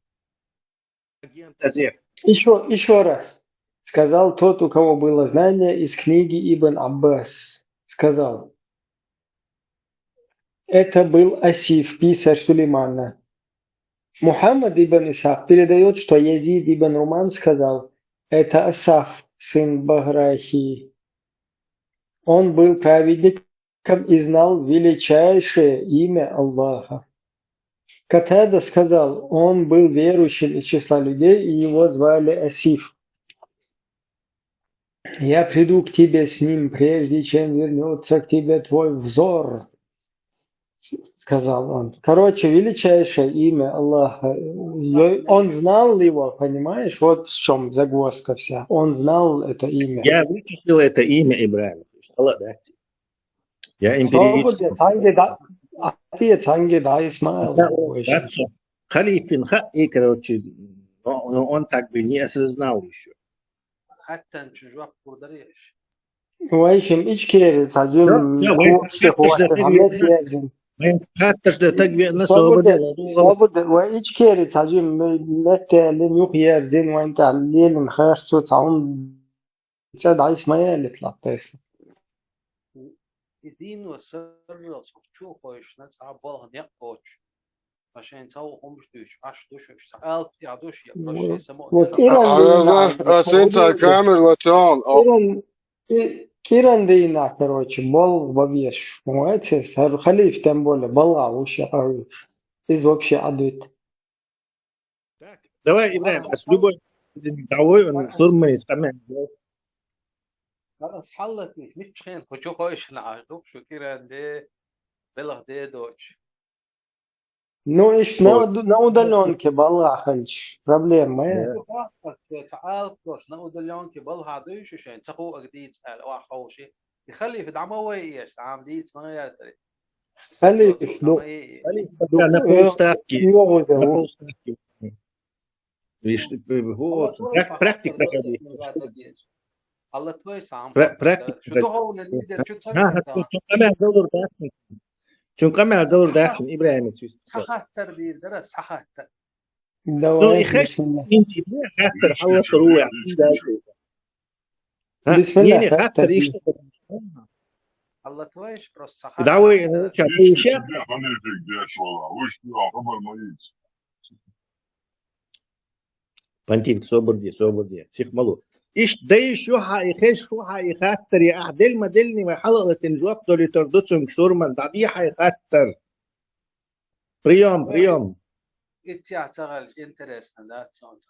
Агент Азеф. Еще, еще раз. Сказал тот, у кого было знание из книги Ибн Аббас. Сказал, это был Асиф, писарь Сулеймана. Мухаммад ибн Исхак передает, что Язид ибн Руман сказал, это Асаф, сын Баграхи. Он был праведником и знал величайшее имя Аллаха. Катада сказал, он был верующим из числа людей, и его звали Асиф. Я приду к тебе с ним, прежде чем вернется к тебе твой взор, сказал он. Короче, величайшее имя Аллаха. Ё- Он знал его, понимаешь? Вот в чем загвоздка вся. Он знал это имя. Я вычислил это имя Ибрахим. Что, да? Я эмпирически. Собуде, цанге да, а ты цанге да, Исмаил. Да, о, Ой, да, всё. Халифин ха, и, короче, но, но он как бы не осознал еще. Хаттан чужак курдареш. Вайшим ичкери цажим Да, да, вай курсе хатташ да хватит, тагве-, амет язим. Вай хатташ да тагве на Собуде, собуде, ладу, собуде, вай ичкери цажим ме-, мете лин юх язин, вай та лин харсу цаун Ца дайс ма ялит латтайс. И дин ва сарралц чу хойшна цӀа балгӀа некъ боч. Ашен цау хумш душ, аш душ, аш цӀа алп тя душ, я прош, я само. Вот Иран А, дина, а, а, сен ца камер латон. Иран, И-, Иран дина, короче, бол бабьеш. Моэце сар халиф тем более, бала вообще, а, из вообще адвит. Так, давай, Ибрахим, а с любой давай, он сурмай, скамя. Карас халлати, ничхен, хочу хойшна, а, дук шукиран де, белах де доч. Ну, иш на, на удаленке балаханч. Проблема, э? Да. Ца алкош, на удаленке балха дойшушен, цаху агдиц, ал, ва хауши. И халиф дама вай еш, ам диц, ма яртари. Халиф, ну, халиф, на полставки. На полставки. Видишь, э, вот, прак-, практика. Алла твой сам. Пра-, практика. Шу духовный лидер, шу царь. Ага, там. Чун камя доллар дахтин. Чун камя доллар дахтин, Ибрахим Цвист. Сахаттар дир, дара, сахаттар. Ну, и хэш, инти, хаттар, Алла шуруя. Не, не, хаттар, ишта. Алла твой, просто сахаттар. Да, вы, ну, чё, ты ещё? Пантин, собур де, собур де. Сих малу. Иштта дайш ю хьа и хезаш ю хьа и хаттар, я ахь делла ма деллий вай хьалаалатина жоп долуьйтур ду цуьнга, штурман, дӀадехьа и хаттар. Приём, приём. Итцехь ца гӀелча, интересно, да, цунца.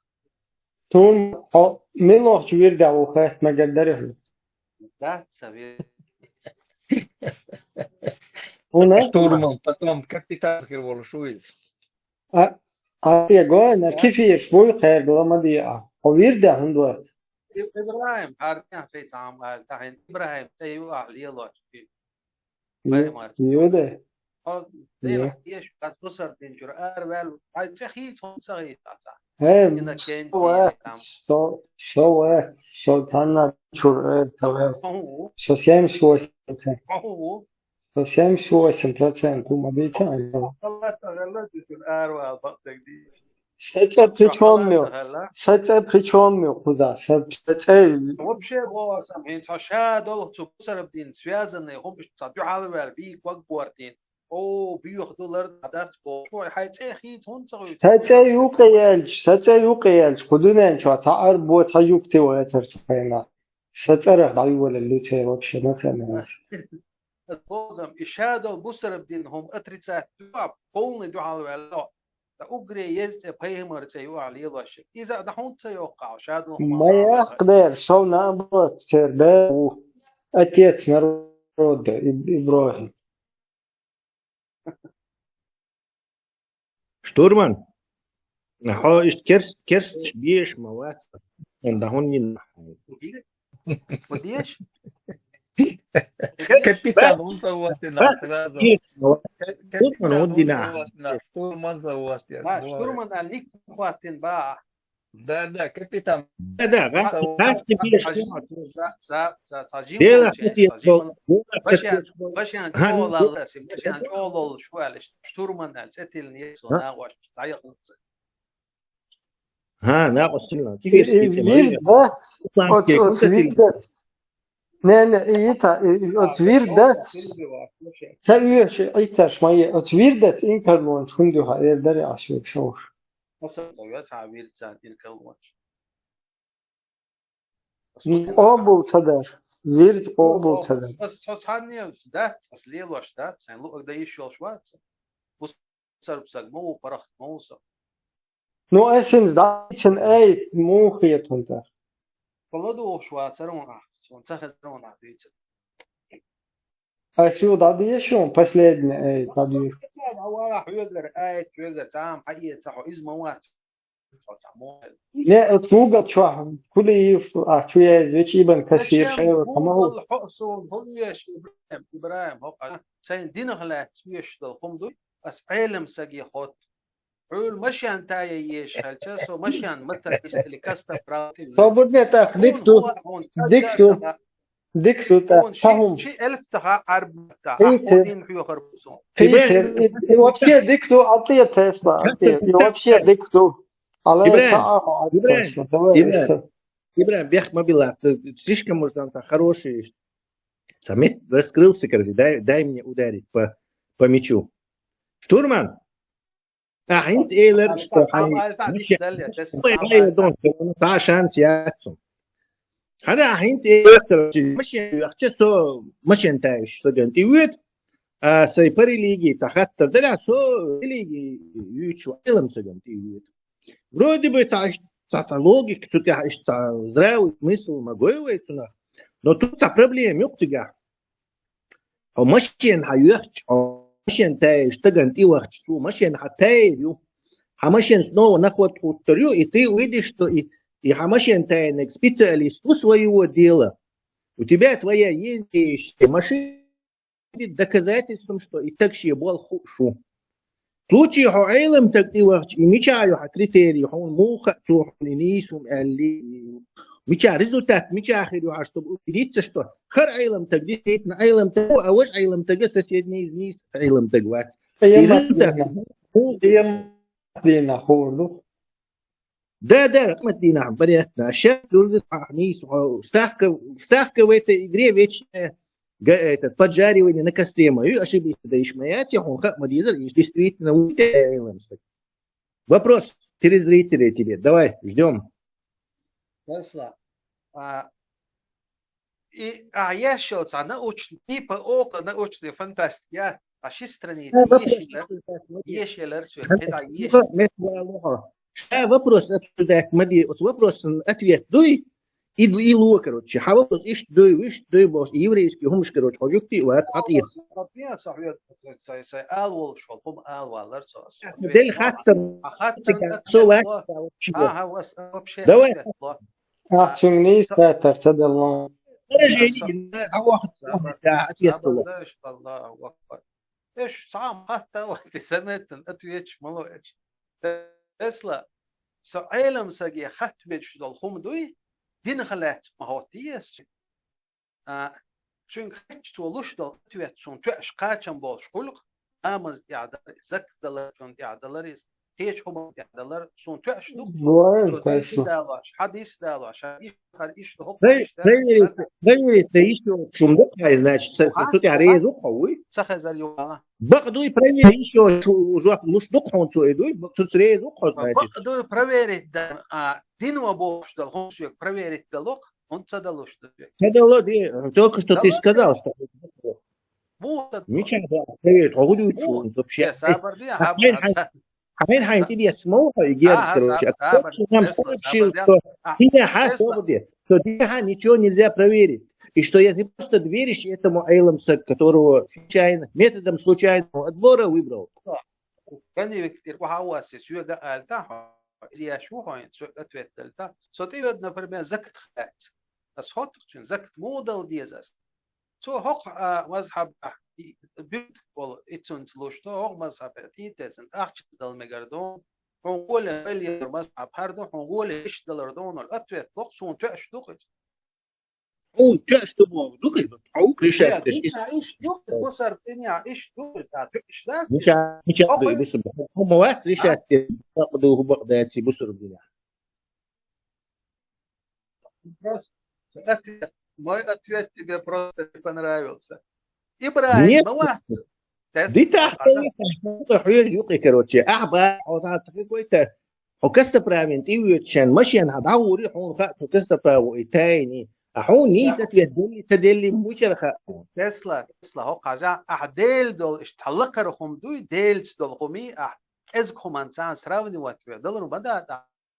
Тун, хьо милохчу вирдехь ву хатта мегар дара хьуна? Дац сан вир. ХӀунда? Штурман, потом капитан хир волуш ву иза. А, а, я гой, на кефир, швой хайр, гламадия. Хьо вирдехь хӀунда вац? И-, ИбрахӀим, хьардехь тхайца Ӏам аьлла, тахьин ИбрахӀим, тӀе ю ахь лелош. Ю-, Пайхамар ю де. Хьо делахь теша, ас бусар динчуьра араваьлла, хьайн цӀе хийца хӀунда ца хийца ца? Э, Иннокентий со вац, там. Со, со вац, со цхьанна чуьра, э, ца вац. Хьо ву? Со семьдесят восемь процент. Хьо ву? Со семьдесят восемь процент ву, ма дийца. Алла тахалла, цуьнан аравала бакъдерг дийца. Сан цӀе при чём ю? Сан цӀе при чём ю, кхуза? Сан, сан цӀе. Вообще, боху сан, хӀинца хьо ша долу цу бусарбдин связанный хӀумаш цхьа дуьхьал ваьлла, бийга ваг бортийна. О, буьйха ду лар дац боху. Хьайн цӀе хийца хӀунда ца хуьйцу? Сан цӀе юкъе яьлча, сан цӀе юкъе яьлча, кху дуьнен чохь цхьа арбо, цхьа юкъ тилла эцар цу хенахь. Сан цӀарах дӀайолалуьйцу вообще, ма ца мегаш. Ас боху, и ша долу бусарбдин хӀума отрицать ду, полный дуьхьал ваьлла. Ткъа уггаре еза цӀе пайхамар цӀе ю ахь лелош. Иза а дан хӀунда ца йоккху ахь, ша долу хӀума? Ма яхкъ дера, со наоборот, церан да ву. Отец народа, Иб-, ИбрахӀим. Штурман, хьо иштта керс-, керсташ беш ма вац. Дан хӀунда йина? Ма деш? Капитан, он заводит нас сразу. Капитан, он заводит нас. Штурман заводит. Ма, штурман аьлла, ник хӀоттийна бахьа. Да, да, капитан. Да, да, ца, ца, ца, ца, ца, ца, ца, ца, жим волча, ца, жим волча. Башен, башен чӀогӀа лалла, башен чӀогӀа лолла шу аьлла, штурман аьлла, цӀе тиллина еза со нагӀош, дӀаяхалца. ХӀа, накъостина. Кефир спицкий вир дац. Оц, оц вир дац. Не, не, и, и та, и, и, оц вир дац. Ца уьш, Ӏиттарш ма е, оц вир дац, инкарлонаш хӀунда ю хьан, эр даре ас век шовш. Оц ца вес хьан вир ца инкарлонаш. Къобал ца дар. Вир къобал ца дар. Ас, со цхьанне дац, ас лелош дац, сайн луъаг дан йиш йолуш вац. Бусарб саг ма ву, паргӀат ма ву со. Ну, ас хӀинца дӀадийцина аят муха хета хьуна тӀаккха? Со ладугӀуш вацара хьуна ахь, суна ца хезара хьуна ахь дуьйцург. Ас юха дӀадеша хьуна, последний аят дӀадеша. Хьо валахь хьоьгара, аят хьоьгара, цхьа а хьаэца хьо, иза ма вац. Хьо цхьа мо. Не, оцу Гугл чохь Кулиев ахь чу язйича, Ибн Касир шайла ма ву. Гугл хьо суна хӀун оьшу, ИбрахӀим, ИбрахӀим, хӀокху сайн динах лаьцна оьшуш долу хӀума дуй, ас Ӏелам саге хотту. Хьуьлла машен тае езаш хилча, со машен ма тайиста или каста правти. Собар де тӀаккха, дика ду. Дика ду. Дика ду тӀаккха. Хьуна ши, ши элп ца хаьа Ӏарбатта. Ахь хӀун дин хьоьхур бу суна? Питер, и, и вообще дика ду, алтӀе Тесла, алтӀе. И вообще дика ду. Ала ца ахьа Ӏарбатта. Давай, ИбрахӀим, бехк ма билла. Слишком уж там хороший. Ца мет раскрылся, короче, дай, дай мне ударить по, по мячу. Штурман! Ахь хӀинца элира, что хьайн машен, цхьа шанс яц цунна. Хьан ахь хӀинца элира, короче, машен йоьхча, со машен тайша саган тӀе воьду, а сайн по религии цхьа хаттар дара, со религии юьйцуш ву, Ӏелам саган тӀе воьду. Вроде бы цхьа, цхьа, цхьа логика цу тӀехь, иштта цхьа здравый смысл ма гой вай цунах. Но тут цхьа проблема юкъа цигахь. Хьо машен хьан йоьхча, хьо машен тайша стагана тӀе вахча, цо машен хьан тайр ю. Хьан машен снова на ход хӀуттур ю, и ты увидишь, что и, и хьан машен тайнарг специалист ву своего дела. У тебя твоя есть машина, будет доказательством, что и так шен болх хууш ву. Случай хьо Ӏелам стаг тӀе вахча, и мичахь ю хьан критерий, хьуна муха а цо хьуна и нийса хӀума аьлли, мичахь результат, мичахь хир ю хьан, чтобы убедиться, что хӀара Ӏелам стаг действительно Ӏелам стаг ву, а важа Ӏелам стаг соседний из нийса Ӏелам стаг вац. И результат. Дина хуур ду. Да, да, рахмат дийнахь, баретна. Сейчас уже, а, нийса, а, ставка, ставка в этой игре вечная, га-, этот, поджаривание на костре. Мою ошибиться да ишмаятия, он как мадизер, и действительно, у тебя, Элэм, вопрос телезрителей тебе. Давай, ждём. Тесла. А, и, а, еш йола цхьа научный, типа около научной фантастики, я, а ши страница, еш йолар, еш йолар соьга, кхидӀа еш. Ша вопрос обсуждать ма де, оцу вопросан ответ дуй, и, и ло, короче. Хьан вопрос иштта дуй, вуьшта дуй бохуш, еврейский хӀумаш, короче, хьо жуьгти а вац, хьан тӀе. Сайн ала волуш волу хӀума ала валлар со. Дел хаттар. А хаттар со вац. Ага, вас вообще. Давай. Ахчуьнга нийса хаттар ца делла. Поражение, а вахт ответ. Аллаху акбар. Эш, цхьа а хатта вахти саметтан ответаш ма ло эш. Тесла, со Ӏелам саге хатта бечуш долу хӀума дуй, динах лаьцна ма хӀоттае ас. А, цуьнга хатта цо луш долу ответ суна тоьаш кхачам болуш хуьлу-кх, намаз тӀехь далар, закат далар, цунна тӀехь далар иза, кхечу хӀуманна тӀехь далар, суна тоьаш ду-кх. Вай, со дайши далош, хьадис далош, хьан иштта, хьан иштта хӀокху. Проверить, проверить, проверить, дай иштта шум ду-кх хьайн, значит, ца, ца, цу тӀехь реза ву-кх хьо, вуй? Ца хезар ю хьан. Бакъ дуй, проверить, иштта шу жоп луш ду-кх хьуна цо, и дуй, бакъ цуьнца реза ву-кх хьо, значит. Бакъ дуй, проверить дан, а, дино бохуш долу хӀума соьга проверить дало-кх. ХӀунда ца далуш ду? Ца дало, ди, только что ты сказал, что муха ца дало? Мичахь да, привет, хьо хӀун дуьйцуш ву вообще? Сабар де, хьайн хьайн тӀедетташ ма ву хьо, и герз, короче. Нам сообщил, что динехь, что динехь ничего нельзя проверить. И что если просто веришь этому Айлам Саг, которого случайно, методом случайного отбора выбрал. Ганевик тӀера охьа а васе, соьга а аьлла тӀаккха, иза еш ву хьо, соьга ответ дала тӀаккха. Со тӀеведа, например, закат хаьттича. Ас хоттух цуьнан, закат муха дала деза ас? Цо хӀокху, а, мазхьабехь и, буьртиг болу, и цуьнца луш ду, хӀокху мазхьабехь тӀе а тесна, ахча дала мегар ду, хьуна гӀоле, вай лелор мазхьаб хӀара ду, хьуна гӀоле иштта далар ду, хьуна ответ ло-кх, суна тоьаш ду-кх иза. Хьуна тоьаш ду боху ду-кх иза, хьо ву-кх решать деш иза. Иштта ду-кх, бусар динехь иштта ду-кх иза, тоьаш дац иза. Мича, мича ду и бусар? Хьо ма вац решать деш, бакъ ду, хӀун бакъ дац и бусар динехь. Просто ответ. Мой ответ тебе просто не понравился. Ибрахим, ма вац. Дитахь, хьоьжа юкъе, короче. Ахьа бан, хьо цхьа ца хи гойту. Хьо костоправен тӀевоьдуш шен машенахь дӀагӀур, хьуна хаьа, цу костоправо и тайни. А хьуна нийса ответ делли, ца делли, мичара хаьа хьуна? Тесла, Тесла, хӀокху хьажахь, ахьа Дела долу иштта цхьа лакхара хӀума дуй, Делаца долу хӀумий, ахьа кӀезиг хӀуманца царна сравнивать ве далур ма дац.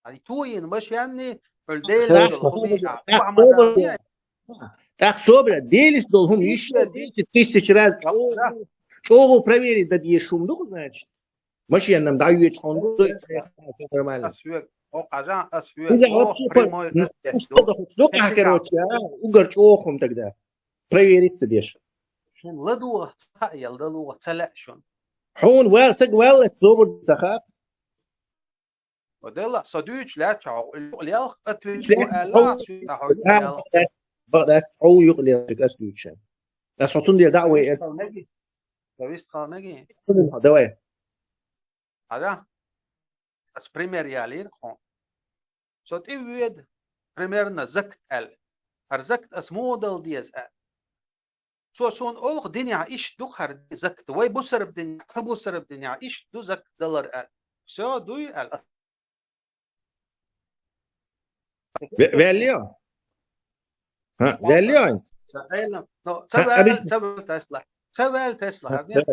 Ай, туйина машенний, хьуьлла Дела долу хӀумий, ахьа охьа ма даллий. ТӀаккха собар, Делаца долу хӀума йиш яц, десять тысяч раз чӀогӀа, чӀогӀа проверить дан дезаш хӀума ду-кх, значит. Машенам дӀайоьдуш хьуна ду, нормально. Ас хьоьга, хӀокху хьажахь, ас хьоьга, иза вообще прямой ответ ду. Ду-кх ахь, короче, а, угар чӀогӀа хӀума тогда. Проверить ца деш. Шуна ладогӀа ца хаьа, я ладогӀа ца лаьа шуна. Хьуна ва-, саг валлалц собар ца хаьа. Ва делахь, со дуьйцуш лаьтташ хьо юкъа лелха, отвечу аьлла, соьга хьо юкъа лелха. Бакъ дац, хьо юкъа лелхарг ас дуьйцуш. Ас хьо цундела дӀа а вай. Со вист хала меги? Давай. Хьажа? Ас пример ялийра хьуна. Со тӀевоьду, примерно, закат аьлла. ХӀара закат ас муха дала деза аьлла. Цо суна олу-кх, динехь иштта ду-кх хӀара закат. Вай бусарб динехь, тхан бусарб динехь иштта ду закат далар аьлла. Всё, дуй аьлла. Ве-, ваьллий хьо? ХӀа, ваьллий хьо? Ца ваьлла, но ца ваьлла, ца ваьлла, Тесла. Ца ваьлла, Тесла, хӀа, хӀа, нет?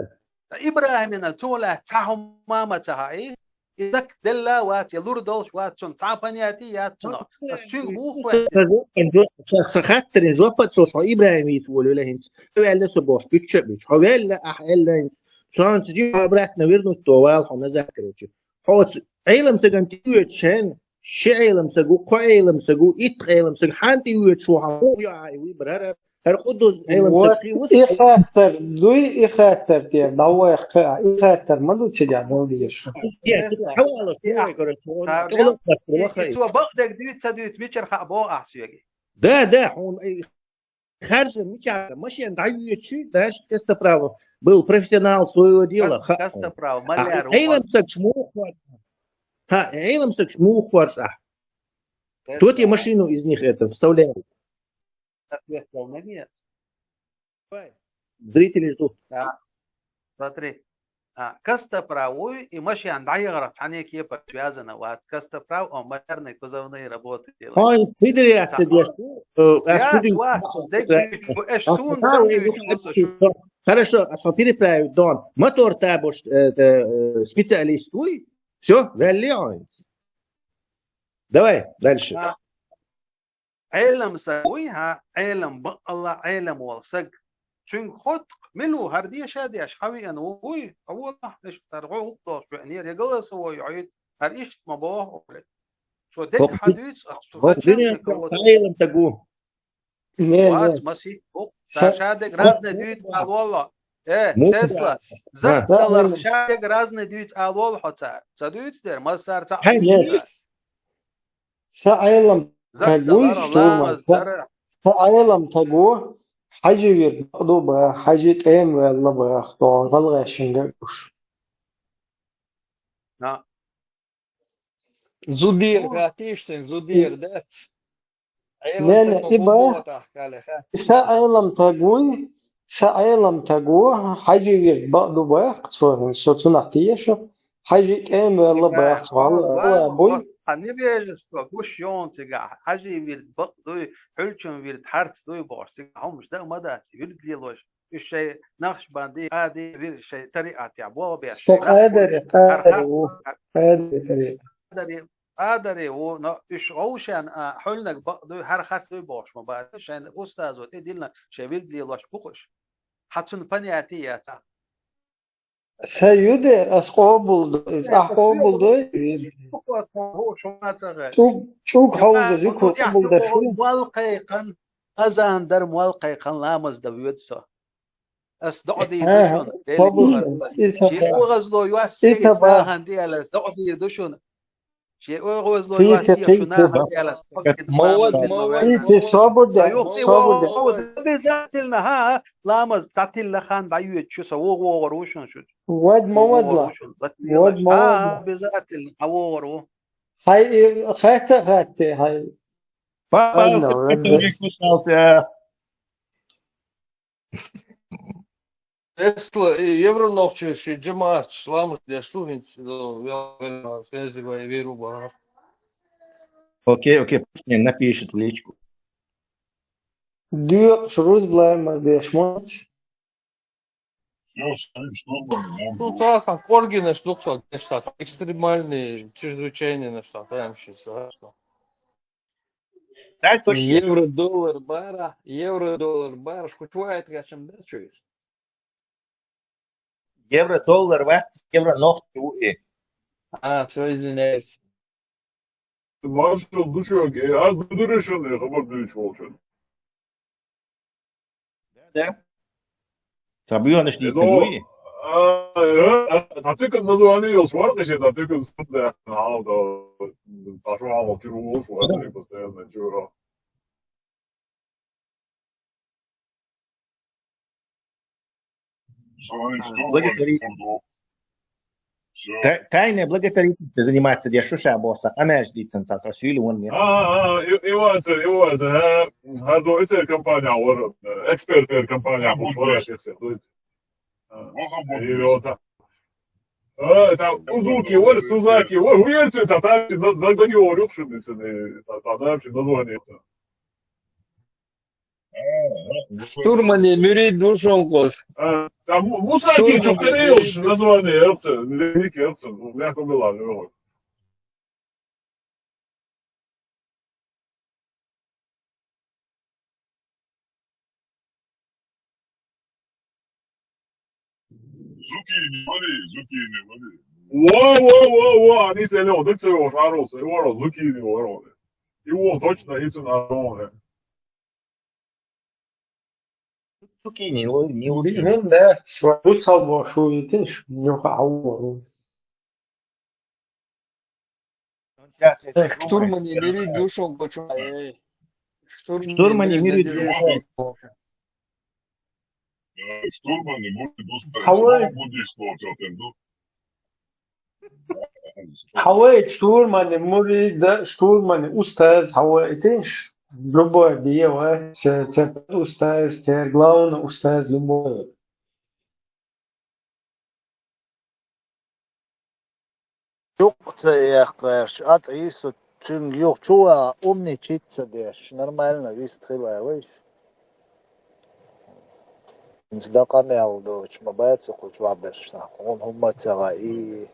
Ибрахимна цо лаьцна цхьа хӀума ма ца хаьий. И закат делла а вац, я лур долуш вац цунна, цхьа а понятие яц цунах. Ас цуьнга муха хоьттина? Сан, сан хаттарийн жоп а ца луш, хьо Ибрахим вийца волавелла хӀинца. Хьо ваьлла со бохуш, буьтча а буьтча. Хьо ваьлла, ахь аьлла хӀинца. Цо хӀинца жима обратно вернуть до вала хьо назад, короче. Хьо оцу Ӏелам сагана тӀевоьдуш шен, ши Ӏелам саг ву, кхо Ӏелам саг ву, итт Ӏелам саг, хьанна тӀевоьдуш ву, хьан муха йо ахь и выбор, хӀара? ХӀара кху дуза Ӏелам саг хи ву. И хаттар дуй, и хаттар тӀера дӀаваха кхаъ, и хаттар ма ду цигахь дала дезаш. Нет, хьавала, шуна, короче, и цо бакъдерг дуьйцу, ца дуьйцу, мичара хаьа боху ахь соьга? Да, да, хьуна, э, харжа мичахь, машен дӀайоьдуш, значит, костоправ был профессионал своего дела. Кос-, хаьа хьуна. Костоправ, маляр ву. Ӏелам сагаш муха хоржу? ХӀа, Ӏелам сагаш муха хоржу ахь? Кто тебе машину из них это вставляет? Ответ дал наконец. Давай. Зрители ждут. Да. Смотри. А, Костоправ вуй, и машен дӀаяхарах цхьанне кепара связано вац Костоправ, он мажорный кузовные работы делает. Хьо федерация деш ду, э, ас Яц, фуди-, вац, цу дег деш ду, эш ас суна фуди-, зам дуьйцуш ву со шу. Хорошо, ас хьо переправить дон. Мотор табуш, э, э, специалист вуй. Всё, валли он. Давай дальше. А. Ӏелам саг вуй хьа, Ӏелам, бакъалла Ӏелам вола саг. Цуьнга хотту, мила ву хӀара деша деш, хьан веана ву вуй, хьан волахь, иштта хӀара гӀо хӀутталгӀаш веанера, я голосовой йоӀийта, хӀара иштта ма боху оле. Цо дег хӀокху хьан дуьйцу, ас цу хӀокху сан дуьнен чу кхин Ӏелам таг ву. Не, вац, не. Масийтта ву. Ца ша дег разный дуьйцу ала волла. Э, Тесла, заккаларх ша дег разный дуьйцу ала волла хьо цара. Ца дуьйцу дера, массара цхьаъ дуьйцу. Сан Ӏелам таг вуй, штурман. Сан Ӏелам таг ву, хьажи вирд бакъду баха, хьажи тӀема ваьлла баха, тхьовра гӀалгӀайшинга гуш. Зудер, хаттийша цуьнга, Зудер дац? Не, не, и ба. И сан Ӏелам таг вуй, сан Ӏелам таг ву, хьажи вирд бакъду баха, цо, со цунах теша, хьажи тӀема ваьлла баха, цо гӀалгӀай буй. А невежество гуш йону цигахь, хьажи вирд бакъ дуй, хьуьлчун вирд хьарц дуй бохуш, цигахь хӀумаш дан а ма дац, вирд лелош. Уьш шайн Нахшбанди, Къади вир шайн тарикъатехь болх беш. Со шайн Къадари, нах Къадари ву. Къадари тарикъат. Къадари, Къадари ву, но уьш вовшен, а, хьуьлнаг бакъ дуй, хӀара харц дуй бохуш ма бац. Шайн устазо тӀедиллина шайн вирд лелош бу-кх уьш. Хьан цунна понятие яц. Сан ю де, ас къобал ду, иза ахь къобал ду, чӀуг, чӀуг хьовза, ю къобал деш ву. Мол кхайкхина, азан дар мол кхайкхина, ламаз дан воьду со. Ас доӀа дийр ду шуна, Делан дуьхьа. Шен оьгӀазло йоссийца нахана де аьлла, ас доӀа дийр ду шуна. Шен оьгӀазло йоссийца шу нахана де аьлла, ас доӀа дийр ду. Мавад, мавад. Сан юххе вогӀу, обязательно, хӀа, ламаз дӀатилла хан дӀайоьду шу, сан вогӀу вогӀур ву шуна шу. Вад ма вадла. ВогӀур ву шуна, вад ма вадла. ХӀа, обязательно, хьан вогӀур ву. Хьай, э, хатта, хатта, хьай. Папа, Анна, сыпкатури вад. Кусался. Тесла и евро нохчий ши жамаат ламаз деш ду хӀинца, э, я, я, фензи вай виру бара. Окей, окей, пусть мне напишет в личку. Доькъуш рузба ламаз деш мац. Ну, цхьа коргинаш ду-кх цо деш, цхьа экстремальный, чрезвычайный наш цхьа тайм ши цхьа. Евро, доллар бара, евро, доллар бара, шку чуваит гачам да чуйс. Евро, доллар вац, евро нохчий ву и. А, всё, извиняюсь. Маршал ду шуьга, э, аз ду дуьра шуна, э, хабар дуьйцуш волчун. Да, да. Ца буьйханаш дийцина буй? А, э, а, цхьа тыкан название йолуш вара кхин шен, цхьа тыкан сутда, хьалха, цхьа шо хьалха чуьра волуш вара, постоянно чуьра. Благотворительность. Та-, тайная благотворительность заниматься деш шу ша бохуш, сан къамел дийцина ца, сан суьйле ван. А, а, а, и, и вацар, и вацар, хӀа, хӀара ду и церан компания вара, экспертер компания, а, буш вара, а, и вацар. А, ца, Узуки вара, Сузаки вара, хӀун яра цуьнан ца тайпа, дан, дан, дан йогӀур юкъ шуна, ца, ца, ца, название ца. Штурмани мюрид ду шуна кхуш. А, там Му-, Мусаки чу кхин йолуш название яц, линейка яц, мягко было, ну. Зукини вари, зукини вари. Во, во, во, во, они село, дык село, шару, село, зукини варо. И во, точно, и цена, Цукини, о, не убил. Билмем, да, свою салбо шуйдиш, нюха ауру. Эх, штурмани мири душон гочу, эй. Штурмани мири душон. Э, штурмани мири душон. Хавай. Буддист волчу тем ду. Хьан вай штурмани мурид, штурмани устаз хьан вай теш? Любой бе вай, устаз, те главный устаз любой. юкъ ца эккхарш, атӀийса цуьнга юха чу ваха, умничать ца деш, нормально вист хила вайш. Дан къамел доцуш ма бац кху чохь берш, хьуна хӀумма а ца хаьа,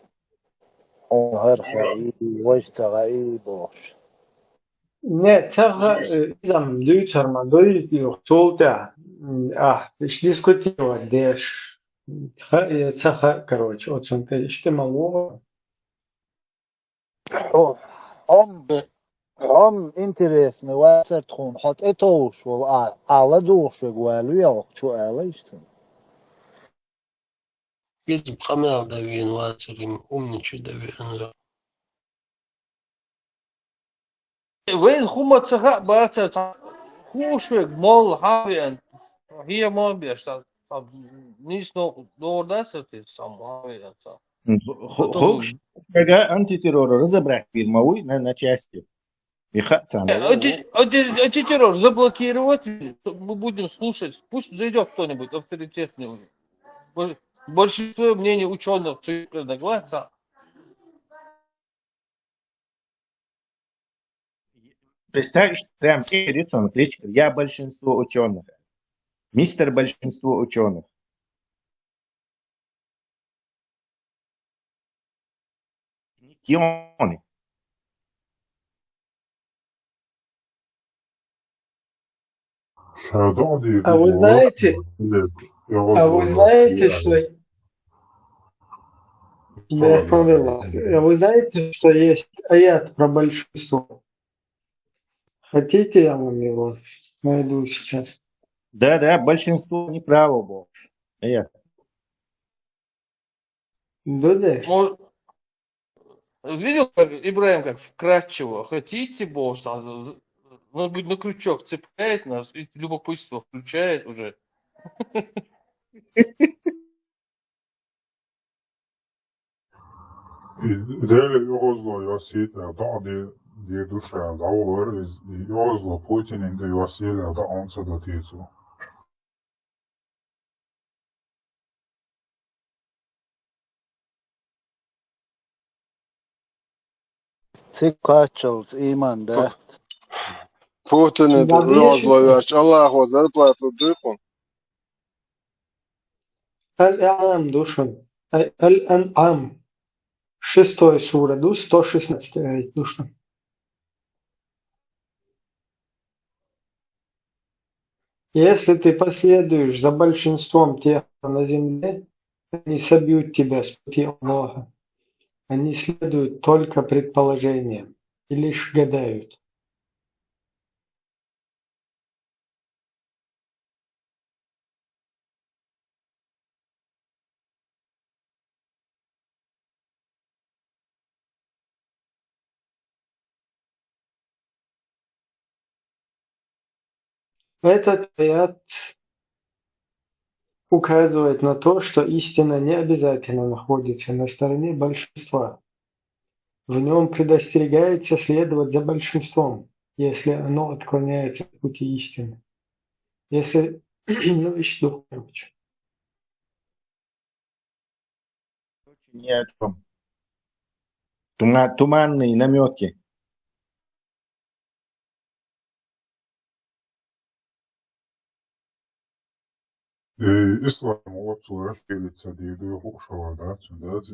хьуна хӀара хаьа, важа ца хаьа бохуш. Не, ца хаьа, э, иза-м дуьйцур ма ду иза юха, цул тӀаьхьа, м, ахь, иштта дискутировать деш. Хаьа я ца хаьа, короче, оцунна тӀе иштта ма вогӀу. Хьо, хьо-м бе-, хьо-м интересный вацара тхуна, хьо тӀетовжуш волу, а, а ладугӀуш верг валуьй хӀокху чу, ала иштта. Иза къамел дан веана вацара, и умничать дан веана вац. Вайна хӀумма ца хаьа бацара, цхьа хууш верг молла хьан веана, хьема а беш, цхьа, цхьа нийса новкъа догӀур дац аса те, цхьа хьан веана, цхьа. Ху-, потом хууш верг антитеррор разобрать бийр ма вуй на, на части. И хаьа царна. Э, анти-, анти-, антитеррор заблокировать, мы будем слушать. Пусть зайдёт кто-нибудь авторитетный. Бо-, большинство мнений учёных цу-, нагласа. Представь, что прям перед лицом кличка: «Я большинство учёных. Мистер большинство учёных». Ша доӀа дийр ду. А вы знаете, а вы знаете, что, да, я поняла. А вы знаете, что есть аят про большинство? Хотите, я вам его найду сейчас? Да, да, большинство неправо было. Аят. Да, да. Мо-, видел, как Ибраим как вкратчиво? Хотите, Бог, там, з-, з-, на, на крючок цепляет нас, и любопытство включает уже. И Дела оьгӀазло йоссийтар, доӀа де-, дийр ду ша, дӀаволор иза, и оьгӀазло Путинан тӀе йоссийла, доӀа хӀунда ца до те цо? Цига кхаччалц ийман дац. Путинан тӀе оьгӀазло йоьссича, Аллахо зарплату дуй кхунна? Аль-Ан'ам ду шуна. Аль-, Аль-Ан'ам. Шестой сура ду, сто шестнадцатый аят ду шуна. Если ты последуешь за большинством тех, кто на земле, они собьют тебя с пути Аллаха. Они следуют только предположениям и лишь гадают. Этот аят указывает на то, что истина не обязательно находится на стороне большинства. В нём предостерегается следовать за большинством, если оно отклоняется от пути истины. Если, ну, ещё, короче. Ни о чём. Тума-, туманные намёки. Э, ислам оццул расшириться дийр ду хууш хилар дац, дац?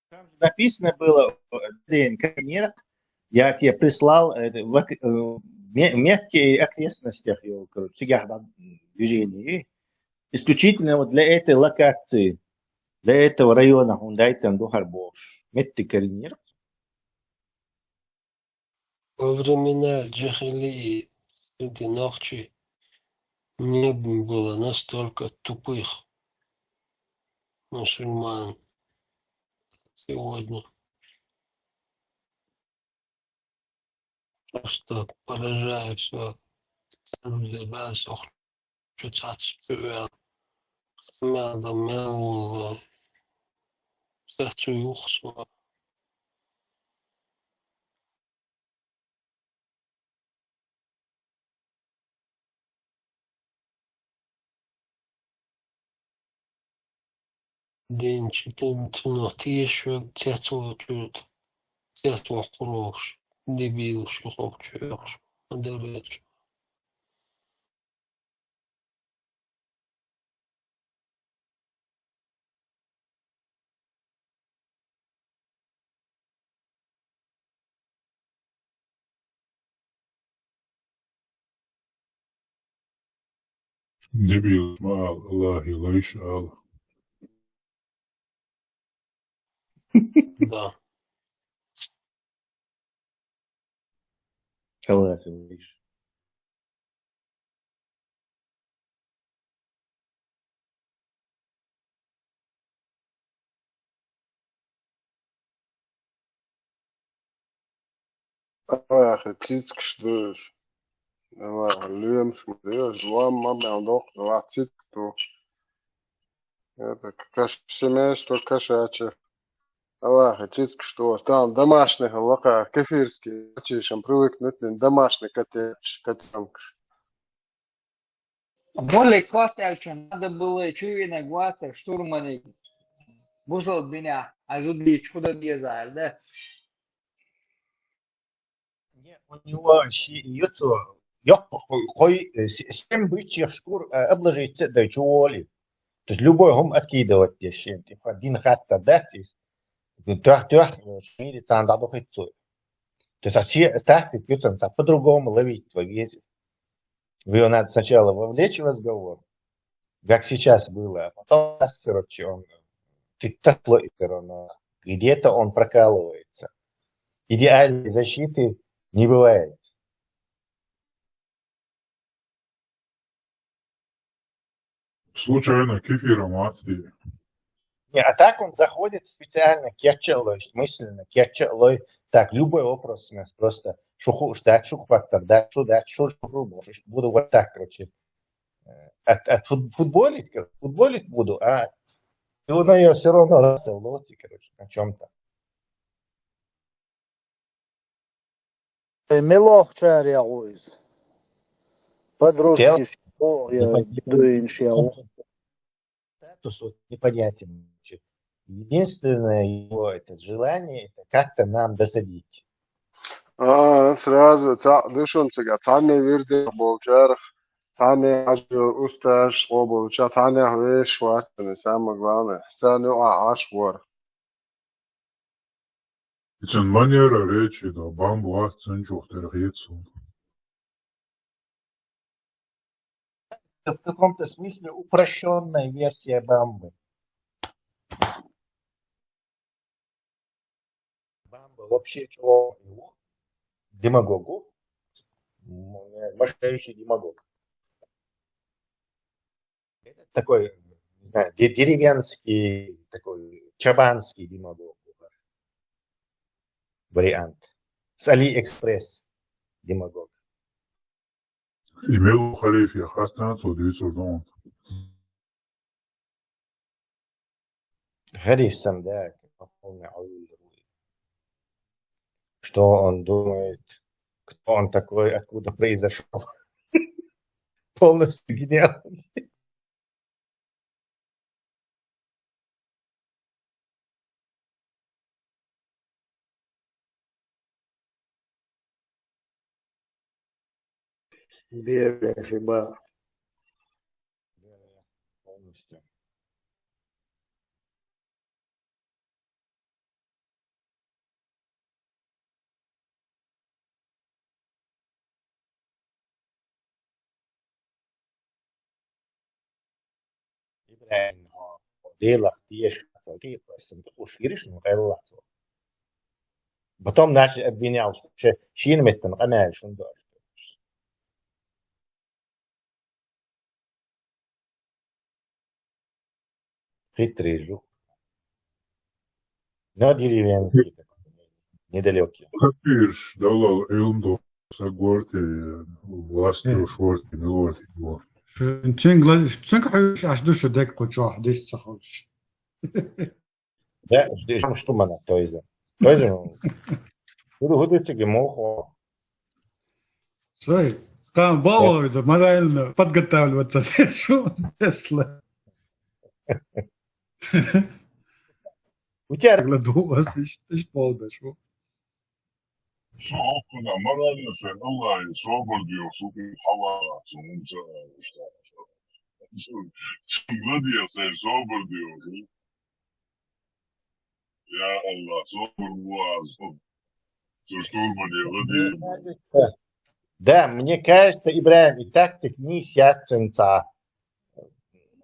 Там же написано было, э, блин, как нерк, я тебе прислал, э, в ок-, э, Ме-, Мекке и окрестностях его, короче, цигахь бан движение. Исключительно вот для этой локации, для этого района хьуна дайтина ду хӀара бохуш. Меттиг карийнера. Во времена джахилии среди нохчей не было настолько тупых мусульман, как сегодня. Просто поражает всё. Каждый раз ох, чё цац чё вел. Мел да мел волу. Цац чё юхсо. Денчи тем цунах тешаш верг цецволчуьра, цецвоккхур волуш, дебилаш ю хӀокху чу оьхуш, дарбечу. Дебилаш ма ала, Аллахе лайша ала. Да. Аллахе лайша. Аллахе цицкаш ду уьш. Аллахе лоьмаш ма ду уьш, лом ма мел доккху, Аллахе цицкаш ду. Это каш-, ши место кошача. Аллахе цицкаш ду уьш. Там домашних лакха, кефирский, чешам привыкнуть, домашний котеш-, котёнкаш. Более кхоьттаьлча надо было чуьйвинарг вацара штурманиг бусалба динехь, а зудийча хӀун дан деза аьлла, да? Не, у него ши-, ю цо, йоккха кхо-, кхой, э, с-, семь бычьих шкур, э, обложиться а дай, чу воли. То есть любой хӀума откидывать деш шен, типа, дин хаттар дац иза. Тоьх-, тоьх, э, мире царна дӀадохуьйту цо. То есть, а се-, тактика ю царна, цхьа по-другому ловить твой ветер. Его надо сначала вовлечь в разговор, как сейчас было, а потом, короче, он, ты так ло-, где-то он прокалывается. Идеальной защиты не бывает. Случайно кефиром ацди. Не, а так он заходит специально, кечча а лой, мысленно, кечча а лой. Так, любой вопрос у нас просто. Шу хууш дац, шу фактор дац, шу дац, шу, шу, шу, шу, буду вот так, короче. Э, от, от фут-, футболить, кор-, футболить буду, а ты на её всё равно раз лоти, короче, на чём-то. Э, мелох чаря ву иза. По-русски Тел-, ши боху, я непонятно. Дуйнаш я ву. Статус вот непонятен. Единственное его это желание, это как-то нам досадить. А, сразу ца-, душун цига, цхьанне вирде болчарах, цхьанне аш усташ къобалча, цхьанне веш ватчана, самое главное. Царна а аш вор. И цун манера речи, да, бамба вац цун чух тера хецун. Это в каком-то смысле упрощённая версия бамбы. Бамба вообще чего? Демагогу. М, мешающий демагог. Это такой, не знаю, де-, деревенский, такой чабанский демагог. Вариант. С Алиэкспресс демагог. И мел халиф я хаттан цо дуьйцур ду. Халиф сам, да, полный ауль. Что он думает, кто он такой, откуда произошёл. Полностью гениальный. Бегай, хиба. Полностью. ИбрахӀим, хьо Делах теша ца дийкъа, сан тӀе хӀуш гириш, ну, къаьлла цо. Потом начали обвинять, что ши-, шина меттана къамел шун до. Хитрый жук. Но деревенский такой, недалёкий. Капирш, далал, Элмдо, Сагорти, Вастру, Шорти, Милорти, вот. Цинга, цинга хьуьйш аш ду шу дек кху чохь, дис ца хуьлуш. Да, дешам, что мана, то есть. То есть, ну, хӀуду, хӀуду цига мохо. Сой, там балло иза, морально подготавливаться шу, Тесла. Утяр ладу ас иш, иш полдаш. Со хӀокхунна морально шайн Аллахьа собар доьху, шуьга хьаваьллац, хӀунда ца аьлла иштта. Цунна ладе сайн собар доьху. Я Аллахь, собар ву аз. Цу штурмане ладе. Да, мне кажется, Ибрагим, и тактик не сядь конца.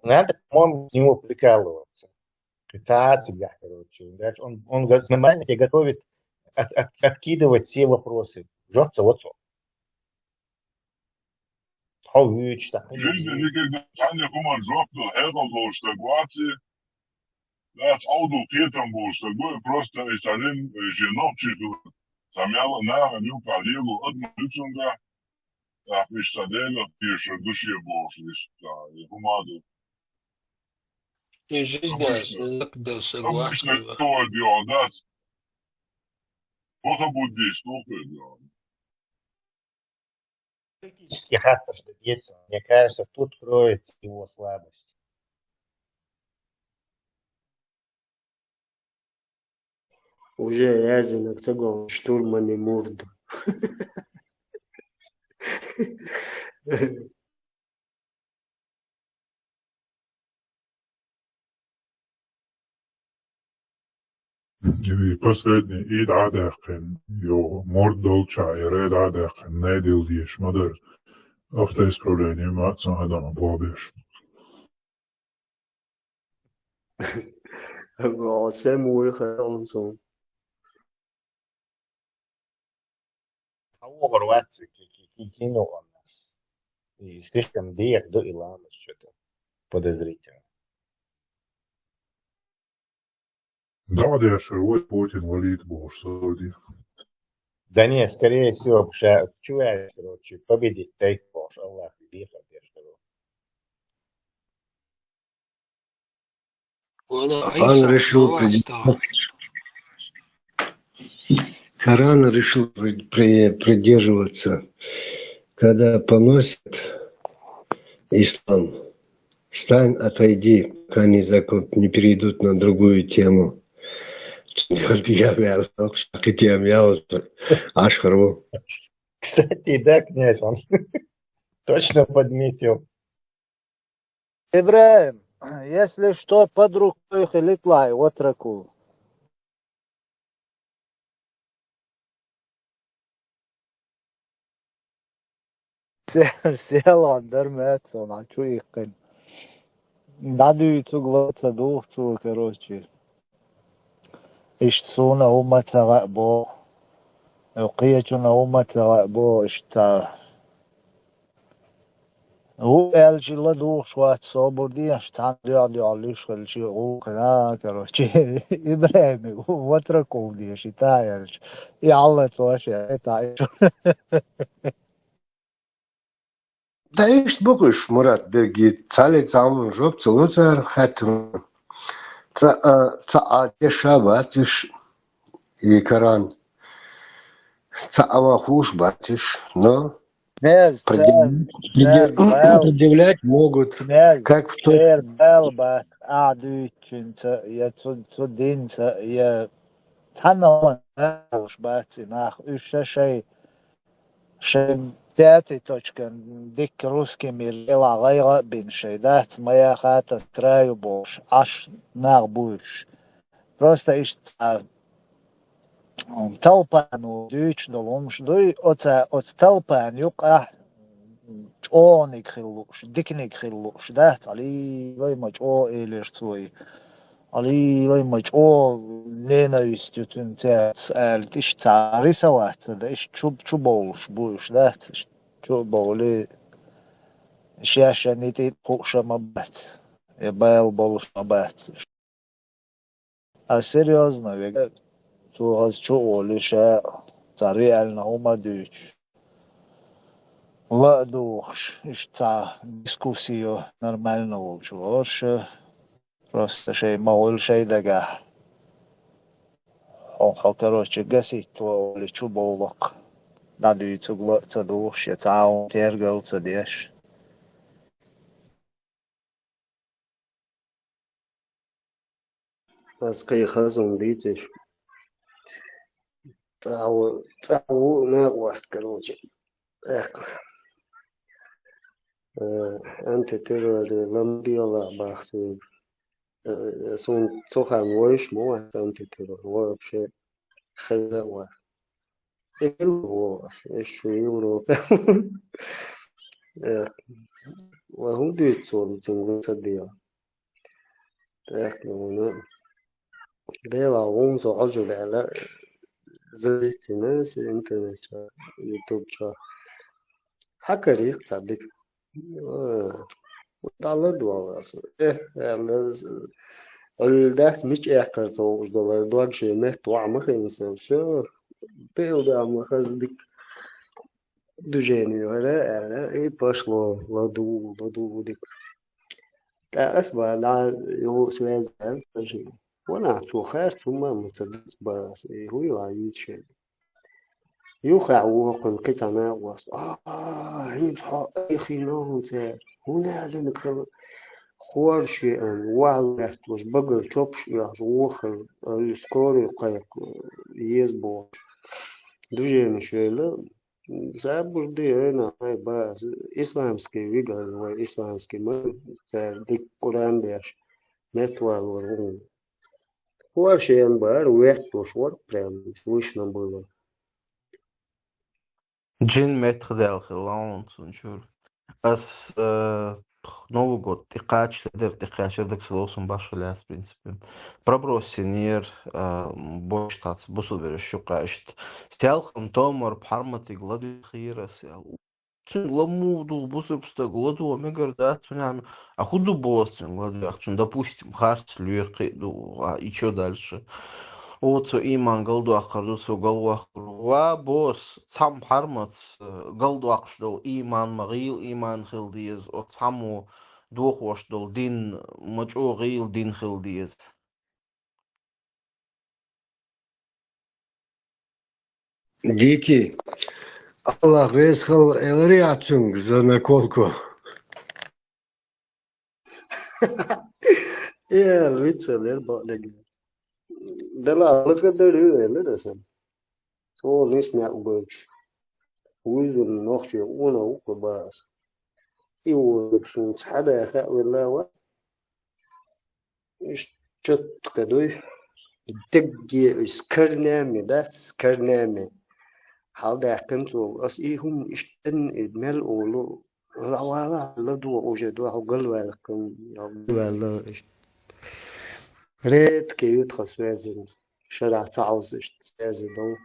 Надо, по-моему, с него прикалываться. Кхин цхьа а цигахь, короче. Дальше он, он го-, нормально себе готовит от-, от-, откидывать все вопросы. Жоп ца лоцо. Хьо вуьйцуш тӀаккха. Жизнь никогда цхьанне хӀуманна жоп дала хьекъал долуш стаг вац и. Нах Ӏовдал кхетам болуш стаг ву, просто и цхьа рем, э, шен нохчий хилар. Цхьа мел а нахана юккъахь лело адам ю цуьнга. ТӀаккха иштта Делах тешар ду шен бохуш, иштта, и хӀума ду. И жизнь обычно, ас лакдал са обычно гуахтава. Кто идёт, да? Плохо будет действовать, да. Критически хатташ да децо. Мне кажется, тут кроется его слабость. Уже яздинарг ца го, штурмане мурд. И последний и дӀа а даьккхина, йо, мурд долча, и ре дӀа а даьккхина, недил деш ма дара. Автоисправление ма ца хьадама бобеш. Сем вуй хьалун сун. Хьан вогӀур вац ки-, ки-, ки-, кино у нас. И слишком дехьа ду и ламаз чё-то подозрительно. Да, дешар вуй Путин валийта бохуш Сауди. Да не, скорее всего, ша-, чу ваьлла, короче, победить тайт бохуш, Аллах дехар дешар. Коран решил придержаться. Коран решил при-, при-, придерживаться. Когда поносят ислам, встань, отойди, пока не закон-, не перейдут на другую тему. Я, я, я, я, я, я, Кстати, да, князь, он точно подметил. Ибрагим, если что, под рукой хилитлай, вот раку. Се-, селан дар мецо, на чу иккхин. ДӀадуьйцуг ла ца дух цо, короче. Иштта суна хӀума ца хаьа боху. Кхечунна хӀума ца хаьа боху, иштта. Ву аьлчи ла духуш вац собар деш, цхьана дуьхьа-дуьхьа луьйш хилчи гӀуллакхана, короче, Ибрагими, ватра кхул деш, и та аьлча. И Алла тоша, и та и чу. Да иштта бу-кх уьш, Мурат, берги, цхьалле цхьа хӀуманна жоп ца ло цара хаьттина. Ца, а, ца а деша бац уьш, и Коран. Ца а ма хууш бац уьш, но предъявлять, предъя-, предъявлять могут, как в той... Церан бала бац, а дуьйцучуьнца, я цу, цу динца, я цхьанна хӀуманна хууш бац и нах, уьш ша шайн Шайн пятый точка, дикка русский мир, делахь гӀайгӀа а бина шайн дац, ма яхата с краю бохуш, Ӏаш нах бу уьш. Просто иштта цхьа, м, толпано дуьйцуш долу хӀумаш дуй, оца, оца толпана юкъахь чӀогӀаниг хила лууш, диканиг хила лууш дац, Ӏалий вай ма чӀогӀа элира цо и. Али, вай ма чӀогӀа ненависть ю цуьнан цаьрца аьлла, иштта цхьа рисоваться дан, иштта чу, чу бовлуш бу уьш, дац? Иштта чу а бовлий, шаьш а нитӀи а хууш а ма бац, я бала болуш а ма бац. А серьёзно вега, цо хаза чу а волуш, ша цхьа реально хӀума а дуьйцуш, ла а духуш, иштта цхьа дискуссио нормально волчу лоруш, просто шайн ма хуьлу шайн дагахь. Хьо, хьо, короче, гаситто а волу чу бовлакх, дӀадуьйцуг ла а ца духуш, я цхьа а хӀума тергал а ца деш. Аз кхы хаза хӀума дийцича. ЦӀаво, цӀаво накъост, короче. Эх. Э, антитеррор ламдела бахсу. Э, суна цу хана вайш ма вац антитеррор, вообще хеза вац. Ил вос, эш шу Европа. Э, ва хӀун дуьйцу суна цуьнга ца дела? ТӀаккха вуна Дела вон со хьожур аьлла, завестина интернет чу, YouTube чу. Хьакарийх цхьа дика. Э, дӀаладогӀа аса. Э, аьлла, с-, Ӏуьллу дац мича эккхар ца хууш долу, дог шен метта ваӀа ма хина сан. Всё, тӀе а ваӀа ма хаза дика. Движение вара, аьлла, и пошло, ладу, ладу, дика. ТӀаккха ас ма дӀа, юха связь аьлла, ванах цо хаьрца хӀумма а ма ца даза бара ас, и хӀуй ван йийца шен. Юха а воккхун кхин цхьа накъост. А, хӀинца хьо айхина хӀун цара? ХӀун аьлла хала? Хорша еана, ваьлла лаьтталуш, багара чопаш оьхуш, вохар, а, скорый кхайкха, еза бохуш. Движение швейла, Забур де, ай, нах, ай, ба, исламский вигал, вай исламский ма, цара дика Къуръан деш, меттавалор ву. Хор шен бара, ветталуш вара, прям слышно было. Джин меттахдала хилла хьуна цунна чуьра. Ас, э, Новый год тӀекхача, дера тӀекхача, дагца ловсун башха лаьцна, в принципе. Проброс йинера, а, больше тац бусулба бераш юкъа иштта. Селхана томар пхьарматиг ладуьйхира сел. Цуьнга ламу ду бусурба стаг ладо мегар дац, цуьнан а хӀун ду боху цуьнга ладоьгӀчун, допустим, харц лоькхий ду, а, и чё дальше? О, цо ийман галдоккхур ду, цо галваккхур ву. Ва бос, цхьамма пхьармаца, э, галдоккхуш долу ийман ма гӀийла ийман хила деза, оцу цхьаммо дохош долу дин ма чӀогӀа гӀийла дин хила деза. Дикий. Аллах веза хала элира яц цуьнга за наколку. Э, вицвеллера бакъдерг. Дала лакха дара ю элира сан. Цо нисна угоч. Вуьззина нохче уна вукха баас. И вуьззина цхьа даха а велла вац. Иштта чоттка дуй. Дегге уьш с корнями, да, с корнями. Хьалдаьккхина цо, ас и хӀума иштта и мел олу, ла вала, ла дугӀа уже дугӀа, хьо галваьлла кхин, хьо галваьлла иштта. Редко ю тхан связь, шарахь ца хьовса иштта связь дов.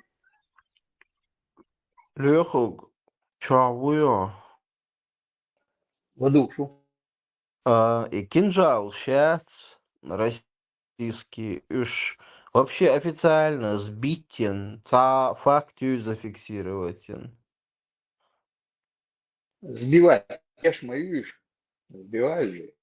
Лоьхуг, чохь вуй хьо? ЛадугӀуш ву. А, и кинжал шац, российский, уьш вообще официально сбить йина, цхьа факт ю зафиксировать йина? Сбивать, конечно, ма ю уьш. Сбивают же.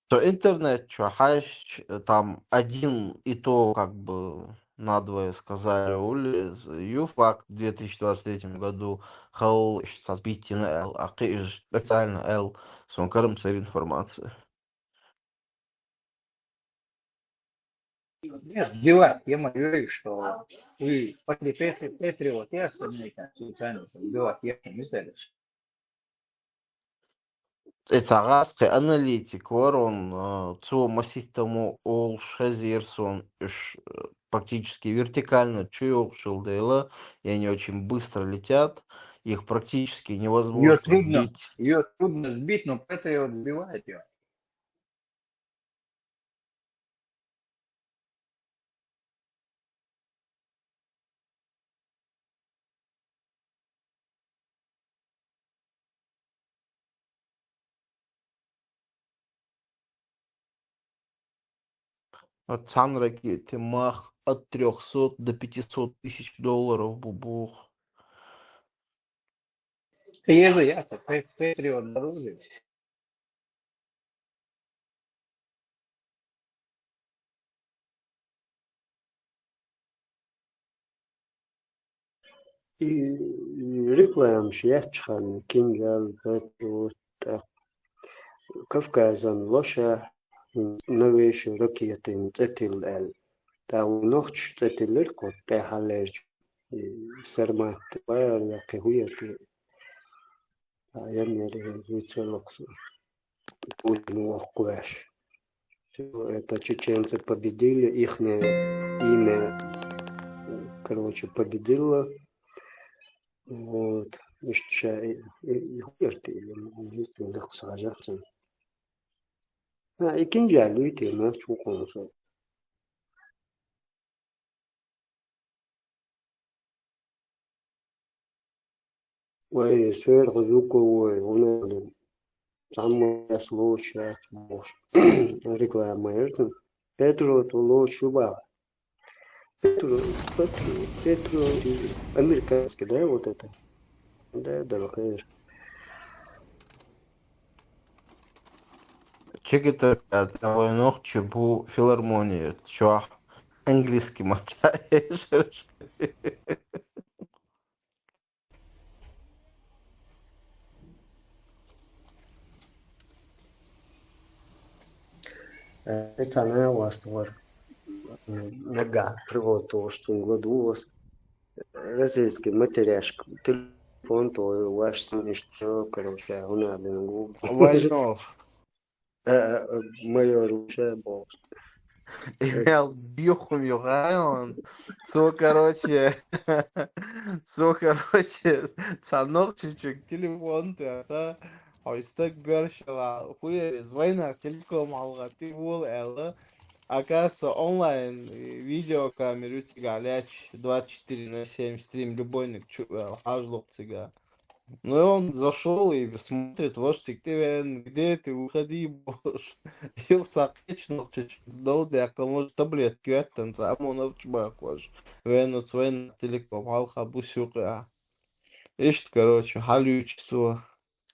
То интернет чу хьаьжча, там один и то как бы надвое сказали, ули, ю факт в две тысячи двадцать третьем году хал иш цхьа сбить йина аьлла, а кхин иш официально аьлла, сон карам сера информация. Нет, сбивать, я ма говорю, что вы патри-, патри-, патриот, я остальные там специально сбивать, я не знаю. Цкъа цхьа гӀазкхи аналитик вара он, а, цо маситтамо олуш хезира сон, уьш, э, практически вертикально чу йогӀучул дела, и они очень быстро летят, их практически невозможно сбить. Её трудно, её трудно сбить, но Патриот сбивает её. Цхьана ракете мах от трёхсот до пятисот тысяч долларов бу боху. Кхин еза яц, Патриот дороже. И рекламаш еттачхьана, кинжал, Патриот, тӀаккха Кавказан лоша, новейший ракетин цӀе тилла аьлла. ТӀаккха вай нохчаша цӀе тиллира кху тӀехьа лерча, и Сармат бара я кхин хӀу яра те. ТӀаккха ян яра, вицвелла-кх со. Путин воккхавеш. Всё, это чеченцы победили, ихнее имя, короче, победило. Вот. Иштта ша и, и, и хӀу яра те, или м-, м-, м-, даккха схьажахцан. А, и кинжал юй те, нах чу кхунса. Вай, сверхзвуковой, у нас там самый слушать босс. Реклама, это. Петро, то лучше бах. Петро, Петро, Петро, американский, да, вот это? Да, да, хайр. Чигитар, а, вай нохчий бу филармония, чох английский матчаеш. Э, это она у вас, товар. М, нога, привод, то, что он год у вас. Российский матеряшка, телефон твой, ваш сын, что, короче, у нас, блин, губ. Войнов. Э, э, майор вообще босс. Имел бьюхум югайон. Цо, короче, цо, короче, цанок чуть-чуть телефон, ты, а, ой, стак бёршала, хуя, из война, телеком алга, ты вол, эла. Оказывается, онлайн, э, видеокамеру цига ляч, двадцать четыре на семь стрим, любойник, чу-, э, хажлук цига. Ну и он зашёл и смотрит, вож цигтивен, где ты, выходи, бож. Юх сакъечнух чуть-чуть сдал, дякка, может, таблетки еттан, за ОМОНовч бак вож. Вен вот свой на телеком, алха бусюк, а. Ишт, короче, халючество.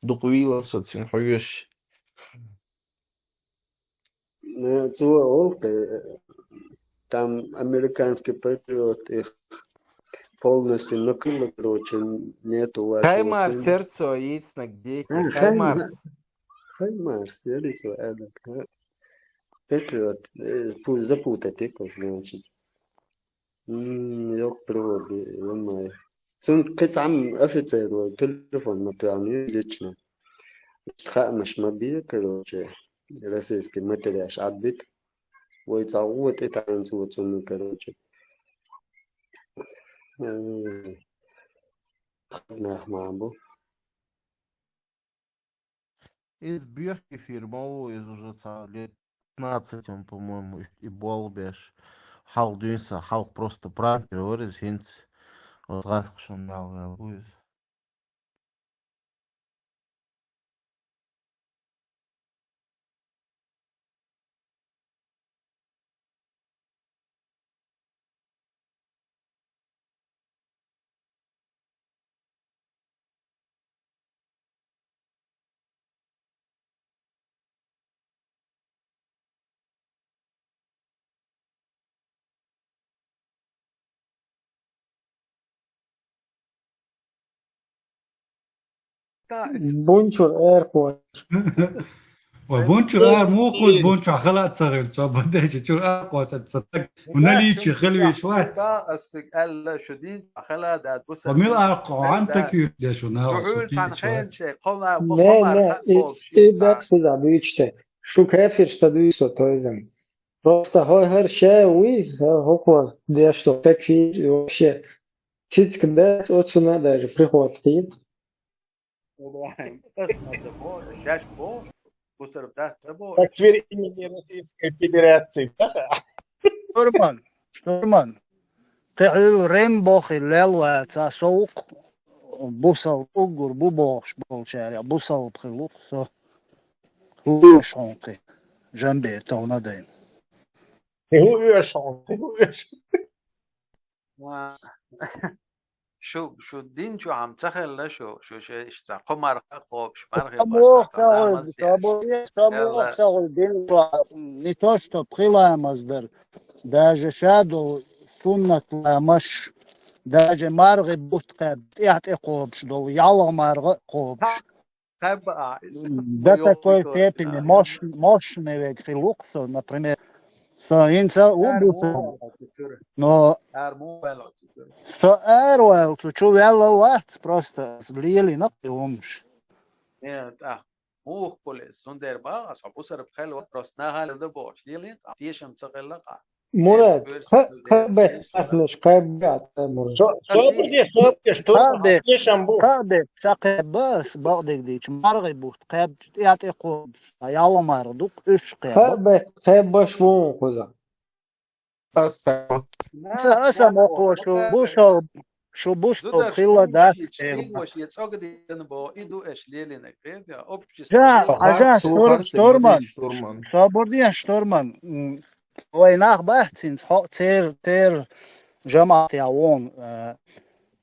Дуквила социн хуеш. Ну, цо олу, э, там американский патриот, их полностью накрыло, короче, нету вашего Хаймарс сына. Сердце яйц на где? А, Хаймарс. Хайма-, Хаймарс, я лицо, Эдак, а? Патриот, э, пу-, запутать, типа, значит. М, йоккха проводи, ё-моё. Цунна кхин цхьана офицер вара телефон ма пеанаю лично. Иштта хаамаш ма бе, короче, российский материалаш Ӏадбита. Вай цхьа гӀо тӀе таьӀанца ву цунна, короче. М, нах ма бу. Из бехк эфир ма ву, из уже цхьа лет пятнадцать он, по-моему, и, и болх беш. Хьалха дуьйна са, хьалха просто пранк вар из, хӀинца вот гӀайгӀа шун мел вел ву из. Бунчур аьрхош. Ва бунчур ар мукъуз бунчур хала ца гӀил, цо бадайча чур ар къоца ца так. Уна личи хилвиш вац. Ва мил ар къоан так юрдеш уна. Шухул цан хен ше, къома, не, не, и, и бекс худа дуйчте. Шу кафир ста дуйсо тойзан. Просто хой хар ше уй, хоква деш то такфир вообще. Цицк бекс оцуна даже приход хит. Ас ма ца бо, шаш бо, бусар бдац ца бо. Такфир имени Российской Федерации. Штурман, штурман. Тхьуьл рем бохи лелва ца совк, бусал угур бу бохш болчаря, бусал пхилук со. Хуш хонки, жамбе товна дайн. Ху уьш хонки, ху уьш. Ва, шу, шу дин чу хьам ца хилла шу, шу ше иштта кхо марха кхобуш, мархи Самох ца гӀойла, самох ца гӀойла дин чу, не то что пхи ламаз дар, даже шадо суннат ламаш, даже маргӀи бутт кхаьб, тӀехь тӀе кхобуш долу, ялх маргӀа а кхобуш. Кхаба а, до такой степени мош-, мощный век хилуксо, например, со инца убуса. Но со эрвел, цу чу велла вац, просто лелийнакъ умш. Нет, а, мух полис, сундер ба, а со бусар бхел вопрос, на халь да бош, лелин, а тешам ца гелла ка. Мурад, кхаба сахнаш, кхаба, Мурад. Собуди, собуди, что? Кхаба, кхаба, сахе бас, бакъдиг дич, маргъи бут, кхаба, я те ко, а яла мар, дук, уш кхаба. Кхаба, кхаба швон куза. Аса. Аса, аса мокъо шу, бусал, шу бусал хилла дац. Игош, я цогди бо, иду эш лелина, кхеда, общество. Жа, а жа, шторман, шторман. Собуди, шторман. Вай нах бахьцинц, хьо-, цер, цер жамаӀат я вон, э,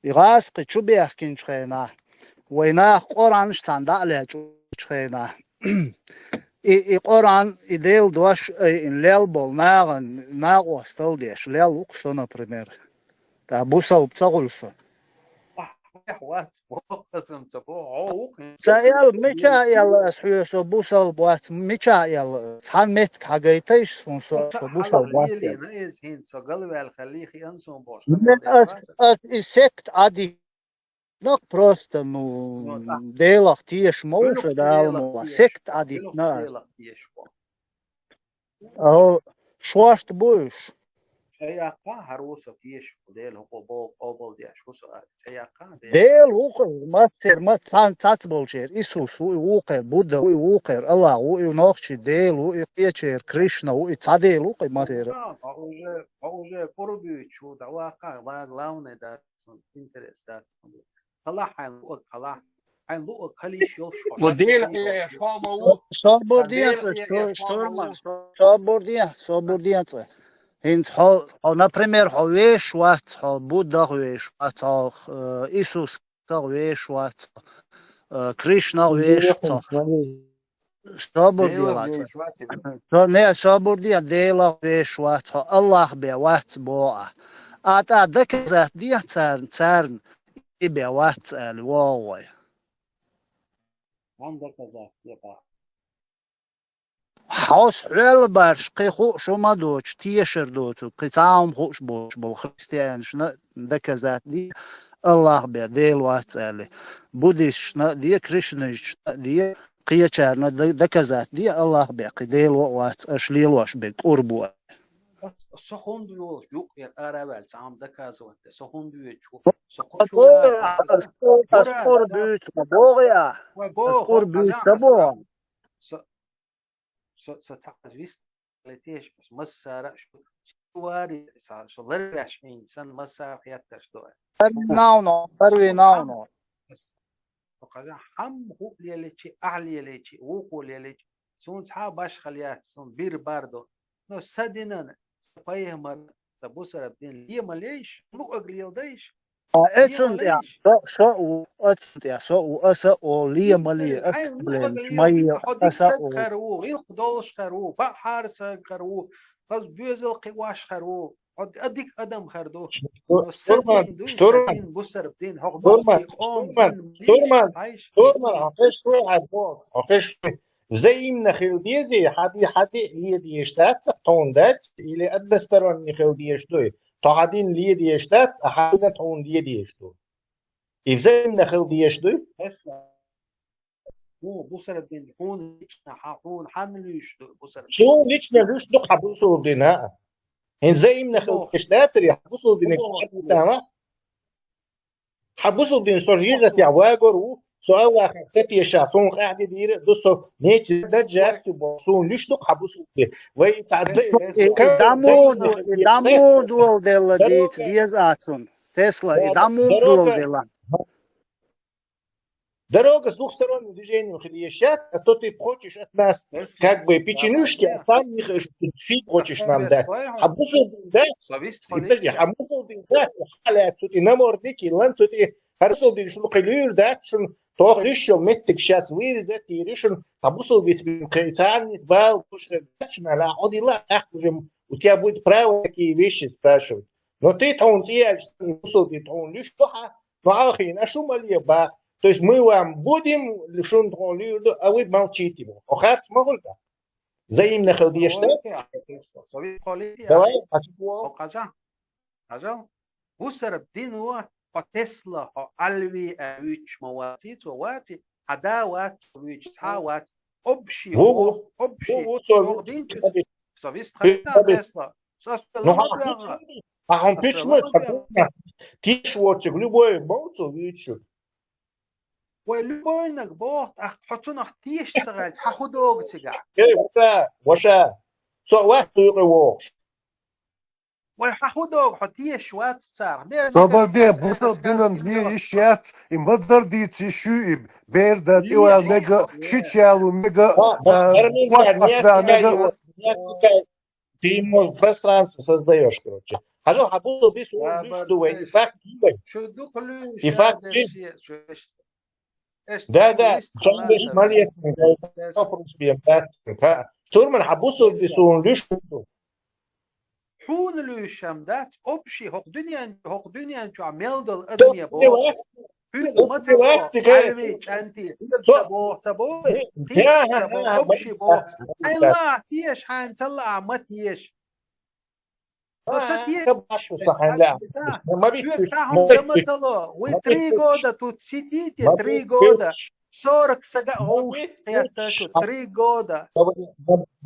и гӀаскхи чу бехкинчу хенахь. Вай нах Къуранаш цхьаьна дӀа а лечкъучу хенахь. И, и Къуран, и Делан дош, и, и лел болу нахана, накъостал деш, лел ву-кх со, например. ТӀаккха бусалба ца хуьлу со. Ца эл, мича эл ас хьоьга со бусалба вац, мича эл, цхьана меттиг хьагайтайша суна со, со бусалба вац. Ас, ас и сект Ӏади, ну, просто, ну, Делах теша ма ву со, Дала ма ву, сект Ӏади, на. О, шорта бу уьш. Цхьа яккха хӀара ву со теша, Дела хӀокхо боху къобалдеш ву со, цхьа яккха Дела. Дела ву-кх, массер, ма цхьаьна цац болчеран. Исус ву и вукхер, Будда ву и вукхер, АллахӀ ву и, нохчи Дела ву и, кхечеран Кришна ву и, цхьа Дела ву-кх и массер. Хьо уже, хьо уже пурбуьйчу ву, да ваккха, ва главное, да, интерес, да. Халахь хьайн луъаг, халахь. Хьайн луъаг халиш йолуш хьо. Ва Дела, э, шо ма ву. Собур де, Дела, э, шо-, шо ма ву. Собур де, собур де. ХӀинца хьо, хьо, например, хьо вешаш вац, хьо Буддах вешаш вац, хьо, э, Исусах вешаш вац, э, Кришнах вешаш вац. Собур де, Дела, лаца. Со-, не, собур де, Делах вешаш вац хьо, АллахӀ бен вац боху ахь. А тӀа доказать де царна, царна и бен вац аьлла, вогӀу вай. Хьан доказать де боху? Хьо ас хьоьлла барш, кхин хууш хӀума доцуш, тешар доцург, кхин цхьа хӀума хууш боцуш болу христианашна доказать де, АллахӀ бен Дела вац аьлла. Буддисташна а де, кришнаисташна а де, кхечарна д-, доказать де, АллахӀ бен кхин Дела а вац, аша лелош берг кӀур бу. Со хӀунда воьлуш, юкъера ара а ваьлла, цхьа хӀума доказывать де, со хӀунда воьдуш ву? Со кху чу ваьлла. Ас кӀур буьйцу ма боху я. Ас кӀур буьйцу ца боху. Со, со, со цхьа вист летеш, ас массара а шу, со вари, со, со ларвеш хьийна, сан массара хеттарш ду. Барвинавно, барвинавно. Со хаза хьамма хӀуъ леличи, ахь леличи, вукхо леличи, суна цхьа а башхалла яц, суна бир бар ду. Но са динан, са пайхамар, са бусараб дин ле ма лейш, луъаг леладайш. А, эцунна тӀехь со, со а ву, эцунна тӀехь со а ву, аса а олу, ле ма ле, аса проблемаш ма е, аса а олу. Хьо дика саг хир ву, гӀиллакх долуш хир ву, баъ хьара саг хир ву, хаза доьзал кхиош хир ву, хьо а дика адам хир ду. Но са дин ду, са дин, бусарб дин, хьо нохчий къоман дин ма лийша, хьайша. Турман, хьо хезаш вуй, хьо хезаш вуй. Взаимно хила дезий, хьан де, хьан де ле дезаш дац, тхуна дац, или односторонний хила дезаш дуй? Тхо хьан дин ле дезаш дац, а хьан дин тхуна ле дезаш ду. И взаимно хила дезаш дуй? Хьуна бусарб дин, хьуна лично, хьан, хьуна хьанна луьйш ду бусарб дин? Суна лично луьйш ду хьан бусарб дин, а? ХӀинца взаимно хила дезаш дацаре, хьан бусарб диниг хьан дитама? Хьан бусалба дин со жижатехь вагор ву, со Аллахьах ца тешахь, суна къаьхьа де дийр а ду, со нечи даджас цу боху, суна луьш ду хьан бусалба дин. Вай цхьа д-, и дамур ду-, и дамур доладелла дийца деза ацун. Тесла, и дамур доладелла. Дорога с двухсторонним движением хила езаш яц, а то ты хочешь от нас, как бы, печенюшки, а сам не хочешь, фиг хочешь нам дать. Хьан бусалба дин дац, подожди, хьан бусалба дин дац, хьан лаьцна цу тӀе намордник, и лан цу тӀе, хьан бусалба дин шуна кхин луьйр дац, шуна тоху луьш йолу меттиг сейчас вырезать йийр ю шуна, хьан бусалба дин кхин царна низ бала гуш хир дац шуна, ала Ӏодилла, тӀаккха уже у тебя будет право такие вещи спрашивать. Но ты тхуна цӀе яьлча, бусалба дин тхуна луьш ду хьан, ну, ахийна, шу ма ле баха. То есть мы вам будем, шуна тхо луьйр ду, а вы молчите. Хьо харц ма хуьлда. Взаимно хила дезаш да? Давай, хьажал. Хьажал. Бусалба дино хьо Тесла, хьо Ӏалви а вуьйцуш ма ваций, цо ваций, хьан да вац цо вуьйцуш, цхьа а вац. Общий, ву, ву. Общий. Ву, ву, цо вуьйцуш. Со вист хьайта Тесла. Со Ну, хьан пуьчмас, хьан пуьчмас, хьан пуьчмас. Теш воцург любой мовцу вуьйцуш. Вай любойнаг боху, ах, хьо цунах теша ца гӀаьлча, хьан хӀун догу цигахь? Эй, ваша, ваша. Со вац юкъе вогӀуш. Вай хьан хӀун догу, хьо теша вац царах? Собар де, бусалба динан ле йиш яц, и мадар дийца йиш ю, и бер дан тӀе вала мега, шича яло мега, кхотташ дан мега. Ты ему пространство создаешь, короче. Хьажал, хьан бусалба дин суна луьйш ду вай, и факт ю вай. И факт ю. Да, да, шайна деш ма летта, вопрос бен бац. Ха, Штурман, хьан бусалба дин суна луьйш ду. Хьуна луьйш-м дац, общий, хӀокху дуьнен, хӀокху дуьнен чохь мел долу адаме боху. Хьоьга ма ца боху, Ӏалви, чӀанти, хьоьга ца боху, ца боху, кхин ца боху, общий боху. Хьайн лаахь теша, хьайна ца лаахь ма теша. Ма ца теша. Ма бит, ма бит. Ма ца ло. Вы три года тут сидите, три года. Сорок сага гӀовш кхетта шу, три года.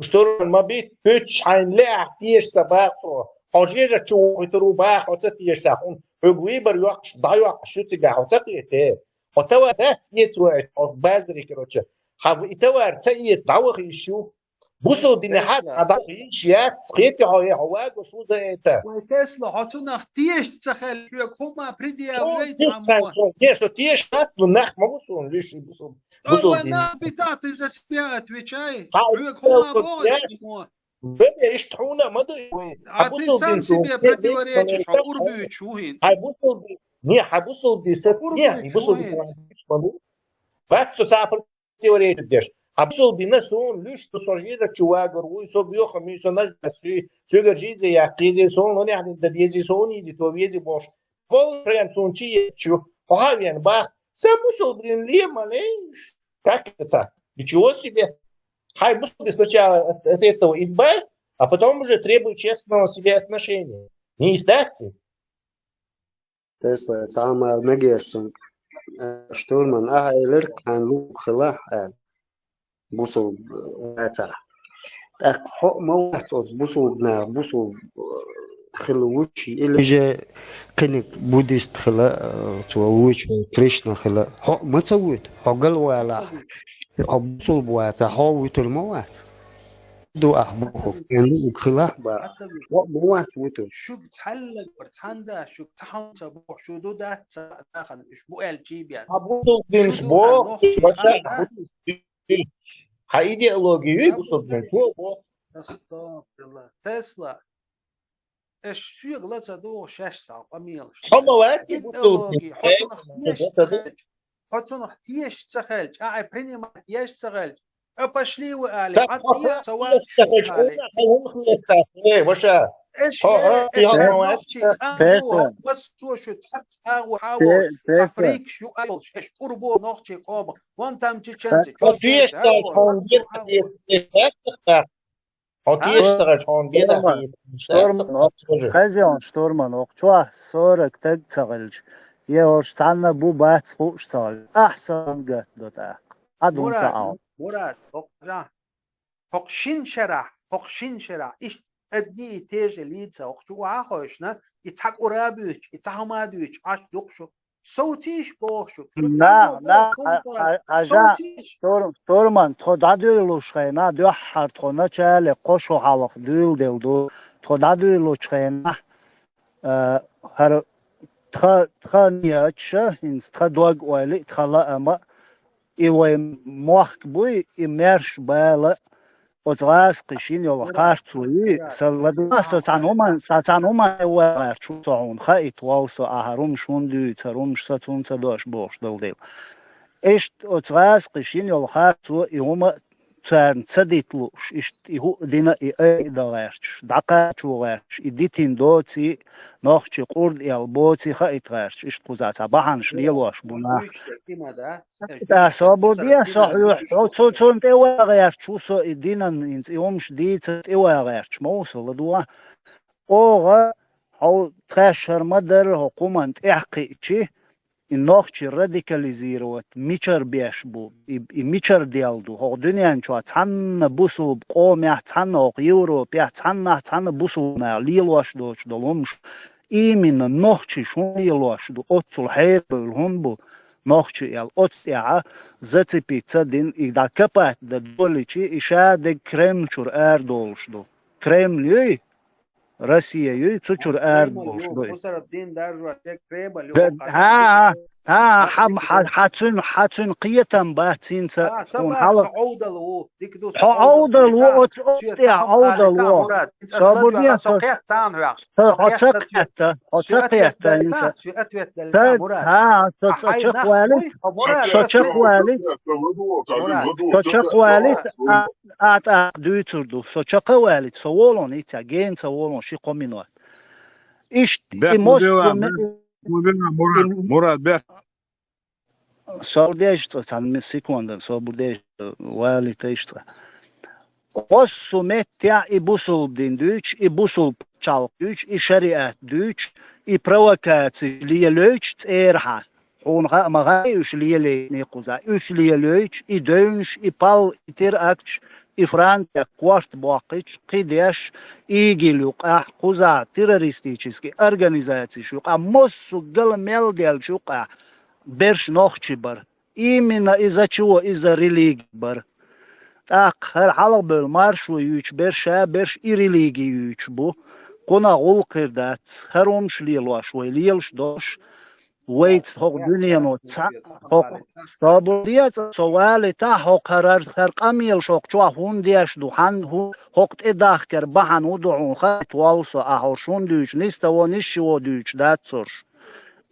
Штурман, ма бит, пуьчча хьайна лаахь теша ца боху. Хьо жежа чу вохуьйтур ву боху, хьо ца теша, хьуна хьоьга выбор йоккхуш, дӀайоккхуш ю цигахь, хьо ца кхетий? Хьо товар дац эца ваьш, хьо базаре, короче. Хьан и товар ца эца, дӀаваха йиш ю. Бусалба динехь хьан дӀа йиш яц, кхетий хьо, я хьо вагош ву за это. Вай Тесла, хьо цунах теша ца хилча, хьоьга хӀума предъявлять цхьаммо. Не, со теша дац, ну нах ма ву суна луьйш, бусалба, бусалба дин. Нах бита, ты за себя отвечай. Хьоьга хӀума боху цхьаммо. Бен, иштта хьуна ма ду вай. А ты сам себе противоречишь, хьо ур буьйцуш ву хӀинца. Хьан бусалба дин, не, хьан бусалба дин са, не, бусалба дин. Бац со цхьа противоречить деш. Хьан бусалба дин суна луьйш ду, со жежа чу вагор вуй, со боьха муй, со наждас суй, соьгара жиза яккхийзе, суна лунехь дин дан дезий, со унизить ван везий бохуш. Пол прям суна чу ечу, хьо хьан вен бах, сан бусалба дин ле ма лейш. Как это так? Ничего себе. Хьайн бусалба дин сначала от, от этого избавь, а потом уже требуй честного себе отношения. Не из даци. Тесла, цхьа хӀума ала мегаш суна. Э, Штурман, ахьа элира, хьайн луъург хилахь аьлла. Бусалба вацахь. ТӀаккха хьо а ма вац оцу бусалба наха, бусалба, э, хила вуьйцуш, или же кхиниг буддист хила, э, цо вуьйцуш, Кришна хила. Хьо а ма ца вуьйту, хьо галвалахь. Хьо бусалба вацахь, хьо вуьтур ма вац. Ду ахь боху, хьайн луъург хилахь бах. Хьо а ма вац вуьтур. Шуьга цхьаьллаг вара цхьаьнда, шуьга цхьа хӀума ца боху, шу ду дац ца дахана, уьш бу аьлла чий бен. Хьан бусалба динаш боху, хьан идеология юй бусалба дин, цо боху. Астагфирулла. Тесла. Аш соьга ла ца дугӀу шаьш цхьа къамелаш. Хьо ма вац, идеология, хьо цунах теша ца хилча, хьо цунах теша ца хилча, а, а принимать еш ца хилча, а пошли вы али, хьан тӀе ца вац шу али. Э, ваша. Эш, эш, нохчий къам бу, массо шу цхьа цхьа ву хьавош, цхьа фрикаш юкъа йолуш, эш турбо нохчий къомах, вон там чеченцы, чеченцы, хьавош. Хьо теша ца хилча, хьуна бен а хӀита. Штурман, хезон Штурман, оха чохь сорок таг ца хилча, е хӀорш цхьанна бу бац хууш ца хилча, ахь сан гатдо тӀаккха. Хьан дун ца Ӏа. Мурад, хӀокху жа-, хӀокху шин шарахь, хӀокху шин шарахь, иштта одни и те же лица, хӀокху чу охьа а хойшна, и цхьа кӀура а буьйцуш, и цхьа хӀума а дуьйцуш, Ӏаш ду-кх шу. Совцийша боху шу. Шу на, на, а, а, а, жа, совцийша. Штур-, штурман, тхо дӀадуьйлуш хенахь, дуьххьара тхо начале кхо шо хьалха дуьйладелла ду. Тхо дӀадуьйлучу хенахь, а, хӀара тхан, тхан нияташа, хӀинца тхан дог-ойла, тхан лаама, и вайн мохк буй, и маьрша бала, оцу гӀазкхи шина йолу харцо юй, сан ладогӀа, со цхьана хӀуман, сан цхьана хӀуман ваьгӀар чу со хьуна хаийта вовсо ахьа, хӀумаш хӀунда дуьйцу, хӀара хӀумаш саца хӀунда ца дош бохуш долу дела. Иштта оцу гӀазкхи шина йолу харцо и хӀума царна ца дита лууш, иштта и хӀуъа дина и айда гӀерташ, дӀакхачо гӀерташ, и дитина доций, нохчий къурд аьлла боций хаийта гӀерташ, иштта кхуза цхьа бахьанаш лелош бу нах. ТӀа собар де, со хьоьху, хьо цу-, цунна тӀе вагӀа гӀерташ ву со и динан, хӀинца и хӀумаш дийца тӀе вагӀа гӀерташ ма ву со, ладугӀа. Оха хьо тхаьш хӀара ма дарра, хӀокху хӀуманна тӀехь кхиъчи, и нохчий радикализировать мичара беш бу, и, и мичара дел ду, хӀокху дуьнен чохь цхьанна бусулба къомехь, цхьанна хӀокху Европехь, цхьаннахь цхьанна бусулба наха лелош доцуш долу хӀумаш, именно нохчий хӀун лелош ду, оццул хьерабевлла хӀун бу нохчий аьлла, оцу тӀехь зацепиться дина, и дӀа копать дан долийчи, и шадерг Кремль чуьра арадолуш ду. Кремль юй? Россия юй, цу чуьра арадолуш ду иза. Кремль ю, Кремль ю, Да, Кремль ю. ХӀа, ХӀа, хьан, хьан, хьан цуьнан, хьан цуьнан кхетам бац хӀинца, хьуна хьала. Хьо Ӏовдал ву, оцу, оцу тӀехь Ӏовдал ву. Собар де, со, со, хьо ца кхетта, хьо ца кхетта хӀинца. Ца, хӀа, со, со чекхвалийта, со чекхвалийта, со чекхвалийта, а, а, тӀаккха дуьйцур ду. Со чекхвалийта, со волон, хӀинца, гена ца волон, ши-кхо минот. Иштта, и мостагӀа ме-, Мурад, Мурад, бе. Собар деш цкъа, цхьана ми-, секунда, собар деш, валийташ цкъа. Оццу меттехь и бусулба дин дуьйцуш, и бусулба пачхьалкх дуьйцуш, и шариат дуьйцуш, и провокаци лелойтуш цӀерахьа. Хьуна хаа ма хаьа уьш лелийна кхуза. Уьш лелойтуш, и девнаш, и пал, и теракташ, и Францехь корта боккхуьйтуш, кхидеш, ИГИЛ юкъахь, кхузахь террористический организацеш юкъахь, массо а гала мел деллачу юкъахь, берш нохчий бара. Именно из-за чего? Из-за религии бара. ТӀаккха хӀара хьалхабевлла маршо юьйцуш берш а, берш и религии юьйцуш бу. Кхунах гӀуллакх хир дац, хӀара хӀумаш лелош вай лелаш долуш, вайца хӀокху дуьнено цхьаъ, хӀокху, собар де цкъа, со валийтахь, хӀокху хӀара, хӀара къамелаш хӀокху чохь хӀунда деш ду, хьан хӀу-, хӀокху тӀедахкар бахьана хӀун ду хьуна хаийта воллу со, ахь хӀорш хӀунда дуьйцу, нисдаво, нисча во дуьйцуш дац хӀорш.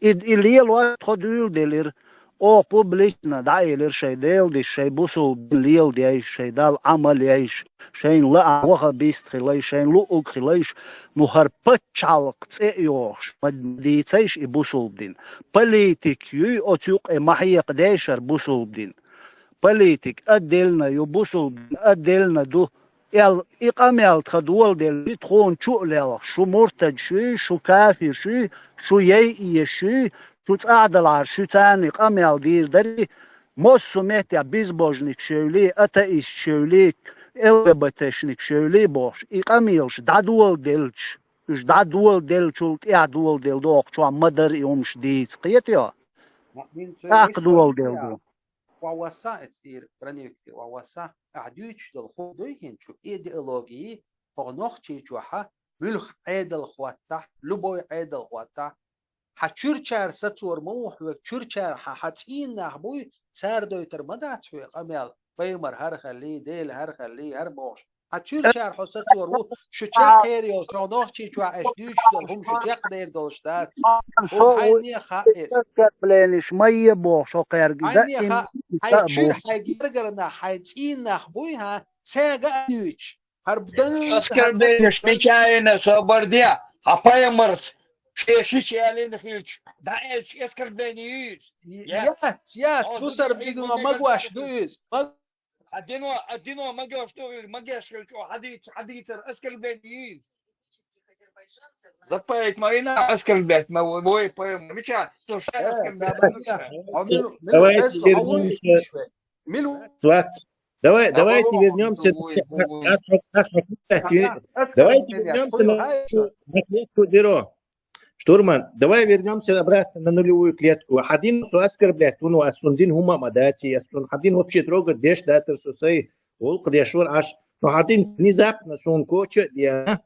И, и лелош тхо дуьйладелира. Оха публично дӀаэлира шайн Делан диш, шайн бусулба дин леладеш, шайн Далла Ӏамал еш, шайна лаахь ваххабист хилийша, шайна луъург хилийша, ну хӀара пачхьалкх цӀе а йохуш, ма дийцийша и бусулба дин. Политик юй, оцу юкъе ма хьекхадеш хӀара бусулба дин. Политик отдельно ю, бусулба дин отдельно ду. Аьлла, и къамел тхан доладелла, шуьца тхуна чу а лелха, шу муртадаш юй, шу кафирш юй, шу яй эшаш юй, шу цӀахь далахьара, шуьца царна и къамел дийр дарий, массо а меттехь безбожникаш евлий, атеисташ евлий, ЛГБТ-шникаш евлий бохуш, и къамелаш дӀадоладелча, уьш дӀадоладеллачул тӀаьхьа доладелла дохучохь ма дара и хӀумаш дийца, кхетайо? ТӀаккха доладелла ду. Ва васа эцтийра броневикте, ва васа, ахь дуьйцуш долу хӀума дуй хӀинца шу идеологии, хӀокху Нохчийчохьа, муьлхха Ӏедал хӀоттахь, любой Ӏедал хӀоттахь, хьан чуьрчара сацор ма ву хьоьга, чуьрчара хьан, хьан цӀийнах буй, цара дойтар ма дац хьоьга къамел, пайхамар хӀара хиллий, Дела хӀара хиллий, хӀара бохуш. Хьан чуьрчара хьо сацор ву, шу чекхъер йолуш, хьо Нохчийчохь аша дуьйцуш долу хӀума шу чекхдер долуш дац. ХӀума хьайне хаьа иза. Оскорблениш ма е бохуш хьо кхаьрга. Хьайне хаьа, хьайн чуьра, хьайн гергара нах, хьайн цӀийнах буй, хьан, цаьрга а дуьйцуш. ХӀара дан оскорблениш мича йина, собар де, хьан пайхамарца, шен шича ялийна хилча, дӀаэцча оскорбление ю иза? Яц, яц, бусар дигна магош ду иза. Хьан дино, а дино магош ду, магош хилча, хьадийца, хьадийцар оскорбление ю иза. Запаять ма вина, оскорблять ма вой, вой, поем. Мича, то ша оскорблять. Давайте вернёмся. Давай, давайте вернёмся. Давайте вернёмся на нашу клетку Деро. Штурман, давай вернёмся обратно на нулевую клетку. Хьан дин со оскорблять ву, ну, ас цуьнан дин хӀума ма дац, ас цуьнан хьан дин вообще трогать деш дацара со, сайн гӀуллакх деш вара Ӏаш. Но хьан дин внезапно суна коча а деана,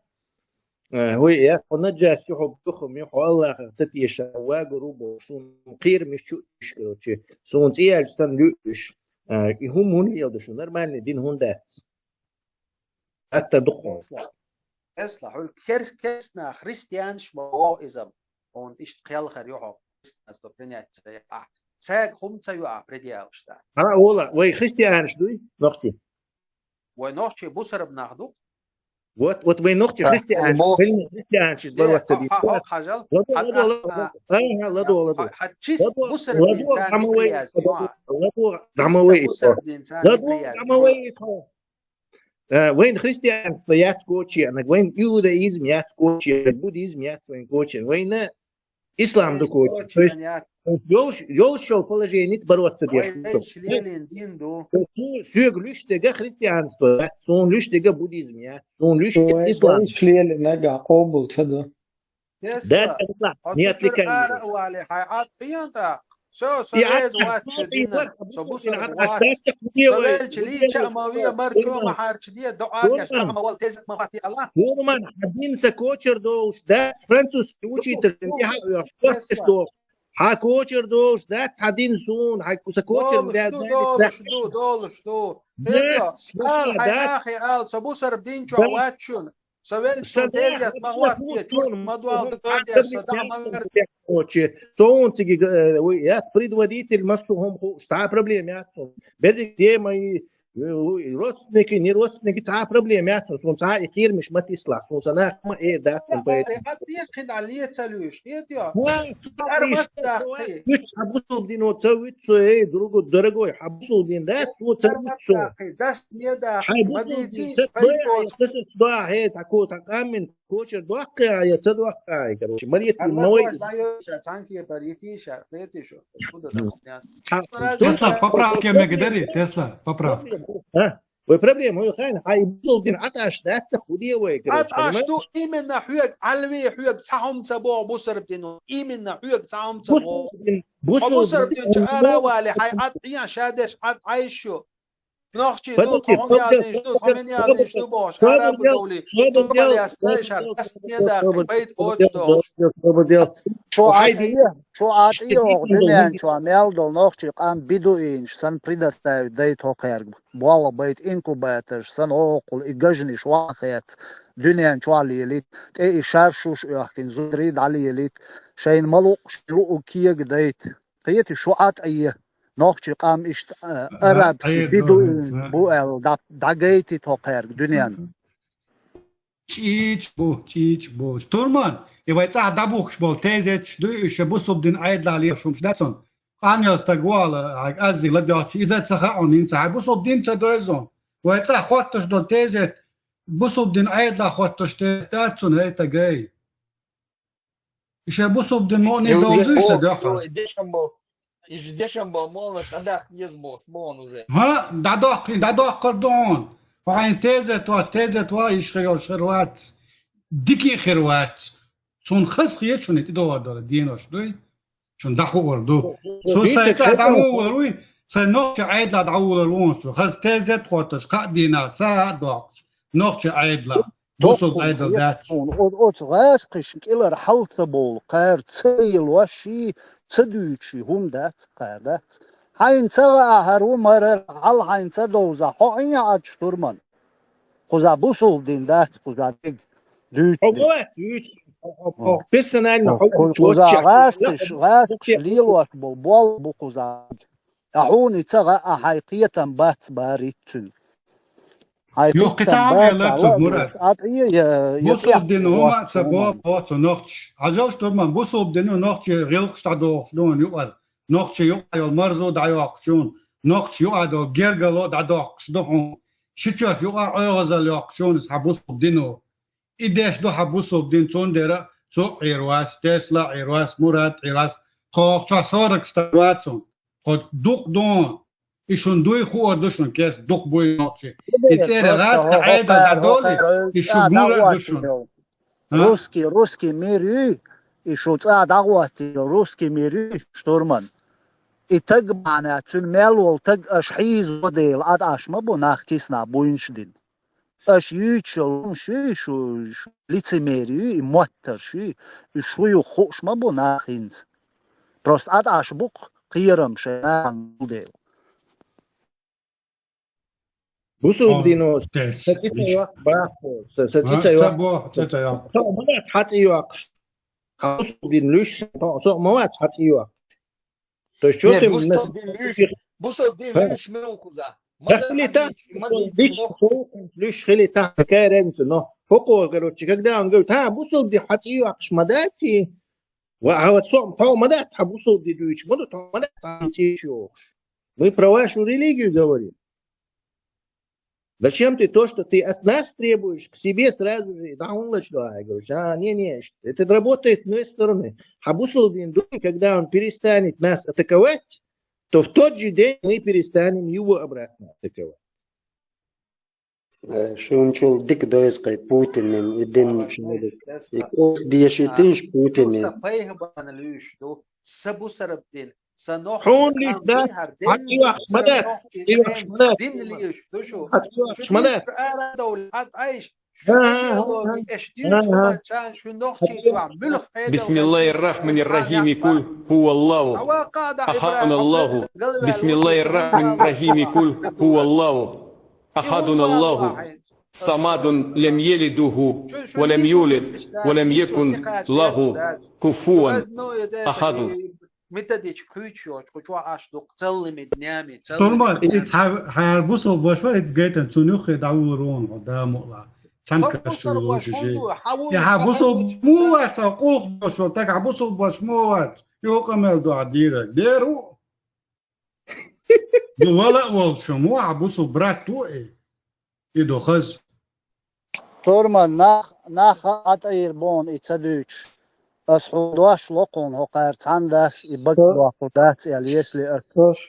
э, хӀуй, я, хьо наджас ю, хьо бухам ю, хьо Аллахах ца теша, вагур ву бохуш, суна кхерам йиш чу а йиш, короче, суна цӀе яьлча санна луьйш. Э, и хӀума хӀунда леладо шу, нормальный дин хӀунда дац? Атта дукха. Эсла, хьуьлла кер-, керстнах христианаш ма вогӀу иза. Хьуна иштта кхел хир ю хьо, христианство принять ца яхь. Цаьрга хӀума ца ю ахь предъявлаш да. Хьан ола, вай христианаш дуй, нохчий? Вай нохчий бусарб нах ду. Вот, вот вай нохчий христианаш, христианаш из барватца ди. Хьо хьажал. Ладо, ладо, ладо. Ага, ладо, ладо. Хьа чис бусарб дин царни прияз. Ладо, дамавай. Ладо, дамавай. Э, вайн христианство яц кочиянаг, вайн иудаизм яц кочиянаг, буддизм яц вайн кочиянаг, вайна ислам ду кочиянаг. То есть, ёлш, ёлш шол положениц барватца деш. Вай членин дин ду. Сюг луш дега христианство, сун луш дега буддизм яц, сун луш дега ислам. Вай членин ага къобул ца ду. Тесла, хьо цу чуьра ара а вале, хьай Ӏад Ӏийна тӀаккха. Со, со реза вац шу динна, со бусалба вац. Со велча лийча а ма ве, марчо ма хьарчаде, дуӀа деш, дӀа ма вала, тезет ма хӀоттае ала. Сурман, хьа дин са кочар долуш дац, французский учитель тӀехьа а оьхуш, кортиш долуш. Хьа кочар долуш дац, хьа дин суна, хьа са кочар долуш ду, долуш ду, долуш ду. Тедо, ала, хьай нахе ала, со бусалба дин чохь вац шуна. Со велча суна тезет ма хӀоттае, чурт ма дола, дукха хьан деш, со дӀа ма вер. Со вон цига, э, вуй, яц предводитель, массо а хӀума хууш, цхьа а проблема яц суна. Берриг тема и, э, вуй, родственники, не родственники, цхьа а проблема яц суна. Суна цхьа а и кхерамаш ма тислахь, суна сан нах ма эр дац суна, поэтому. Хьан тешхина ле ца луьйш, хетий? Ха, ца луьйш, ца вуьту, хьан бусалба дино ца вуьту со, эй, другу, дорогой, хьан бусалба дин дац, цо ца вуьту со. Дас не да, хьан бусалба дин ца вуьту, хьан кхасац доа, хье, тако, та къаммин, Кочар доккхий а я ца доккхий а, короче, марет ма вай. ДӀайойша, цхьанкепара йитийша, кхетий шу? Худа дахьа. Тесла, поправка мега дари, Тесла, поправка. А? Вай проблема, вай хайна, хьай бусалба дин Ӏаташ дац, хӀу де вай, короче, понимаешь? Ӏаташ ду, именно хьоьга, Ӏалви хьоьга цхьа хӀума ца боху бусалба дино, именно хьоьга цхьа хӀума ца боху. Бусалба дин чу ара а вале, хьай Ӏад Ӏийна, ша деш Ӏад Ӏайш шу. Нохчий ду, тхо хӀума яздинаш ду, тхо мин яздинаш ду бохуш, ара а бу довлий, ду ма лаьцна, дай шар, ас не даккхий, байт боцуш дохуш. Шу ӀатӀе, шу ӀатӀе йогӀу дуьнен чохь мел долу нохчий къам бидуинаш санна предоставить дайта хӀокхаьрга. Болх байта инкубаторш санна, хӀокхул и гажниш ваха хец, дуьнен чохь лелийта, тӀе и шаршуш оьхкина зударий дӀалелийта, шайна ма-луъу, шайн луъу кега дайта. Кхетий, шу ӀатӀе, нохчий къам иштта, а, арабский бидуин бу аьлла, дӀа-, дӀагайтийта хӀокхаьрга дуьненна. ЧӀийчӀ бу, чӀийчӀ бу. Турман, и вай цӀахь дӀабухкуш болу тезеташ дуй, уьш шайн бусалба дин Ӏедалехь лелаш хӀумаш дац хьуна. Къанъял стаг ву ала, хьайга аззиг ладоьгӀча, иза ца хаьа хьуна, хӀинца хьайн бусалба дин ца дойзу хьуна. Вай цӀахь хоттуш долу тезет, бусалба дин Ӏедалехь хоттуш тезет дац хьуна, хӀей, тагай. И шайн бусалба дин муъне довзуьйтуш дан дуьхьал. Дешан бо, и дешан бо, молаш дӀадаккха еза бохуш боху уже. ХӀа, дӀадоккхий, дӀадоккхур ду хьуна. Хьо хьайна тезет вац, тезет вац, иштта хир йолуш хир вац. Дика а хир вац. Суна хаза хеташ шуна тӀедогӀур долу денош дуй. Шуна дӀахуур ду. Со сайн цӀа дӀаволалур вуй, сайн нохча Ӏедалехь дӀаволалур ву со. Хаза тезет хоттуш, кхаа дийнахь, са а доккхуш, нохча Ӏедалехь. Бусалба Ӏедал дац. Оцу гӀазкхишна кӀелара хьал ца бовлу, кхара ца йилош ший, ца дуьйцуш ший хӀума дац, кхара дац. Хьайна ца гӀаа хӀара ву марара, хьал хьайна ца довзахь, хьо Ӏийна Ӏачу турман. Кхуза бусалба дин дац, кхуза диг дуьйцу. Персонально кхуза гӀазкхиш, гӀазкхиш лелош болу болх бу кхуза. Ахьуна и ца гӀаа, хьайн кхетам бац барит цуьнан. Юха кхин цхьа хӀума аьлла цо, Мурад. Бусалба дин хӀума а ца боху оцу нохчаша. Хьажал, штурман, бусалба дин нохчийн гӀиллакхаш дӀадохуш ду хьуна юкъара. Нохчийн юкъахь йолу марзо дӀайоккхуш ю хьуна. Нохчийн юкъахь долу гергарло дӀадоккхуш ду хьуна. Шичоьш юкъахь оьгӀазалла йоккхуш ю хьуна иза хьан бусалба дино. И деш ду хьан бусалба дин, цундела цо а Ӏийр вац, Тесла а Ӏийр вац, Мурад а Ӏийр вац. Тхо хӀокху чохь сорок стаг вац хьуна. Тхо дукха ду хьуна. И шуна дуй, хуур ду шуна кест, дукха буй нохчий. И цӀера гӀазкхи Ӏедал дӀадолий, и шу гур а ду шуна. А? Русский, русский мир юй, и шу цӀа дӀагӀоттийла, русский мир юй, штурман. И таг бахьана, цуьнан мел волу таг аша хьийзо дела, Ӏад Ӏаш ма бу нах киснахь буйнаш дина. Аша юьйцуш йолу хӀумаш юй, шу, шу лицемер юй, и моттарш юй, и шу юха хууш ма бу нах хӀинца. Просто Ӏад Ӏаш бу-кх кхерам шайн нахана гулдела. Бусалба дино, сан цӀе ца йоккху, бахо, сан цӀе ца йоккху. Ца боху, цӀе ца йоккху. Со ма вац хьан цӀе йоккхуш. Хьан бусалба дин луьйш, со ма вац хьан цӀе йоккхуш. То есть, что ты... Бусалба дин луьйш, бусалба дин луьйш мила ву кхуза? Ма да хили тан, ма дийца, дича ма да. Сов луш хили тан, какая разница, но хӀокхо, короче, когда он говорит: «Хьа, бусалба ди хьа цӀи йоаккхаш ма дац, ва хьа вот со, тхо ма дац хьа бусалба ди дуьйцуш, ма ду тхо ма дац хьа цӀи йоаккхаш». Мы про вашу религию говорим. Зачем ты то, что ты от нас требуешь, к себе сразу же, да, он лач, да, я говорю: «А, не, не, это работает с одной стороны. Хьа бусалба дин дуй, когда он перестанет нас атаковать, то в тот же день мы перестанем его обратно атаковать». Э, шуна чул дика дойза кхай Путинан и дин, и кӀалх дешийтинаш Путинан. Са пайхбана луьйш ду, са бусарб дин, са нохчий хьуна лиш къам да, бихьар хьа дин, цӀи йоаккхаш ма дац, цӀи йоаккхаш ма дац. Дин луьйш ду шу. Хьа цӀи йоаккхаш ма дац. Ара довла хьа тӀайш. Ага, ага. بسم الله الرحمن الرحيم. قل هو الله أحد الله. بسم الله الرحمن الرحيم. قل هو الله أحد الله الصمد. لم يلد ولم يولد ولم يكن له كفوا أحد. Митадича кхуьйчу йоцу, кху чохь аш ду, цаллими днями, цаллими. Турман, днями. И цхьа хьара бусалба ваша вара, иза гайтан цунна юххе дӀавуллур ву хьо, да мукъла. Цхьаьна каш вуллуш жи. Я хьа бусалба муха вац, цхьа къулх дош волу, тага хьа бусалба ваша муха вац? Юха къамел ду хьан дийраг. Дера ву. Ду вала а волчу хьо, муха хьан бусалба брат ву и? И ду хаза. Турман, нах, нах а тӀаийра боху и ца дуьйцуш. Ас хьуна дош ло кхунна, хӀокхара цхьаьна дац, и бага боху дац аьлла, если ас,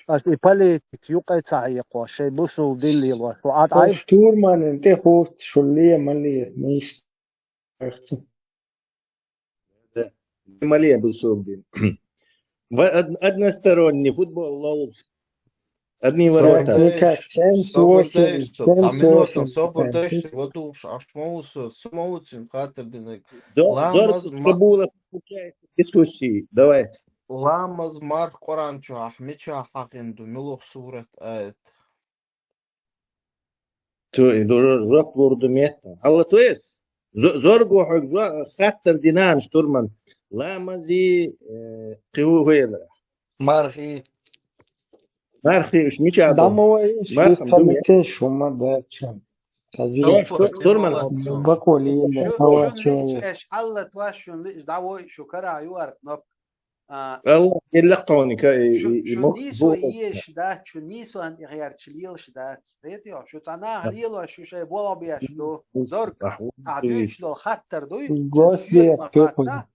ас и политика юкъе ца хьекхо, шайн бусул дин лелош, хӀу Ӏа тӀаьхьа. Штурманан тӀе хӀутту, шу ле, ма ле, мийса. Ма ле бусул дин. Ва-, од-, односторонний футбол ловз. Одни ворота. Никак. Семьдесят восемь, семьдесят восемь. Собар дайш, собар дайш, ва дулш, аш мовсу, су мовцин, хатар динаг. Ламаз ма-, Кабулов включается в дискуссии. Давай. Ламаз марх Къуръан чохь, мичахь хьахина ду, муьлха сурат аят? Цо и ду жоп лур ду метта. Алла, то есть, зо-, зорго хьоьга зо-, хаттар динан штурман. Ламази, э, кхин хӀу хӀуэла? Мархи. Мархи уьш мича ду? Дамовай уьш мархам ду ме? Шу ма дача. Ца зуьйш. Штурман. Баколи ма хава человек. Эш Алла тваш шун лиш, давой шу кара юар кнопка. А, Алла, геллакъ тхьоьника, и, шу, и, и, шу мо-, нисо бо-, еш дац, шу нисо ан тӀехьерча лелаш дац. Хетий хьо, шу цхьа наха лелош, шу шай болх беш ду. Зорг, ахь дуьйцуш долу хаттар дуй, Господи, шу соьга ма хатта.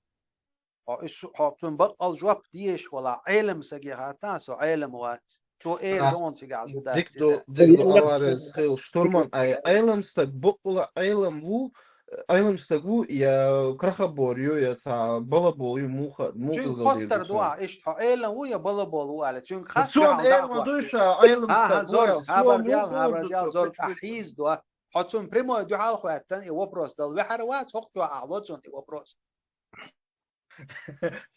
Хьо, и су-, хьо цунна баккъал жоп дезаш вала, Ӏелам саге хатта, со Ӏелам вац. Цо эр дон цигахь ду дац. Дик ду, дик ду, Алла реза хила. Штурман, ай, Ӏелам стаг баккъала Ӏелам ву, Ӏелам стаг ву, я крахабор ю, я цхьа балабол ю, муха, муха. Цуьнга хоттар ду, а, иштта хьо Ӏелам ву я балабол ву аьлла. Цуьнга хатта хьо эр ма дуй ша, Ӏелам стаг ву, хабар дел, хабар дел, зорг, ахь хьийза ду. Хьо цунна прямой дуьхьал хӀоьттина, и вопрос дала ваьхьар вац, хӀокху чохь ахь ло цунна и вопрос.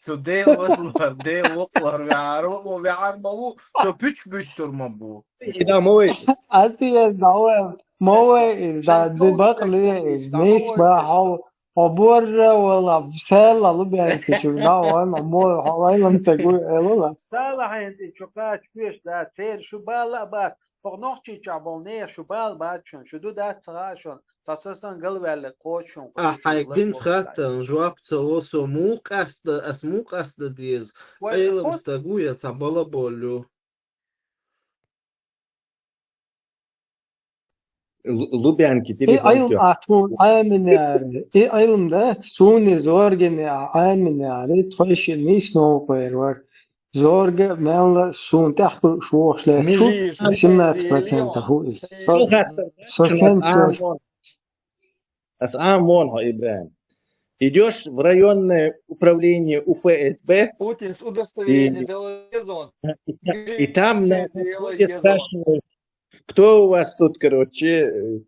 Цу Дела вазлар, Дела вокъалар ваьхьар ву, ваьхьар ма ву, цо пуьчу буьттур ма бу. И да ма вай. Ас и ма вай, ма вай, и да, ди бакъ ле, и ниш ба хьал, хьо борра вала, сел лу бен ки чу, да вай, ма мо, хьо вай лам тагу, э, вала. Сала хьайн тӀе чу кхача кхоьш да, церан шу бала а бац, хӀокху Нохчийчохь болу нехан шу бала бац шуна, шу ду дац ца хаьа шуна, цхьа сасан галваьлла кхочу шуна. Ахь хьайга динчу хаттарна жоп ца ло, со муха къаьста, ас муха къаьста деза? Ӏелам стаг ву я цхьа балабол ю? Лу-, Лубянки, и телефон Ӏилма тё. А тхуна Ӏаминера, и Ӏилма дац, суна иза оргина а Ӏаминера, тхойши нийса новкъа вер вара. Зорга а, мелла а суна тӀехь кхуьуш вохуш лаьттачу семнадцать процентов ву иза. Со, со семьдесят. Ас Ӏам вон хьо, ИбрахӀим. Идёшь в районное управление У Ф С Б. Путин с удостоверения и, дала езон. И, и там на входе спрашивают, кто у вас тут, короче, э,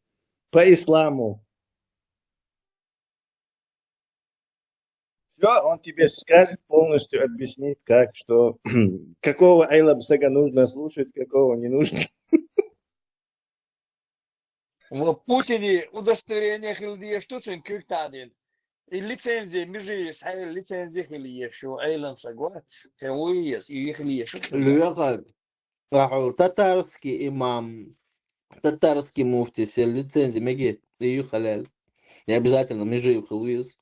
по исламу. Всё, он тебе скажет, полностью объяснит, как, что, какого Айлабсага нужно слушать, какого не нужно. Ва Путине удостоверение хила дезаш ду цуьнан куьг таӀдина. И лицензия, межи, схьаьлла лицензия хила езаш ю, Ӏелам саг вац, кхин ву еза, и хила езаш ю. Лоьхарг, ахьа татарский имам, Татарский муфти, сел лицензи меги, и ю халал. Не обязательно, межи ю халуез.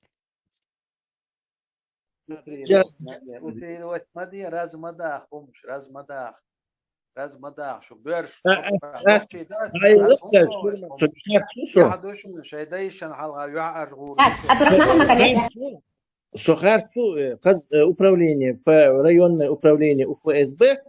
Утрировать ма де, утрировать ма де, раз ма даха, хӀумаш, раз ма даха. Раз ма даха, шу боьрш, Э, э, э, нохчий да, э, раз э, хӀума э, бохаш, э, хӀумаш. Э, э, Я хьадуш, шайда ишан хьалха юхьаш гӀур. Так, Абдурахман Ахмадалиев. Со харцу, э, хаз-, э, управление, по районное управление У Ф С Б,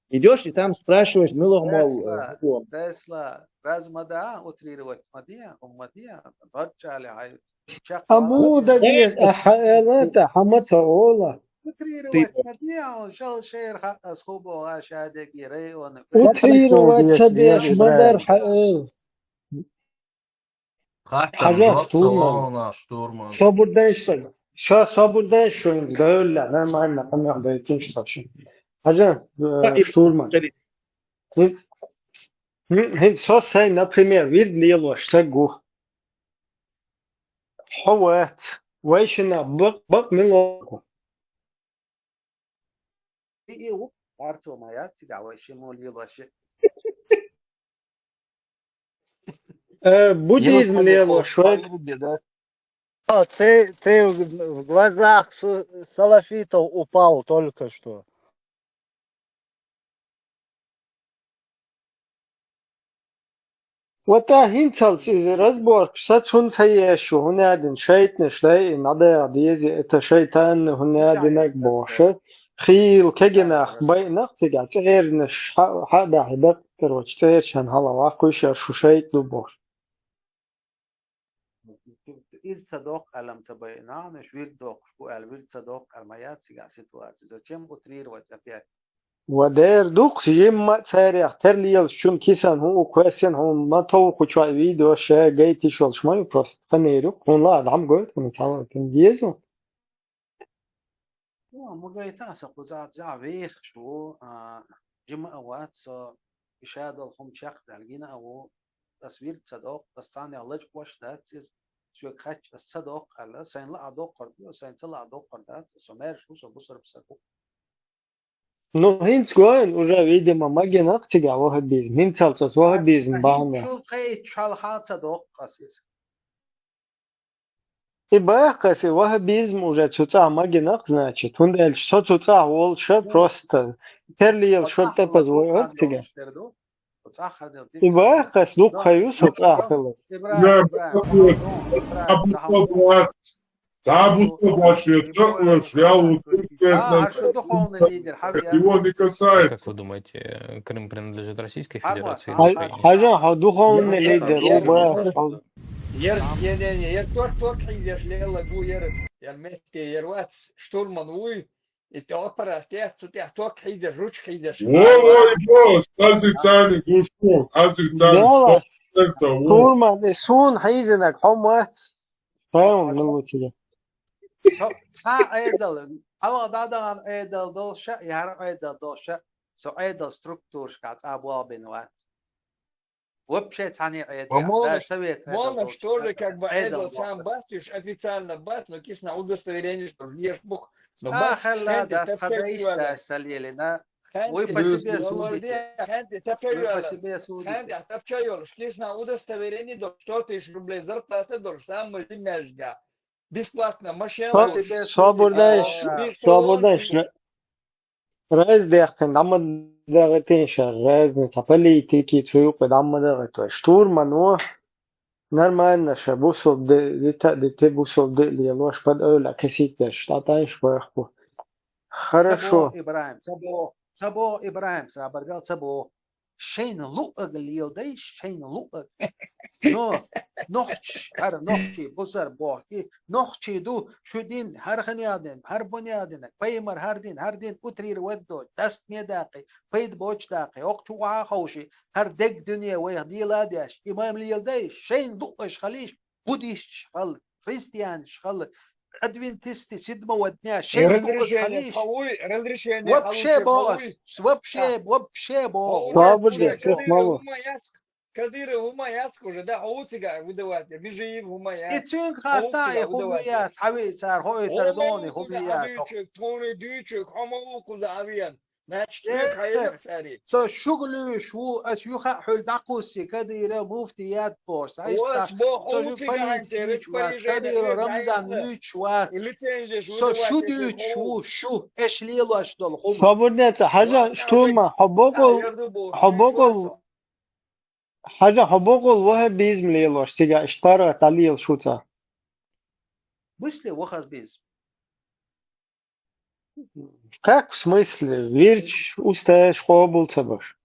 идёшь и там спрашиваешь, милугъ мол, э, Тесла, гугуам. Тесла, раз ма да, утрировать ма де, хӀума ма де, доччали хьай. Чакх Аму ала. Да нет, а хьаэлата, хьама ца ола. Утрировать ма де, он шал шер ха-, ас хубо ва шадеги районы. Утрировать ца деш ма дар хьаэл. Хаттар Хьажа, жок, штурман. Салона, штурман. Собурдеш, ша собурдеш шуин гаулла, нормально, къамах байтин шуин. Хьажа, э, Ха, и штурман. Хин, хин, хин, со сай, например, вирд лелош сагу. Хьо вац, вайшина бак, бак милоку. И, и, у, Артём, а я тебя вообще молил вообще. Э, буддизм Его лело, смотрят, швед. По любви, да? А, ты, ты в, в глазах су-, салафитов упал только что. Вот а хинцалц из разборка, са цун ца ешу, хӀунадин шайтнаш лай, надо дези, это шайтан, хӀунадинаг боша. Хил кегенах, байнах, цига, цернаш, ха, ха, да, хибак, короче, цершан хала, ва, куйшар, шу шайт ду бош. Из ца доккха алам ца байнанаш, вирд доккхаш бу ал, вирд ца доккха алма я цига ситуация. Зачем утрировать опять? Ва дер дукх, жимма царех, терлиел шун кисан ху у квесен ху ма тов ху чуа видео ше гайти шол шмай просто. Ханерюк, хун ла адам гойт, хун цала кин дезу. Ну, а ма гайта са куза жа вех шу, а, жимма ават со, ишадал хум чех дал гина аву, ас вирд ца доккха, ас цане лаж кош дац, из сюк хач, ас ца доккха ала, сайн ла а доккхар ду, сайн ца ла а доккхар дац, со мер шу, со бусар бсаку. Ну, хинц гоин уже, видимо, магинах цига ваххабизм. Хинцалцас ваххабизм бахна. Чул кай чал хаца доккхас из. И бахкас и ваххабизм уже цуца магинах, значит. Хунда эльч со цуца волша просто. Терлиел шо тепаз вой цига. И бахкас дук хаю со цахала. Ибрагьим, Ибрагьим, Ибрагьим, Ибрагьим, Ибрагьим. Цабуса баши, цаъ швял, а, а что духовный лидер, хьа, я? Его не касается. Как вы думаете, Крым принадлежит Российской Федерации или Украине? Хьажа, хьо духовный лидер, уба. Ер, не, не, не, ер ток, ток хьийзеш лела гу, ер, ер метте, ер вац, штурман уй, и те аппарат, те, цу те ток хьийзеш, ручка хьийзеш. Во, во, во, стази цани, гушку, стази цани, сто процентов, во. Штурман, и сун хьийзинаг, хьо мац. Павел, ну, вот тебе. Со, цхьа Ӏедал, хьалха дӀадахана Ӏедал долуш а, яхьара Ӏедал долуш а, со Ӏедал структурашка цӀа болх бина вац. Вообще цхьаьна Ӏедал, даже совет Ӏедал молнаш тоже как бы Ӏедал сам бац, уж официально бац, но кисна удостоверение, что еш бух, но бац, хенде тапчай куйвала. Ой, по себе судите. Хенде тапчай куйвала. Хенде тапчай куйвала. Кисна удостоверение до сто тысяч рублей зарплата до самый жимяжга. Бесплатно машина. Со-, собурдеш, собурдеш. Раз дехкин, дӀа ма дагӀитин ша, разница политики, цу юкъа дӀа ма дагӀита. Штурман во, нормально ша, бусул де, дита, дите бусул де лелош, под ойла кесит деш, тӀатӀайш бахку. Хорошо. Ца бо, Ибрагьим, ца бо, ца бо, Ибрагьим, сабар дел, ца бо. Шайн луъаг лелдай, шайн луъаг. Но нохч, хӀара нохчий бусар боху. И нохчий ду, шу дин, хӀара ханел дин, хӀара бунел динаг, пайхамар хӀара дин, хӀара дин утрировать до, даст ме даккхи, пайда боч даккхи, хӀокху чу ваха ховши, хӀара дег дуьне вайх дела деш, имам лелдай, шайн луъаш халиш, буддисташ хала, христианаш хала, адвентисты седьмого дня, шайн дукъа халиш. Вообще бо ас, вообще, вообще бо. Кадыров хӀума яц, Кадыров хӀума яц уже, да, хьо ву цига выдавать, Межиев хӀума яц. И цуьнга хатта, и хӀума яц, хьави цара хӀо и тардони хӀума яц. Тхуна дуьйчуьг, хьо ма ву кхуза авиан. Значит, э, хьайна цари. Со шуга луьйш ву, ас юха хьуьл дӀакхуссий, Кадыра муфтият бохуш. Ас бо со хьуна шу цига политик хьанца вуьйцуш вац, Кадыра Рамзан вуьйцуш вац. Со шу дуьйцуш ву, шу, эш лелош долу хӀума. Собарнеца, хьажа, штурма, хьо бокъал, хьо бокъал, хьажа, хьо бокъал ваххабизм лелош, цига иштта паргӀат дӀалелаш ву цкъа. Буьсле ваххабизм? Как в смысле? Вирдаш устаеш къобал ца баш.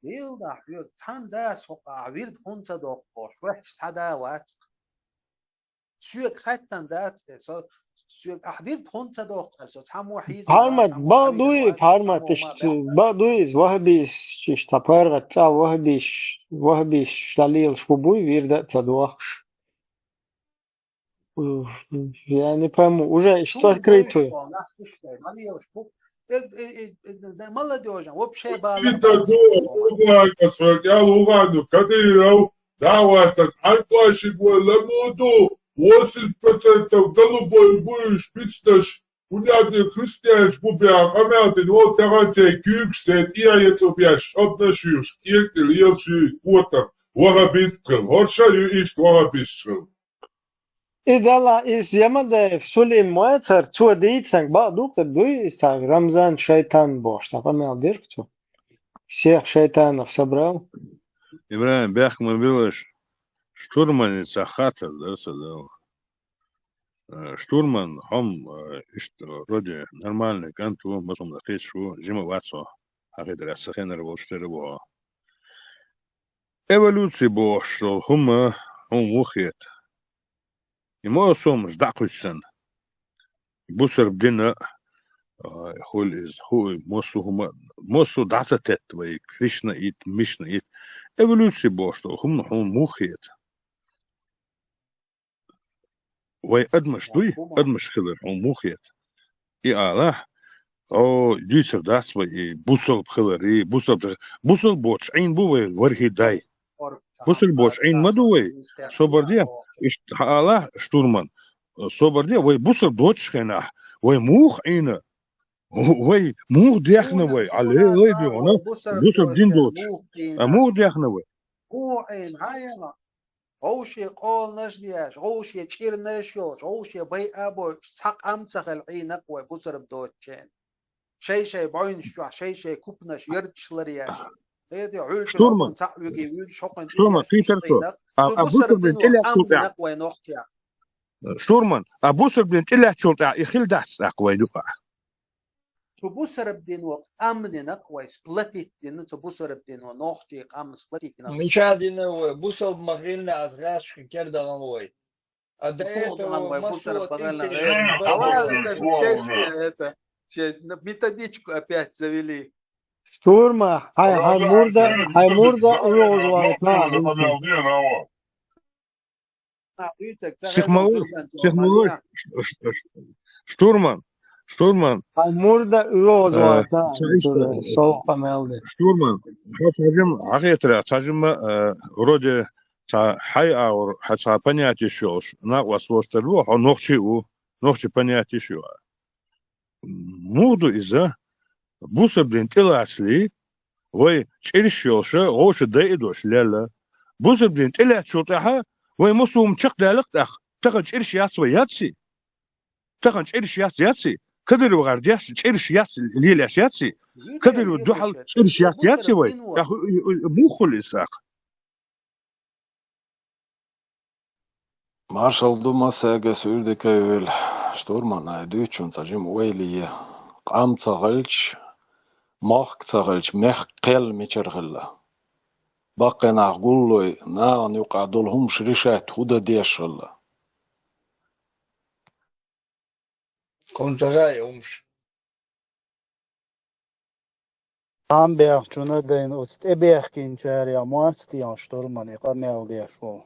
Дилла хьоьга цхьана дас хӀокху ахь вирд хӀунда ца доккху бохуш, ваьхча цхьа да вац-кх. Соьга хаьттина дац, э, со, соьга ахь вирд хӀунда ца доккху, со цхьаммо хьийза. Пхьармат, бакъ дуй, пхьармат, иштта, бакъ дуй иза, ваххабийс, иштта паргӀат цкъа ваххабийс, ваххабийс дӀалелаш хӀун буй, вирд а ца дохуш. Я не пойму, уже что открытую? Молодёжь, вообще бала. Кадыров, ДаӀватан хьанкъошиг вай ламуду, восемьдесят процентов голубой буьйш бицнаш, хӀунда аьлча христианаш бу баьхна къамел дина, вол тахана церан куьйгаш, церан тӀе ян ецӀу беш, чӀобнаш юьйхуш, кӀекъа тӀе лелаш ю, котам, ваххабист хила. ХӀорш а ю иштта ваххабисташ хила. И делахь иза Ямадаев Сулим моцара, цо дийцинарг бакъ ду-кх, дуй иза цхьа Рамзан шайтан бохуш, цхьа къамел дира-кх цо. Всех шайтанов собрал. ИбрахӀим, бехк ма билаш, штурманца хаттар дара сан, Дала. Э, штурман, хьо-м, э, иштта, вроде, нормальный кӀант ву, масала кхеташ ву, жима а вац хьо, хьан хетарехь, сан хенара волчу тера ву хьо. Эволюци бохуш долу хӀума хьуна муха хета? И массо а хӀуманаш дӀакхуьссина, бусалба дин а, а, хуьлу иза, хӀу, массо а хӀума, массо а дӀа ца тетта вай, Кришнаит, Мишнаит. Эволюци бохуш долу хӀума хьуна муха хета? Вай адамаш дуй, адамаш хилар хьуна муха хета? И алахь, о, дуьйцур дац вай и бусалба хилар, и бусалба, бусалба боцуш Ӏийна бу вай вархӀе дай. Бусалба боцуш Ӏийна ма ду вай. Собар де, иштта хьан алахь, штурман, собар де, вай бусалба доцуш хенахь, вай муха Ӏийна? Вай муха дехна вай? Ӏа лелай де вана, бусалба дин доцуш. А муха дехна вай? Муха Ӏийна, хьан яна? Вовше къоланаш а деш, вовше чӀирнаш а йолуш, вовше байа а бойуш, цхьа къам ца хилла Ӏийна-кх вай бусалба доцучу хенахь. Шай-шай бӀойнаш чохь, шай-шай купанаш ярташ ларъеш. Хети хьуьлчу цхьаъ вуьгий вуьгуш, хӀокхуьнан тӀе кхеташ Ӏийна-кх. Цу бусалба дино къам дина-кх вай нохчех. Штурман, а бусалба дин тӀелаьцначул тӀаьхьа и хила дац тӀаккха вай юкъахь? Цу бусалба дино къам дина-кх вай, сплотить дина, цу бусалба дино нохчийн къам сплотить дина. Мича дина вай, бусалба ма хилла, ас гӀазкхийн кара дахана вай. А до этого вай массо а бусалба ма хилла. Давай, это песня, это, щас, на методичку опять завели. Штурма, хьайн, хьайн мурда, хьайн мурда оьгӀазвахийтина. Сих ма вуьйш, сих ма вуьйш, ш-, ш-, ш-, штурман, штурман. Хьайн мурда оьгӀазвахийтина, э, ца иштта, сов къамел де. Штурман, хьо цхьа жима, хьан хетарехь, цхьа жима, э, вроде цхьа хьайн агӀор, хьан цхьа понятиеш йолуш, накъост волуш тера ву, хьо нохчи а ву, нохчи понятиеш а ю. Муха ду иза? Бусалба дин тӀелацале, вай чӀираш йолуша, вовша дайа а долуш лелла. Бусалба дин тӀелаьцначул тӀаьхьа вай массо а хӀума чекхдаьлла-кх тӀаккха. Тахана чӀираш яц вай, яций? Тахана чӀираш яц, яций? Кадыров гӀар деш чӀираш яц, лелаеш яций? Кадыров дуьхьал чӀираш яц, яций вай? ТӀаккха, э, э, э, муха хуьлу иза тӀаккха? Маршалла ду массаьрга, суьйре дика а йойла. Штурман, ай дуьйцучунна цхьа жима ойла е. Къам ца хилча, мохк ца хилча, мехкан кхел мичара хилла? Баккхий нах гуллой, нахана юкъахь долу хӀумаш решать хӀун дан дезаш хилла? Кхунна ца хаьа хӀумаш. Къам бехначунна а дайна оцу тӀебехкинчарех моццу техьа штурмане къамел деш волу?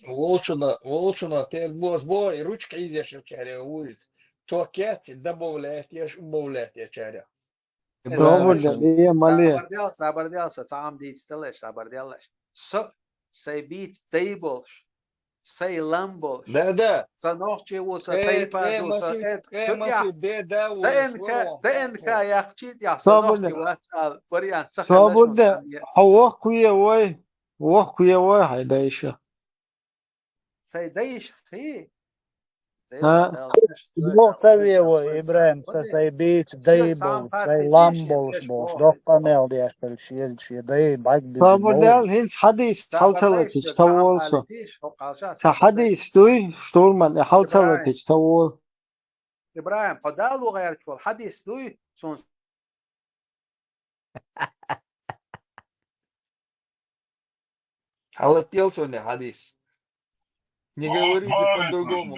Волчунна, волчунна тера бу, ас боху, и ручка хьийзеш йолчарех ву иза. Ток кеций, добавлять еш, убавлять ечарех. Робот да, ле, мале. Сабар дел, сабар дел, со цхьа хӀума дийца делаш, сабар делаш. Со, сайн бийца дай болуш. сай лам болуш. Да, да. Са нохчий ву, са тайпа ду, са эт. Цу тӀехь Д, да, ДНК, ДНК яьккхичий тӀехь, со Свобода. Нохчий вац ала вариант ца хилла. Свобода. Хьо вохкуе вой, вохкуе вой хьай дайша. Сай дайша хи? А? Бог саве вой, Ибрахим, са сай бийц, дай болуш, сай лам болуш, болуш, доккха мел деш, шел шиез, шиез, дай, бак, Свобода, хӀинца хьадис хьалцалатича ца волу со. Ца хьадис дуй, штурман, и хьалцалатича ца волу. Ибрахим, хьо Дала ву гӀерташ волу хьадис дуй, цунна Хьалатделчунна хьадис. Не говорите по-другому.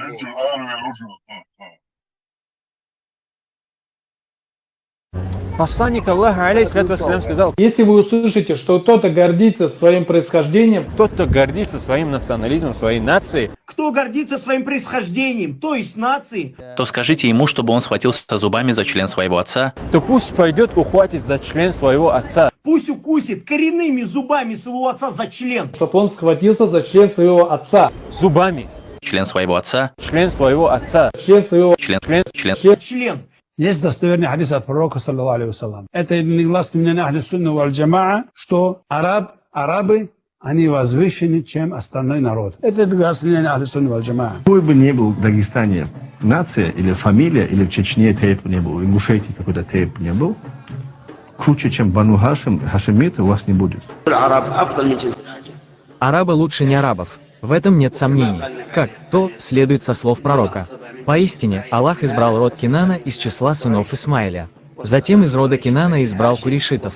Посланник Аллаха, алейхиссалату вассалям, сказал: Если вы услышите, что кто-то гордится своим происхождением, тот, кто гордится своим национализмом, своей нацией, кто гордится своим происхождением, то есть нацией, то скажите ему, чтобы он схватился зубами за член своего отца. То пусть пойдет, ухватит за член своего отца. Пусть укусит коренными зубами своего отца за член. Чтобы он схватился за член своего отца. Зубами. Член своего отца. Член своего отца. Член своего... Член. Член. Член. Член. Есть достоверный хадис от пророка, саллаллаху алейхи ва саллям. Это единогласное мнение ахли сунна валь джамаа, что араб, арабы, они возвышены, чем остальной народ. Это единогласное мнение ахли сунна валь джамаа. Какой бы ни был в Дагестане нация или фамилия, или в Чечне тейп не был, в Ингушетии какой-то тейп не был, круче, чем Бану Хашим, хашимиты, у вас не будет. Арабы лучше не арабов. В этом нет сомнений. Как то следует со слов пророка. Поистине, Аллах избрал род Кинана из числа сынов Исмаиля. Затем из рода Кинана избрал курейшитов.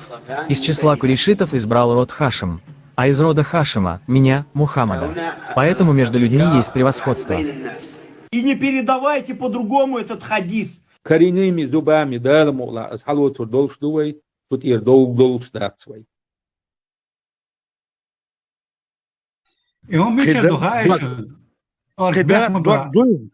Из числа курейшитов избрал род Хашим. А из рода Хашима, меня, Мухаммада. Поэтому между людьми есть превосходство. И не передавайте по-другому этот хадис. Коренными зубами, Дала мукъ лахь, ас хьалоцур долуш ду вай, цу тӀера довг долуш дац вай. И хӀун мича ду, хаьий шуна? КхидӀа дог дуй,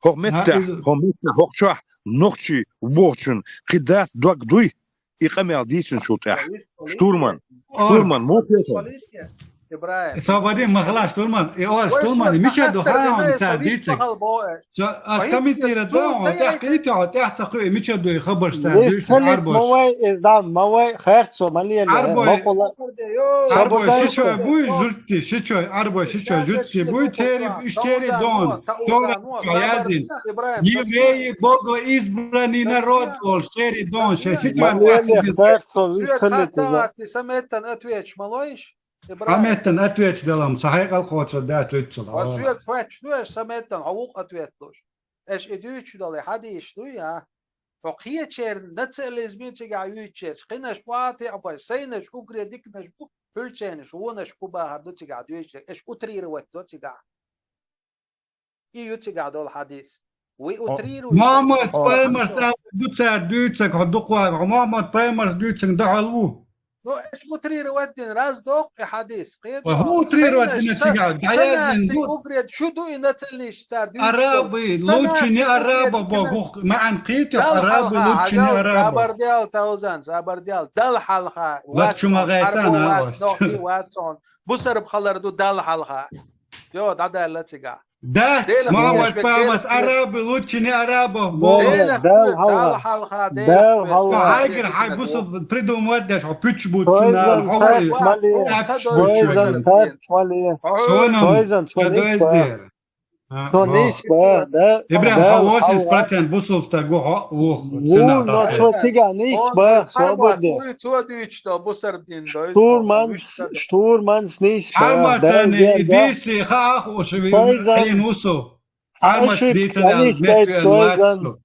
хӀокху меттехь, хӀокху меттехь, хӀокху чохь нохчий вохучун кхидӀа дог дуй, и къамел дийцинчул тӀаьхьа. Штурман. Штурман, муха кхетара? Со бадин ма хила штурман. И ора штурман, и мича ду, хаьий хьуна цара дийцинарг? Ас комментировать дан, хьо тӀаьхьа кхийтта, хьо тӀаьхьа ца кхуьу, и мича ду и хабарш цара дуьйцу, Ӏарбоша. Ма вай, иза дан, ма вай, харцо, ма лела, Ӏарбой, Ӏарбой шичой буй, жуьгти, шичой, Ӏарбой шичой, жуьгти буй, церий, уьш церий дон, Тора чохь яздина. Евреи богоизбранный народ олуш, церий дон, шайн шичой. Ма лела, харцо, вуьш хилла иза. Са меттан отвечаш ма лойш? Ибрахим. Хьан меттан отвечаш делам, ца хьекъал кхочур дац уьццул. Ва соьга хоьттуш ду аша, сан меттан хьо вукху ответ луш. Аша и дуьйцуш долу хьадисаш дуй, а? Хьо кхечеран национализм ю цигахь юьйцуш ерш, кхинаш ватиӀ баш, сайнаш угре диканаш бу, пуьлченаш, вонаш бу бахар ду цигахь дуьйцуш дерг. Аша утрировать до цигахь. И ю цигахь долу хьадис. Вай утрировать. Мохьмад пайхамарс аьлла ду цара дуьйцург, хьо дукха вагӀа, хьо Мохьмад пайхамарс дуьйцург дуьхьал ву. Ну, аша утрировать дина, раз доккху и хьадис. Кхета. Ва хӀун утрировать дина цигахь? ДӀаяздина ду. Угрет, шу ду и националист цара дуьйцуш долу. Арабы лучше не арабов боху, маьӀна кхета, арабы лучше не арабов. Сабар дел, Таузан, сабар дел. Дал хьалха. Лачу ма гайтана, вац, нохчи вац он. Бусарб хилар ду дал хьалха. Йо, дӀадаьлла цигахь. Дац, Мохьмад пайхамарс арабы лучше не арабов боху. Дал хьалха. Дал хьалха. Хьайгара хьай бусул придумать деш, хьо пуьччу бу чунал, хьо вай, хьо пуьччу бу чунал. Сойзан, ца дойс дера. Цо нийса баха, да? Ибрахим, хьо восемьдесят процент бусул стаг ву, хьо ву. Ву, но цо цигахь нийса баха, со бу де. Цо дуьйцуш до бусар дин дойс. Штурманс, штурманс нийса баха. Хьарматана и дийцале хаахуш ву, Сойзан. Хьайн ву со. Хьармат дийцина аьлла, меттан вац со.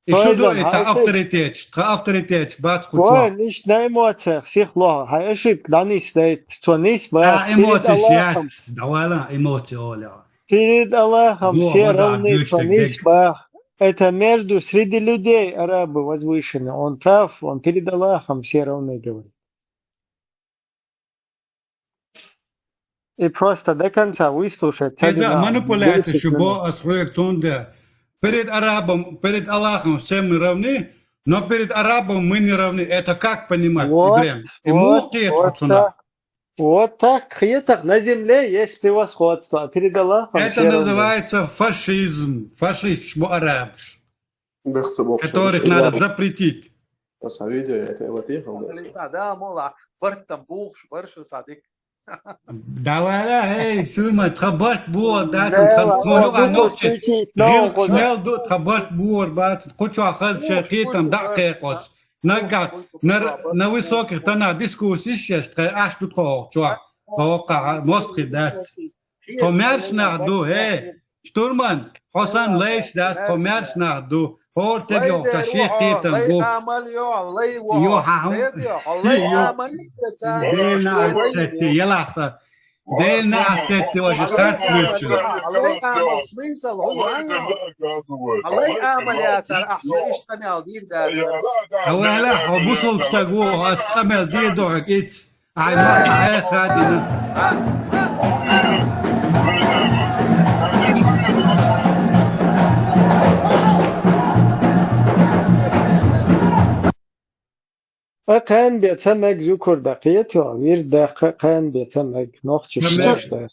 И шу ду и ца авторитеташ, тхан авторитеташ бац кху чохь. Вайн, иштта на эмоциях сих лохьа, хьайн ошибка дӀанисдайта, цо нисбаха. Цхьа эмоцеш яц, давала эмоци олехь. Перед Аллахом все равны, цо нисбаха. Это между, среди людей арабы возвышены. Он прав, он перед Аллахом все равны говорит. И просто до конца выслушать. Иза манипуляция шу бо ас хьоьга цунда. Перед арабом, перед Аллахом все мы равны, но перед арабом мы не равны. Это как понимать, Ибрем? И муха кхета хьо цунах? Вот так, хетах на земле есть превосходство. Перед Аллахом. Это называется фашизм. Фашисташ бу арабаш, которых надо запретить. Аса видео, это латиф. Да, мола, барт там бухш, баршу садик. Давай, эй, Сулейман, тха барт бу, да, там, там, тха, ну, а, нохчи, гилк шмел ду, тха барт бу, бац, кучу ахаз шехи, там, да, кекос. Наггахь, на, на высоких тонах дискуссеш еш, тхай аш ду тхо чохь, тхо кхаъ мост хи дац. Тхо маьрша нах ду, э, штурман, хьо сан лайш дац, тхо маьрша нах ду. ХӀора тегайогӀу ша шех кхетам бу. Лай амал йо, лай во. Йо, хьан. Лай амал йо, Делан наӀарца цетте, ялахса. Делан наӀарца цетте, важа харц вуьрчу. Лай амал смысл, хӀун ван йо? Лай амал яцар, ахь со иштта къамел дийр дац. Хьо ваьлла, хьо бусулба стаг ву, ас къамел дийр ду хьоьга иц. Ай, ма, ай, хадина. Ткъа кхаьн бен ца мег зуькар дан, кхетий хьо, вирд даьккха кхаьн бен ца мег, нохчий Ца мег. Нохчий.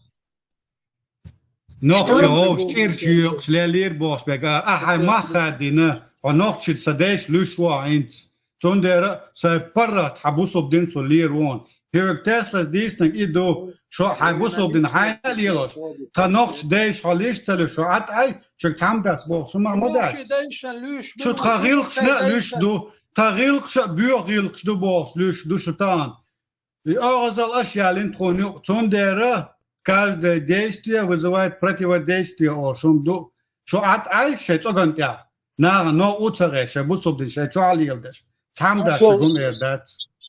Нохчий гӀовш чӀир чуйокъуш лелийра бохуш бега, ахьа мах хаддина, хьо нохчий сан дайша луьйш ву хьо хӀинца. Цундела сайн паргӀат хьан бусулба дин цу лийр ву хьуна. Хьоьга тесалаш дийцинарг и ду, шо хьайн бусулба дин хьайна а лелош, тхан нохчий дайша хьо луьйш ца луьйш, шо Ӏад Ӏай, шуьга цхьамдас бохуш хӀума ма дац. Шо тхан гӀиллакхашна а луьйш ду, тхан гӀиллакхаш а боьха гӀиллакхаш ду бохуш луьйш ду шу тахана. И оагӀазалла аша ялийна тхуна юкъа. Цундела каждое действие вызывает противодействие олуш хӀума ду. Шо Ӏад Ӏай шайн цӀоган тӀехь. Нахана новкъа ца гӀе, шайн бусулба дин шайн чохь леладеш. Цхьамдас шуьга хӀума эр дац.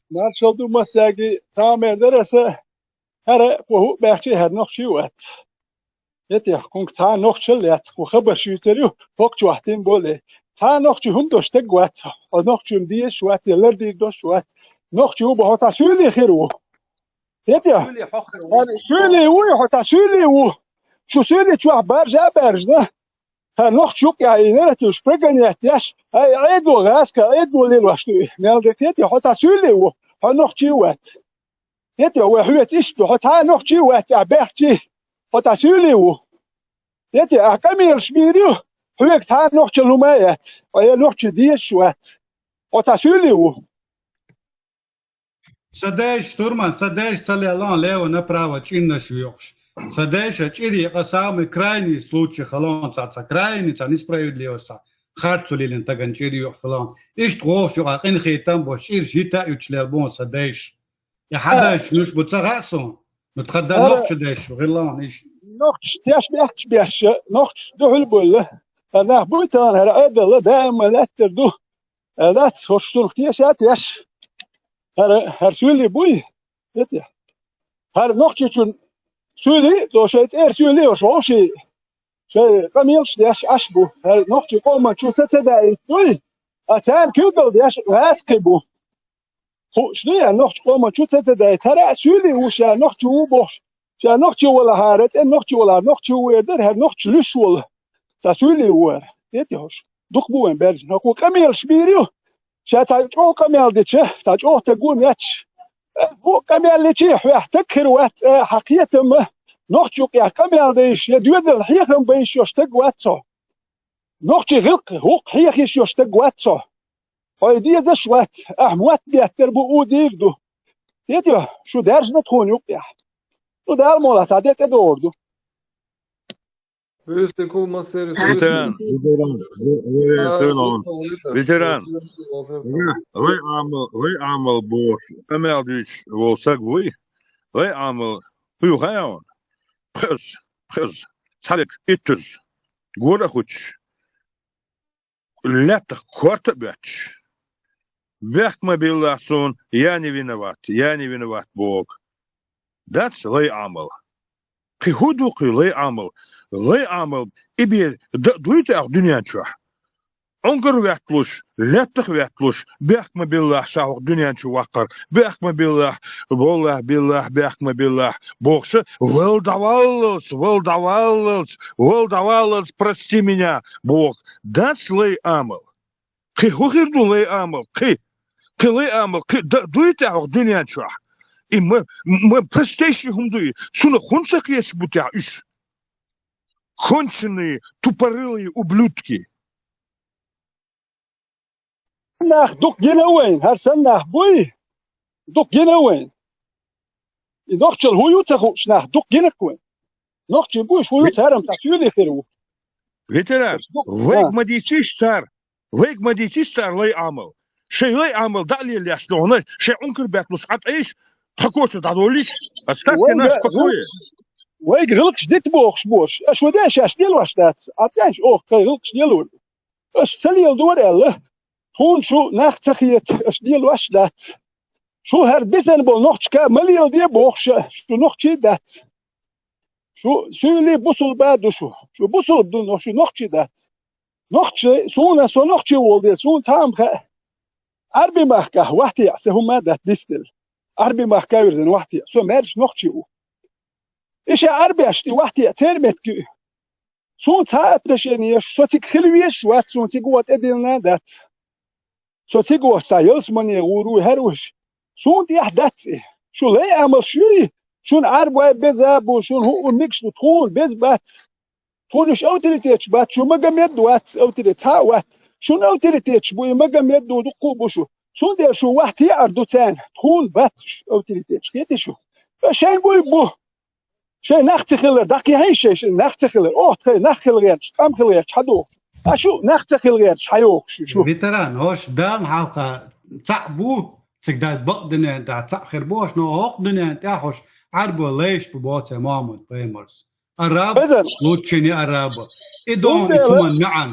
Маршалла ду массаьрга, цхьа хӀума эр дара аса. ХӀара кху хӀуъа баьхча хӀара нохчий вац. Этех, кхунга цхьа а нохчалла яц, кху хабарш юьйцур ю, хӀокху чохь тин боле. Цхьа а нохчий хӀума долуш стаг вац, хьо нохчий хӀума дезаш вац, я лардийр долуш вац. Нохчий ву боху, хьо цхьа суьйли хир ву. Этех, суьйли хьо хир ву. Суьйли ву, хьо цхьа суьйли ву. Шу суьйли чохь баржа а баржна. Ха нохчий юкъа яхьийна, ратуш прогонять деш, ай, Ӏедало гӀазкхи, Ӏедало лелош ду и. Мел де кхетий, хьо цхьа суьйли ву, хьо нохчий вац. Этех, вай хьоьца иштта ду, хьо цхьа а нохчий вац, ахь баьхчий, хьо цхьа суьйли ву. Этех, ахь къамелаш бийр ю, хьоьга цхьа а нохчалла хӀума а яц, хьо я нохчий дезаш вац. Хьо цхьа суьйли ву. Сан дайша, штурман, сан дайша ца лелон лево-направо чӀиннаш йоькъуш. Сан дайша чӀир екъа самый крайний случай халон цхьа, цхьа крайний, цхьа несправедливость цхьа. Харцо лелийна тагана чӀир йоькъуш халон. Иштта гӀовш юкъа къинхетам бо чӀирш йита а юьтуш лел бу сан дайша. И хьан дайша луьйш бу ца хаьа суна? Ну, тхан дан нохча дайша хилон иш. Нохчаш теш бехкаш беш, нохчаш дуьхьал болла. Ткъа нах буй тахана хӀара Ӏедалла даима лаьттар ду. Э, дац, хӀорш шуна теша а теш. ХӀара, хӀара суьйли буй? Эти. ХӀара нохчичун суьйли, цо шайн цӀера суьйли, хӀорш вовший. Шайн къамелаш деш Ӏаш бу. ХӀара нохчий къоман чу са ца даийтуй, а царна куьйгалла деш гӀазкхи бу. Хууш ду я нохчий къоман чу са ца даийта? ХӀара а суьйли ву ша, нохчи ву бохуш. Ша нохчи валахьара, цӀен нохчи валахьара, нохчи ву эр дара, хӀара нохчи луьш волу. Цхьа суьйли ву хӀара. Эти хӀорш. Дукха бу вайн баьржина. ХӀокху къамелаш бийр ю. Ша цхьа чӀогӀа къамел дича, цхьа чӀогӀа стаг ву метташ. Э, хӀу къамел личий хьоьх стаг хир вац, э, хьан кхетам а, нохча юкъехь къамел дайш, я доьзал хьехам байш йолу стаг вац хьо. Нохчий гӀиллакх, гӀуллакх хьеха йиш йолу стаг вац хьо. Хьо и дезаш вац, ахь мотт беттар бу, у дийр ду. Эти шу даьржина тхуна юкъехь. Ну, Дала молахь, цхьа де тӀедогӀур ду. Ветеран, ветеран, ветеран, ветеран. Вай Ӏамал, вай Ӏамал бохуш, къамел дуьйцуш волу саг вуй? Вай Ӏамал хӀу ю хаьа хьуна? Пхеза, пхеза, цхьа век иттаза, гора а хуьттуш, лаьттах корта а боьттуш. Бехк ма биллахь суна, я не виноват, я не виноват боху. Дац лай Ӏамал. Кхин хӀун ду кхин лай Ӏамал? Лай Ӏамал и бен дан а дуй те ахь дуьнен чохь? Ӏунгар ветталуш, лаьттах ветталуш, бехк ма биллахь ша хӀокху дуьнен чу ваккхар, бехк ма биллахь, валлахь, биллахь, бехк ма биллахь, бохуша, вал дӀаваллалц, вал дӀаваллалц, вал дӀаваллалц, прости меня, боху. Дац лай Ӏамал. Кхин хӀун хир ду лай Ӏамал? Кхин, кхин лай Ӏамал, кхин дан а дуй те ахь хӀокху дуьнен чохь? И ма, ма простейший хӀума ду и. Цунах хӀунда ца кхеташ бу техьа уьш? Конченые, тупорылые ублюдки. Нах дукха гина вайн, хӀара санна нах буй, дукха гина вайн. И нохчалла хӀу ю ца хууш нах дукха гина вайн. Нохчий буй, хӀу ю царам цхьа суьйли хир ву. Ветеран, вайга ма дийцийша цара, вайга ма дийцийша цара лай Ӏамал. Шайн лай Ӏамал дӀа а лелаеш догӀана, шайн Ӏункар баьтлуш Ӏа тӀайша, тха коша дӀадоллийша, а ставьте нас в покое. Вайга гӀиллакхаш дита бохуш бош, аша вай ден шаьш лелош дац, а тӀаьнча оха тхайн гӀиллакхаш лелор. Аша ца леладора аьлла, тхуна шу нах ца хета, аша лелош дац. Шу хӀара бисина болу нохчаша ма леладе бохуш, шу нохчий дац. Шу суьйли бусулба ду шу. Шу бусулба ду, но шу нохчий дац. Нохчий, суна, со нохчий волу дела, суна цхьа а ма хаьа. Ӏарби махкахь вахтеӀа сан хӀума дац дистелла. Ӏарби махка вирзина вахтеӀа, со маьрша нохчий ву. И ша Ӏарбеш тӀе вахтеӀа церан меттиг ю. Суна цхьа а отношени еш, со цига хила везаш вац, суна цига вон тӀедиллина дац. Со цига вахча цхьа ялсамане гӀур ву, хӀара вуш. Суна тӀехь дац и. Шу лай Ӏамалш юй, шуна Ӏарбой беза а бу, шуна хӀуъу мегаш ду, тхуна беза бац. Тхуна уьш авторитеташ бац, шу Магомед вац, авторитет цхьа а вац. Шуна авторитеташ бу, и Магомед ду, дуккха а бу шу. Цундела шу вахтеӀар ду царна, тхуна бац уьш авторитеташ, хетий шу? Ша шайн буй бу. Шайн нах ца хилар, дӀакхехьий шайн, шайн нах ца хилар. Оха тхайн нах хила гӀерташ, къам хила гӀерташ хьадохуш. А шу нах ца хила гӀерташ хьайохуш шу. Ветеран, хӀорш Дала хьалха цхьаъ бу, цига дац бакъ дуьнен тӀехь цхьаъ хир бу хӀорш, но хӀокху дуьнен тӀехь хӀорш Ӏарбой лайш бу боху церан Мохьмад-пайхамарс. Араб лучше не араба. И догӀу и цунан маьӀан.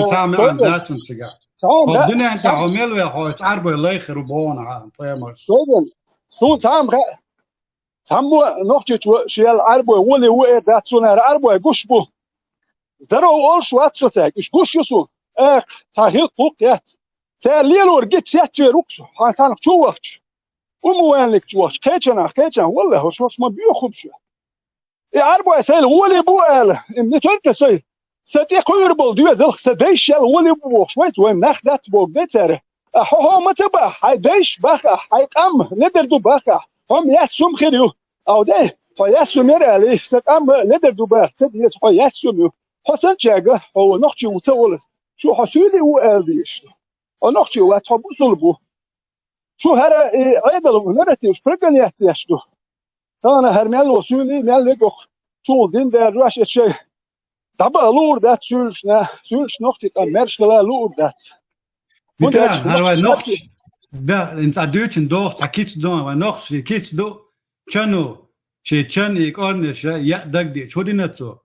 Цхьа а маьӀан дац цуьнан цигахь. ХӀокху дуьнен тӀехь хьо мел ве хьо, Ӏарбой лай хир ву боху хьан пайхамарс. Суна цхьа а ма хаьа. Цхьаммо нохчичо шел Ӏарбой гӀоле ву эр дац, суна ара Ӏарбой гуш бу. Здорово олуш вац со цаьрга, уьш гуш ю суна. Эх, цхьа гӀиллакх-гӀуллакх яц. Цара лелор гича сецвер ву-кх со, хьан цхьанах чу вахча. Умуванлик чу вахча, кхечанах, кхечанах, валлахӀи, хӀорш, хӀорш ма боьху хӀума шу. И Ӏарбой сайла гӀоле бу ала, и не только сайла. Сан тӀе кхуьур болу доьзалх, сан дайша ял гӀоле бу бохуш вайца, вайн нах дац боху дай цара. А хьо хьо ма ца баха, хьайн дайша баха, хьайн къам ледар ду баха, хьо-м яьссум хир ю. Ау дай, хьо яьссум яра али, сан къам ледар ду баха ца деза, хьо яьссум ю. Хьо санчаьрга, хьо ван нохчий ву ца олас. Шу хьо суьйли ву ала дезаш ду. Хьо нохчий вац, хьо бусул бу. Шу хӀара и Ӏедал нарративаш прогонять деш ду. Тахана хӀара мел ву суьйли, мел вегох, чул дин дер жош эцу шай. ДӀабаха луур дац суьйлашна, суьйлаш нохчий къам маьрша хила луур дац. Митра, хӀара вай нохчий, да, ин цӀа дуьйцун доху, цхьа кица ду, вай нохчий кица ду, чану, ши чан и кӀорнеш я дагдича, хӀу дина цо?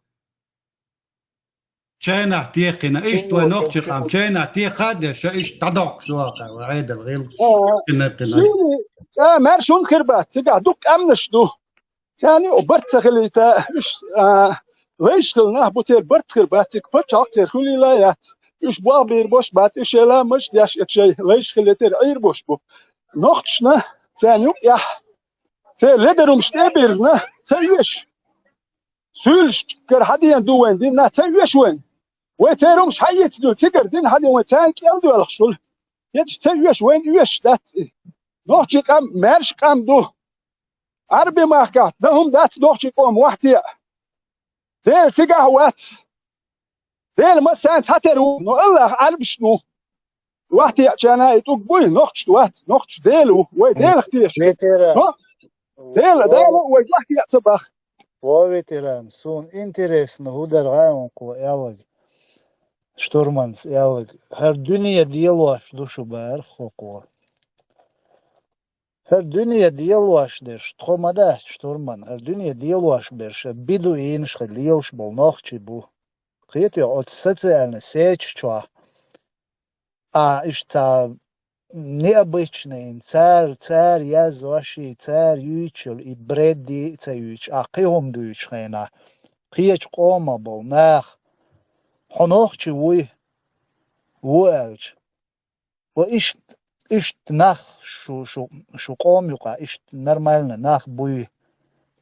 Чайнах текхина, иштта вай нохчий къам, чайнах текха а деш, ша иштта дӀадоккхуш ваха, вай Ӏедал гӀил. Ага. Кхина, кхина. Суьйли, цӀа маьрша хӀунда хир бац, цигахь дукха къаьмнаш ду. Царна юкъа барт ца хилийта, уьш, а, лайш хила нах бу, церан барт хир бац, цига пачхьалкх церан хуьлийла яц. Уьш болх бийр бош бац, уьш шайла маж деш, эцу шай лайш хилийтар Ӏийр бош бу. Нохчашна царна юкъа яхь, церан ледарумаш тӀе а бирзина, ца оьшу. Суьйлашкара хьан дена ду вайн дин, нах ца оьшу вайн. Вай церан хӀумаш хьаийца ду, цигара дин хьан ден вай царна кӀел доьлхуш хуьлу. Кхеташ ца оьшу, вайна оьшуш дац и. Нохчий къам маьрша къам ду. Ӏарби махкахь дан хӀума дац нохчий къоман вахтеӀа. Дела цигахь а вац. Дела массарна цхьатера ву, но Аллах Ӏарбаш ду. ВахтеӀчарна и тӀулг буй, нохчаш вац, нохчаш Дела ву, вай Делах теша. Ветеран. Нохчаш Дела, Дала вай вахтеӀа ца бах. Во ветеран, суна интересно, хӀу дара гӀайонкхо аьллаг, штурманца аьллаг, хӀара дуьне делош ду шу бара хӀокхо. ХӀара дуьне делош дерш, тхо ма дац штурман, хӀара дуьне делош берш, биду ийнаш хила лелаш болу нохчий бу. Кхетий, оцу социальный сеть чохь, а, иштта необычный, цара, цара язъеш, цара юьйцуш йолу и бред а ца юьйцуш, а, кхин хӀума дуьйцуш хенахь, кхечу къомах болу нах, хьо нохчи вуй, ву аьлча, ва иштта, иштта нах шу, шу, шу къоман юкъахь, иштта нормально нах буй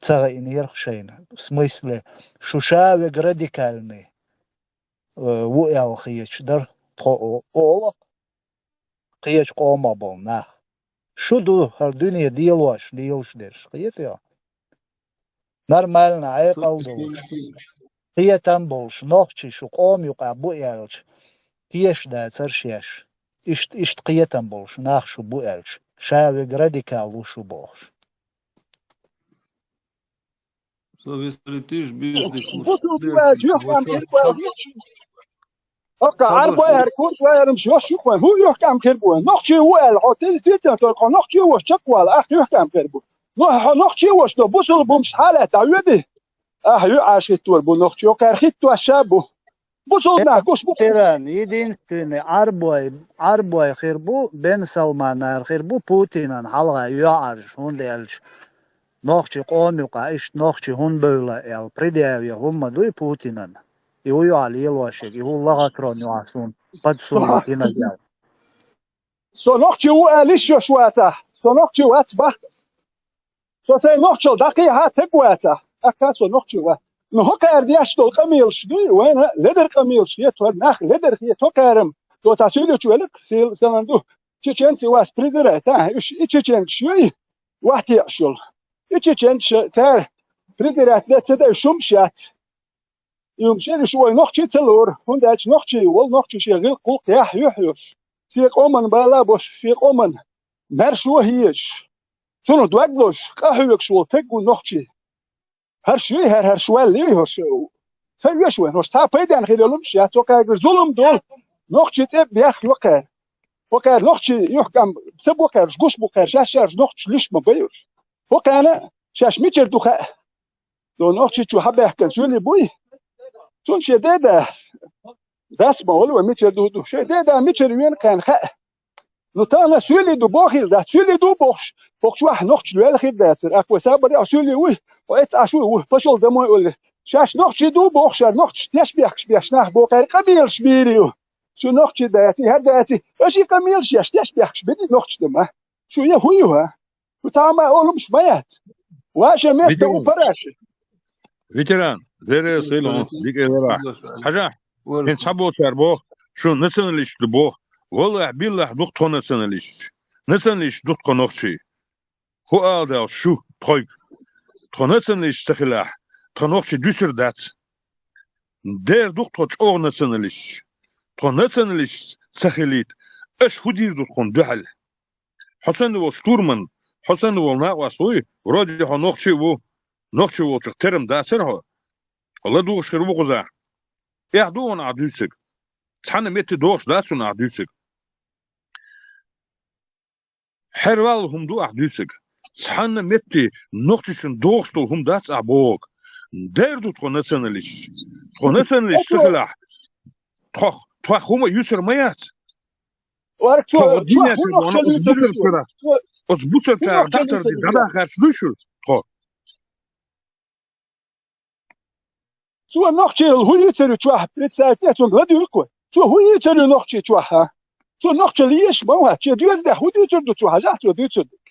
ца гӀайнера шайна. В смысле, шу ша верг радикальный, э, ву аьлла хеташ дара тхо о-, олу кхечу къомах болу нах. Шу ду хӀара дуьне делош, лелаш дерш, кхетий хьо? Нормально, Ӏекъал долуш, кхетам болуш, нохчий шу къома юкъахь бу аьлча, тешаш дацара шаьш. Иштта, иштта кхетам болуш нах шу бу аьлча, ша верг радикал ву шу бохуш. Со вистхилийтийша, бийриг бу шу аьлча, юьхькӀам хир бу аьлча. ХӀокху Ӏарбой хӀара, курдой хӀара, йош ю хьуна, хӀун юьхькӀам хир бу вайн? Нохчий ву аьлла, хьо телестийтан тӀе хьо нохчий вош чекхвала, ахь юьхькӀам хир бу. Но хьо нохчий вош до, бусулба хӀумаш хьалаьтта дӀавоьдий? Ахь юьӀаш хӀиттор бу нохчий, кхара хӀиттош ша бу. Бусулба нах гуш бу. Тиран, единственный Ӏарбой, Ӏарбой хир бу, Бен Салманара хир бу, Путинан хьалха йоӀарш, хӀунда аьлча нохчий къома юкъа, иштта нохчий хӀунда бевлла аьлла, предъяве хӀумма дуй Путинан? И ву йоӀа лелош ерг, и ву лохотрон йоӀа суна, подсунуть йинарг аьлла. Со нохчий ву аьлла йиш йолуш вацахь, со нохчий вац бахка. Со сайн нохчалла дӀакхехьа таг вацахь, тӀаккха со нохчий вац. Ну, хӀокхара деш долу къамелаш дуй, вайна ледар къамелаш хетор, нах ледар хетор хӀокхарам. Доцахь суьйлучу велакх, сел-, селан ду. Чеченцы вас презирать, а? Уьш и чеченцаш юй, вахьтеӀаш йолу. И чеченцаш цара презирать дан ца дай шумаш яц. И хӀума шераш вай нохчий ца лору, хӀунда аьлча нохчий волу, нохчий шен гӀиллакх-гӀуллакх яхь юьхь йолуш. Шен къоман бала а бош, шен къоман маьршо а хьоьжуш, цунах дог лозуш, къахьоьгуш волу таг ву нохчий. ХӀорш юй хӀара, хӀорш ваьлла юй хӀорш? Ца оьшу вайн, хӀорш цхьа а пайденна хир йолу хӀумаш яц, цо кхайгара зулам долу, нохчий цӀе а бехк йо кхара. Хьо кхара нохчий юьхькӀам ца бо кхара, гуш бу кхара, шаьш шаьш нохчий луьш ма байуш. Хьо кхана шаьш мичара ду хаьа. До нохчий чу хьабаьхкина суьйлий буй? Цунна шен деда, дас ма волу вай мичара ду ду. Шен деда мичара вен кхана хаьа. Ну, тахана суьйлий ду бохийла дац, суьйлий ду бохуш, хӀокху чохь нохчий лоьлла хир дацара. Ахь вай сабар яхь суьйлий вуй, хьо эццахь шу ву, пашал домой улли. Шаьш нохчий ду бохуш, шаьш нохчий тешбехкаш беш нах боху, кхара къамелаш бийр ю. Шу нохчий даций, хӀара даций, аша и къамелаш еш тешбехкаш беди нохчий дама. Шу я хӀун ю, хӀа? Шу цхьа а ма олумаш ма яц. Ваше место у параши. Ветеран, дерригаш сийлахь, дика элира. Хьажахь, хӀинца цхьаболчара боху, шу националист ду боху. Валлахь, биллахь, ду-кх тхо националисташ. Националисташ ду-кх тхо нохчий. ХӀун ала дала шу тхойга? Тхо националисташ ца хилахь, тхан нохчий дуьсур дац. Дера ду-кх тхо чӀогӀа националисташ. Тхо националисташ ца хилийта, аша хӀун дийр ду тхуна дуьхьал? Хьо санна волу штурман, хьо санна волу накъост вуй, вроде хьо нохчий а ву, нохчий волчух терам дацара хьо. Хьо ладугӀуш хир ву кхузахь. Эхь ду хьуна ахь дуьйцург? Цхьана метте догӀуш дац хьуна ахь дуьйцург? Хьервалла хӀума ду ахь дуьйцург. Цхьана метте нохчашна догӀуш долу хӀума дац ахь бохург. Дера ду тхо националисташ. Тхо националисташ ца хилахь, тхох, тхох хӀума юьсур ма яц. Тхо динехь чу вахана оцу бусалбачарах, оцу бусалбачарах дӀатарде дӀадахарш дуй шу тхо? Цо нохчийла хӀун йийцар ю чохь, представьте, цунна ладуьйла-кх вай. Цо хӀун йийцар ю нохчий чохь, а? Цо нохчалла езаш ма вац, шен доьзалехь хӀун дуьйцур ду цо, хьажахь цо дуьйцур дерг.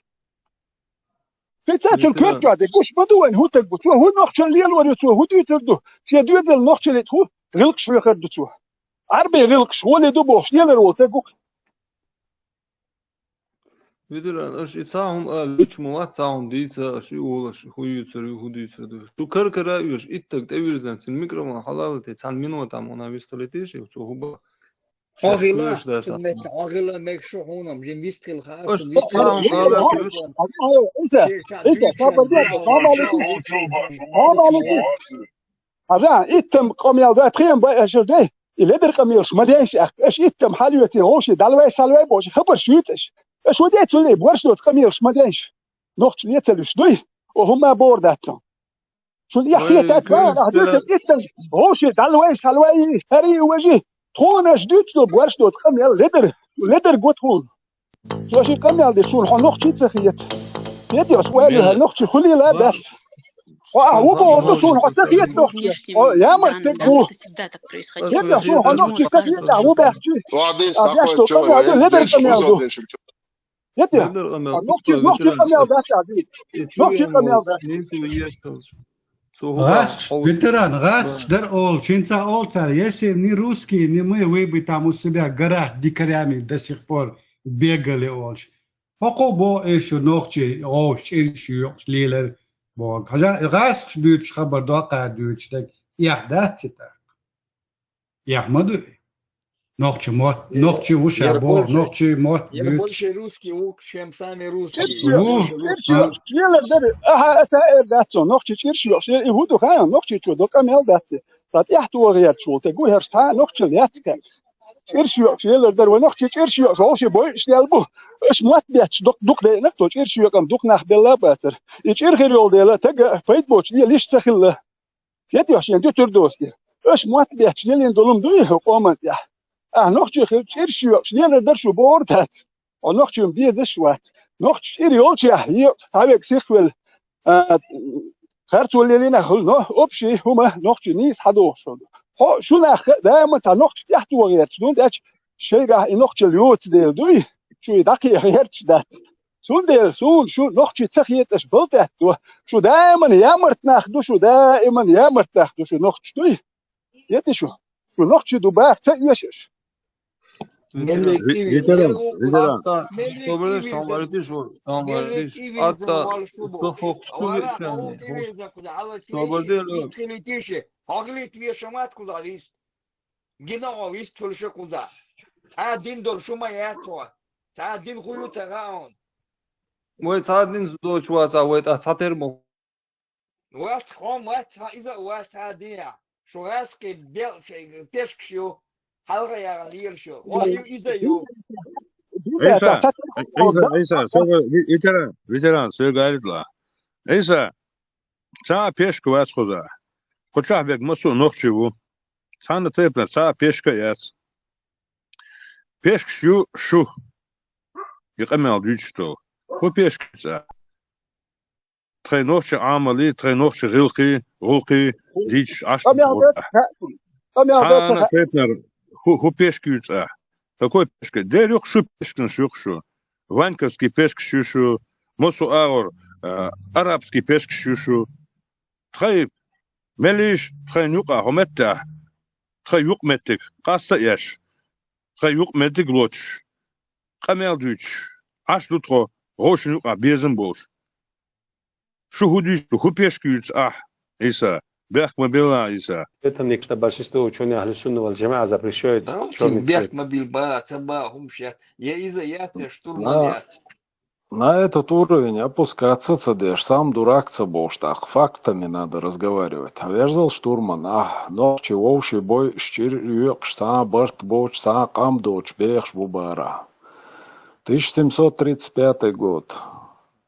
Представь, цунна коьртачохь дерг гуш ма ду вайна, хӀун стаг ву цо, хӀун нохчалла лелор ю цо, хӀун дуьйцур ду, шен доьзална нохчаллица хӀун гӀиллакхаш хьоьхур ду цо. Ӏарбийн гӀиллакхаш гӀоле ду бохуш лелар волу стаг ву-кх. Ветеран, аша и цхьа хӀума ала луьйчу ма вац, цхьа хӀума дийца, аша и олуш, хӀун юьйцур ю, хӀун дуьйцур ду. Шу кара-кара а оьшу, иттаг тӀевирзина, цуьнан микрофон хьалалате, цхьана минотахь ма вистхилийтийша, цо хӀун бан. Хьо хила, цуьнан метта хьо хила мега шу хьуна, жин вистхила хаа, аша цуьнан вистхила хаа. Хьажа, иттам къамел дай, тхайна бай аша дай, и ледар къамелаш ма дайша аьхка. Аша иттам хьалоьций, вовший, далвай, салвай бохуш, хабарш юьйцу аша. Аша ву де цуллий, борш доцу къамелаш ма дайша. Нохчалла ецалуьш дуй, о хӀумма бохур дац цо. Шуна яхь хетад, ва, ахь дуьйцург иттам, вовший, далвай, салвай, хӀара и важи. Тхуна аша дуьйцу борш доцу къамел ледар, ледар го тхуна. Цо ши къамел де, суна хьо нохчий ца хета. Хетий, ас ойла хьан нохчий хуьлийла а дац. Хьо ахь ву бохург ду, суна хьо ца хета нохчий. Хьо ямарт стаг ву. Хетий, суна хьо нохчий ца хета, ахь ву баьхчи. Ахь деш долу къамел ду, ледар къамел ду. Хетий, нохчий, нохчий къамел дац ахь дийца. Нохчий къамел дац. ГӀазкхаш, ветеран, гӀазкхаш дара олуш, хӀинца олу цара, если не русские, не мы, вы бы там у себя в горах дикарями до сих пор бегали олуш. ХӀокхо бо эшо нохчий гӀовш чӀирш йоькъуш лелар бо. Хьажа, гӀаскхаш дуьйцуш хабар доккха дуьйцуш дерг, эхь дац ци тӀаккха. Эхь ма ду и. Нохчий мотт, нохчий вуша бо, нохчий мотт дуьйцуш. Я больше русский, у, чем сами русские. Ву, чӀирш йоькъуш лелар дара. Аха, аса эр дац цо, нохчий чӀирш йоькъуш лелар, и хӀу ду хаьа, нохчий чу до къамел дац ци. Цхьа тӀехьа тохаргдолаш волу тегу хӀерш цхьа а нохчалла яц кхаьа. ЧӀирш йоькъуш лелар дара, вай нохчий чӀирш йоькъуш, вовший бойуш лел бу. Аша мотт бетташ дукха, дукха дайнах то чӀирш йоькъам дукха нах белла а бацара. И чӀир хир йолу дела, тага пайда боцуш лела иштта ца хилла. Хеташ шен дуьтур доцу дела. Аша мотт бетташ лелийна долу ма дуй хӀу къоман тӀехь. Ахьа нохчий хир чӀирш йоькъуш лелар дара шу бохур дац. Хьо нохчий ма дезаш вац. Нохчий чӀир йолчехь, е цхьаверг сихвелла, а, харцо лелийнехь хуьлу, но общий хӀума нохчий нийса хьадохуш хӀума ду. Хьо, шу нах даиман цхьа нохчий тӀехь тохаргдолаш ду, тӀаьча шайгахь и нохчалла йоцу дела дуй, шу и дӀакхехьа гӀерташ дац. Цундела суна шу нохчий ца хеташ балтӀаьтто, шу даиман ямарт нах ду, шу даиман ямарт нах ду, шу нохчий дуй. Ети шу, шу нохчий ду баха ца эшаш. Ветеран, ветеран. Собердеш, там варитиш, там варитиш. Атта, сто хохчу вешан. Собердеш. Хьогилит вешамат куза вист. Гина гӀо вист хӀуьлуша куза. Цхьа дин дор шу ма яц хьо. Цхьа дин хӀу ю ца хаун. Вай цхьа дин доцу вацахь, вай тӀаккха цхьа тера ма Вац, хьо вац, хьо иза а вац, хьан дин. Шу гӀаьскхи белкъ шайга пешкаш ю, хьалха яра лелаш ю. Хьо ю, иза ю. Дина Ӏийса, ца, ца, Ӏийса, Ӏийса, соьга ви-, ветеран, ветеран, соьга аьлла. Ӏийса, цхьа а пешка вац хӀуза. Кху чохь берг массо а нохчий ву. Цхьанна тайпанара цхьа а пешка а яц. Пешкаш ю шу. И къамел дуьйцуш долу. ХӀун пешка ю цкъа? Тхайн нохчийн Ӏамалий, тхайн нохчийн гӀиллакхий, гӀуллакхий дийцуш Ӏаш ду тхо. Къамел дац, къамел дац, цхьана тайпанара хӀу-, хӀун пешка ю цкъа? Какой пешка? Дера юкъа шу пешканаш юкъа шу. Ваньковский пешкаш ю шу, массо а агӀор, а, арабский пешкаш ю шу. Тхайн меллаша, тхайн юкъа хӀу меттехь, тхайн юкъаметтиг къаста а еш, тхайн юкъаметтиг лоцуш, къамел дуьйцуш, Ӏаш ду тхо, вовшийн юкъахь безам болуш. Шу хӀун дуьйцу, хӀун пешка юьйцу ахь, Ӏийса? Бехк ма билла, Ӏийса. Это мне, что большинство учёных Ахлю Сунна вал Джамаа запрещают чёрный цвет. Бехк ма билла, ца ба хӀумаш яц. Я иза яц, я штурман яц. На этот уровень опускаться ца деш, сам дурак ца бохуш, тӀаккха фактами надо разговаривать. Хьан верзал штурман, ахь, нохчий вовший бойуш чӀир йоькъуш, цхьа а барт боцуш, цхьа а къам доцуш бехаш бу бара. Тысяча семьсот тридцать пятый год,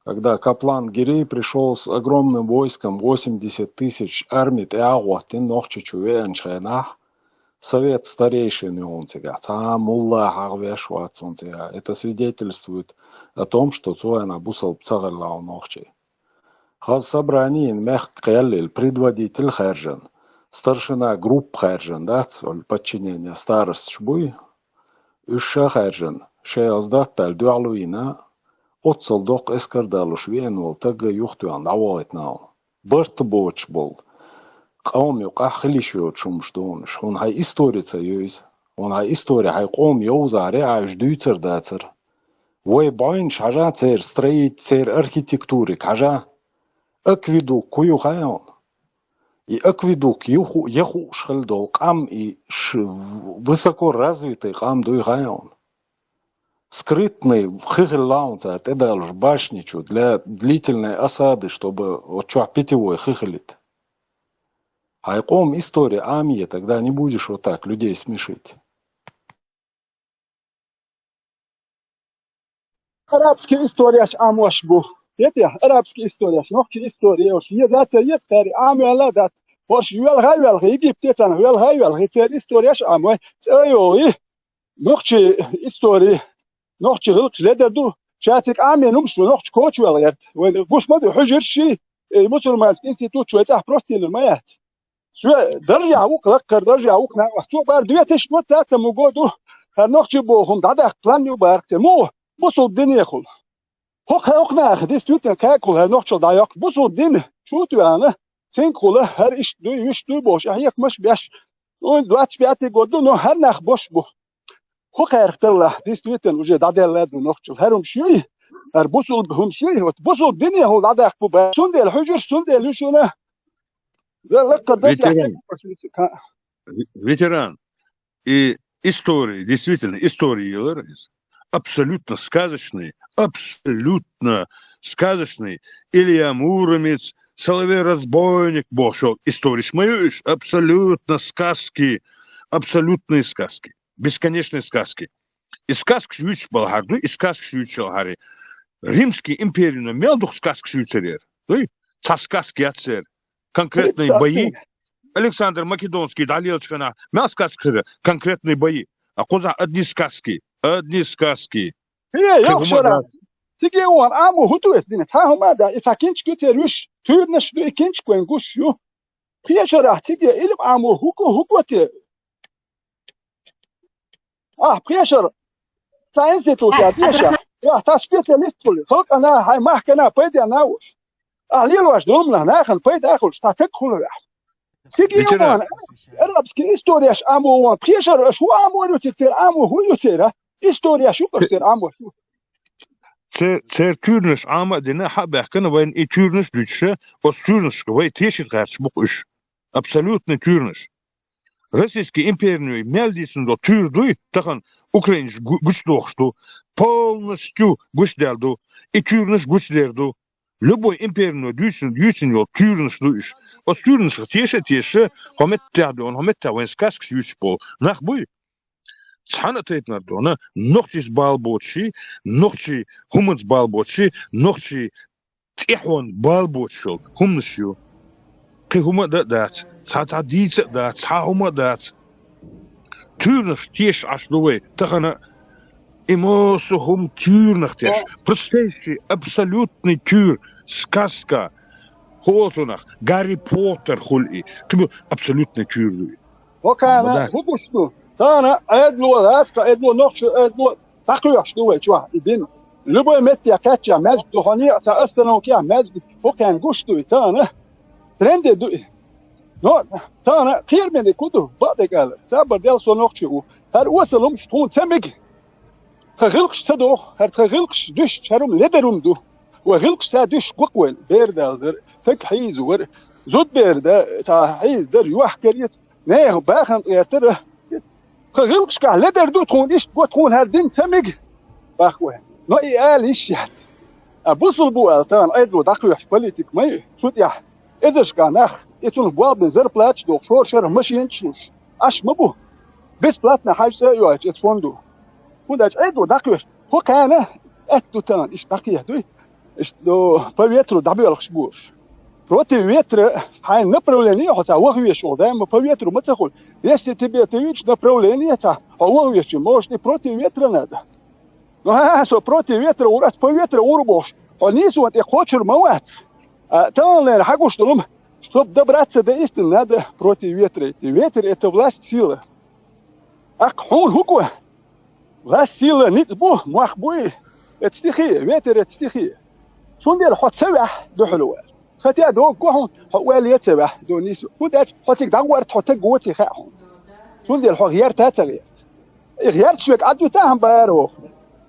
когда Каплан Гири пришёл с огромным войском, восемьдесят тысяч арми тӀе а гӀоттина Нохчийчу веанчу хенахь, совет старейшин ю хӀун цигахь, цхьа а мулла хьагӀ веш вац хӀун цигахь. Это свидетельствует о том, что цу хенахь бусалба ца хилла хӀун нохчий. Хаза собранийна мехкан кхел лелла, предводитель хаьржина, старшина группа хаьржина дац, олу подчинение старосташ буй. Уьш ша хаьржина, шайгӀаза даппаьлла дуьхьал вийна, оццал доккха эскар далуш веана волу таг юхатоьхна дӀавахийтина хьуна. Барт боцуш болу, къоман юкъахь хила йиш йоцуш хӀумаш ду хьуна уьш. Хьуна хьайн истори ца йовза. Хьуна хьайн истори хьайн къоман йовзахьара, ахь уьш дуьйцур дацара. Вай бӀаьвнаш хьажа церан строить, церан архитектуриг хьажа. Акведук хӀун ю хаьий хьуна? И акведук ю ху-, я хууш хила долу къам, и ш-, высоко развитый къам дуй хаьий хьуна? Скрытный хи хилла хьуна цара тӀедалуш башни чу для длительной осады, чтобы вот чохь питьевой хи хилийта. Хьайн къоман истори Ӏамае, тогда не будешь вот так людей смешить. Арабский историяш Ӏамош бу. Хетий, арабский историяш, нохчий история йолуш. Еза а ца еза, кхари Ӏамаваьлла а дац. ХӀорш йоьлхий а йоьлхий, Египте царна йоьлхий а йоьлхий, церан историяш а Ӏамой, цӀа а йогӀий, нохчий истори, нохчий гӀиллакхаш ледар ду. Ша цига Ӏамийна хӀумаш ду, нохчий коча ваьлла гӀерта. Вайна гуш ма ду, хьуьжарш ший, э, мусульманский институт вай цӀахь простийнар ма яц. Соь даржехь ву-кх, лаккхара даржехь ву-кх накъост. Цо бара две тысячи двадцатом году хӀара нохчий боху хӀума дӀадаккха план ю бара-кх те. Муха? Бусулба динехула. ХӀокху, хӀокху наха действительно кхайкхула хӀара нохчалла дӀайоккху. Бусулба дин чу а тоьхна, цинкахула хӀара иштта дуй, вуьшта дуй бохуш, а хьехамаш а беш. Ну, двадцать пятый год ду, но хӀара нах бош бу. ХӀун кхаьрхталлахь, действительно, уже дӀадаьлла а ду нохчалла. ХӀара хӀумаш юй, ХӀара бусулба хӀумаш, вот бусулба дине хьо дӀадаккха бу бац. Цундела хьуьжарш, цундела ю шуна. Лакхара дагахь Ветеран. Ветеран. И история, действительно, история елар из. Абсолютно сказочный, абсолютно сказочный. Илья Муромец, Соловей Разбойник бохуш йолу историш ма ю уьш. Абсолютно сказки, абсолютные сказки, бесконечные сказки. И сказкаш юьйцуш балахьара ду, и сказкаш юьйцуш балахьара. Римский империно мел дукха сказкаш юьйцур яра. Дуй? Цхьа сказка яц церан. Конкретные бои. Александр Македонский дӀалелачу хенахь мел сказкаш яра? Конкретные бои. А кхузахь одни сказки. Одни сказки. Хе, кхин хӀума а дац. Циге вон Ӏамо хӀун ду эс дина? Цхьа хӀума а дац. И цхьа кинчка ю церан уьш. Туьйранаш ду и кинчка вайн гуш ю. Пхьешарахь циге илма Ӏамо хӀун го, хӀун го те? Ахь пхьешар цхьа институтехь деша, ахь цхьа специалист хуьлу, халкъана, хьайн махкана пайденна а волуш. Ахь лелош долу хӀуманах нахана пайда а хуьлуш, цхьа стаг хуьлу ахь. Циге а вон, арабский историяш Ӏамо вон, пхьешар аша хӀун Ӏамор ю цига, церан Ӏамо хӀун ю церан? Историяш ю-кх аша церан Ӏамо. Церан туьйранаш Ӏама а дина, хьа а баьхкина, вайна и туьйранаш дуьйцуша, оцу туьйранашка вай тешийта гӀерташ бу-кх уьш. Абсолютный туьйранаш. Российский империно мел дийцина долу туьйра дуй, тахана украинаш гу-, гучудохуш ду, полностью гучудаьлла ду, и туьйранаш гучудер ду. Любой империно дуьйцина, дуьйцина йолу туьйранаш ду уьш. Оцу туьйранашка теша а тешаш, хьо меттехь дуьйна, хьо меттехь вайн сказкаш юьйцуш болу нах буй. Цхьана а тайпанара дуьйна, нохчашца бала боцуш, нохчийн хӀуманца бала боцуш, нохчийн тӀаьхьенна бала боцуш йолу хӀуманаш ю. Кхин хӀума а дан а дац, цхьа цхьа дийца а дац, цхьа хӀума а дац. Туьйранаш тешаш Ӏаш ду вай тахана а, и массо а хӀума туьйранах тешаш. Простейший, абсолютный туьйра, сказка. ХӀун олу цунах? Гарри Поттер хуьлу и. Кхин абсолютный туьйра ду и. ХӀокхана хӀун гуш ду? Тахана Ӏедало, гӀазкхийн Ӏедало, нохчийн Ӏедало дӀакхоьхьуш ду вай чохь и дин. Любой метте кхаьчча маьждиг ду, хьо некъа цхьа остановкехь маьждиг, хӀокхарна гуш ду и тахана. Тренде ду и. Но тахана кхераме дерг хӀун ду, бакъдерг аьлла, сабар дел со нохчи ву. ХӀара осал хӀумаш тхуна ца мега. Тхан гӀиллакхаш ца доху, хӀара тхан гӀиллакхаш дуьсуш, хӀара хӀума ледар хӀума ду. Вай гӀиллакхаш ца дуьсуш гу-кх вайна, бер далла дара, стаг хьийза вара, зудбер дан цхьа хьийза дара, йохкар яц, нехан бахам тӀера тара. Тхан гӀиллакхашкахь ледар ду тхуна, иштта го тхуна, хӀара дин ца мега, бах вай. Но и ала йиш яц. А бусулба ву аьлла, тахана Ӏедало дӀакхоьхьуш политик ма ю, цу тӀехь эзаршкахь нах, и цунах болх бина зарплаташ дохуш, шора-шарахь машинаш луш, Ӏаш ма бу. Бесплатно хьажа цӀа а йоуьйтуш, эца фонду. ХӀунда аьлча Ӏедало дӀакхоьхьуш, хӀокхана атта ду тахана, иштта дӀакхехьа дуй, иштта, ну, по ветру дӀабоьлхуш бу уьш. Против ветра хьайн направление а хьо ца ваха везаш волу, даима по ветру ма ца хуьлу. Если тебе, ты видишь направление цхьа, хьо ваха везча, может, и против ветра надо. Ну, хьан со против ветра вур, ас по ветру вур бохуш, хьо нийсонан тӀе кхочур ма вац. А таханлера хьан гуш долу-м, чтоб добраться до истины, надо против ветра идти. Ветер — это власть, сила. Аккха хьуна хӀун го? Власть, сила ницкъ бу, мох буй? Эца стихи, ветер эца стихи. Цундела хьо ца ваьхьа дуьхьал вара. Хотя дог го хьуна, хьо ойла е ца ваьхьа, до нийса. ХӀунда аьлча хьо цига дӀагӀорта хьо таг воций хаьа хьуна. Цундела хьо гӀерта а ца гӀерта. И гӀерташ верг Ӏад витахьа бара воху.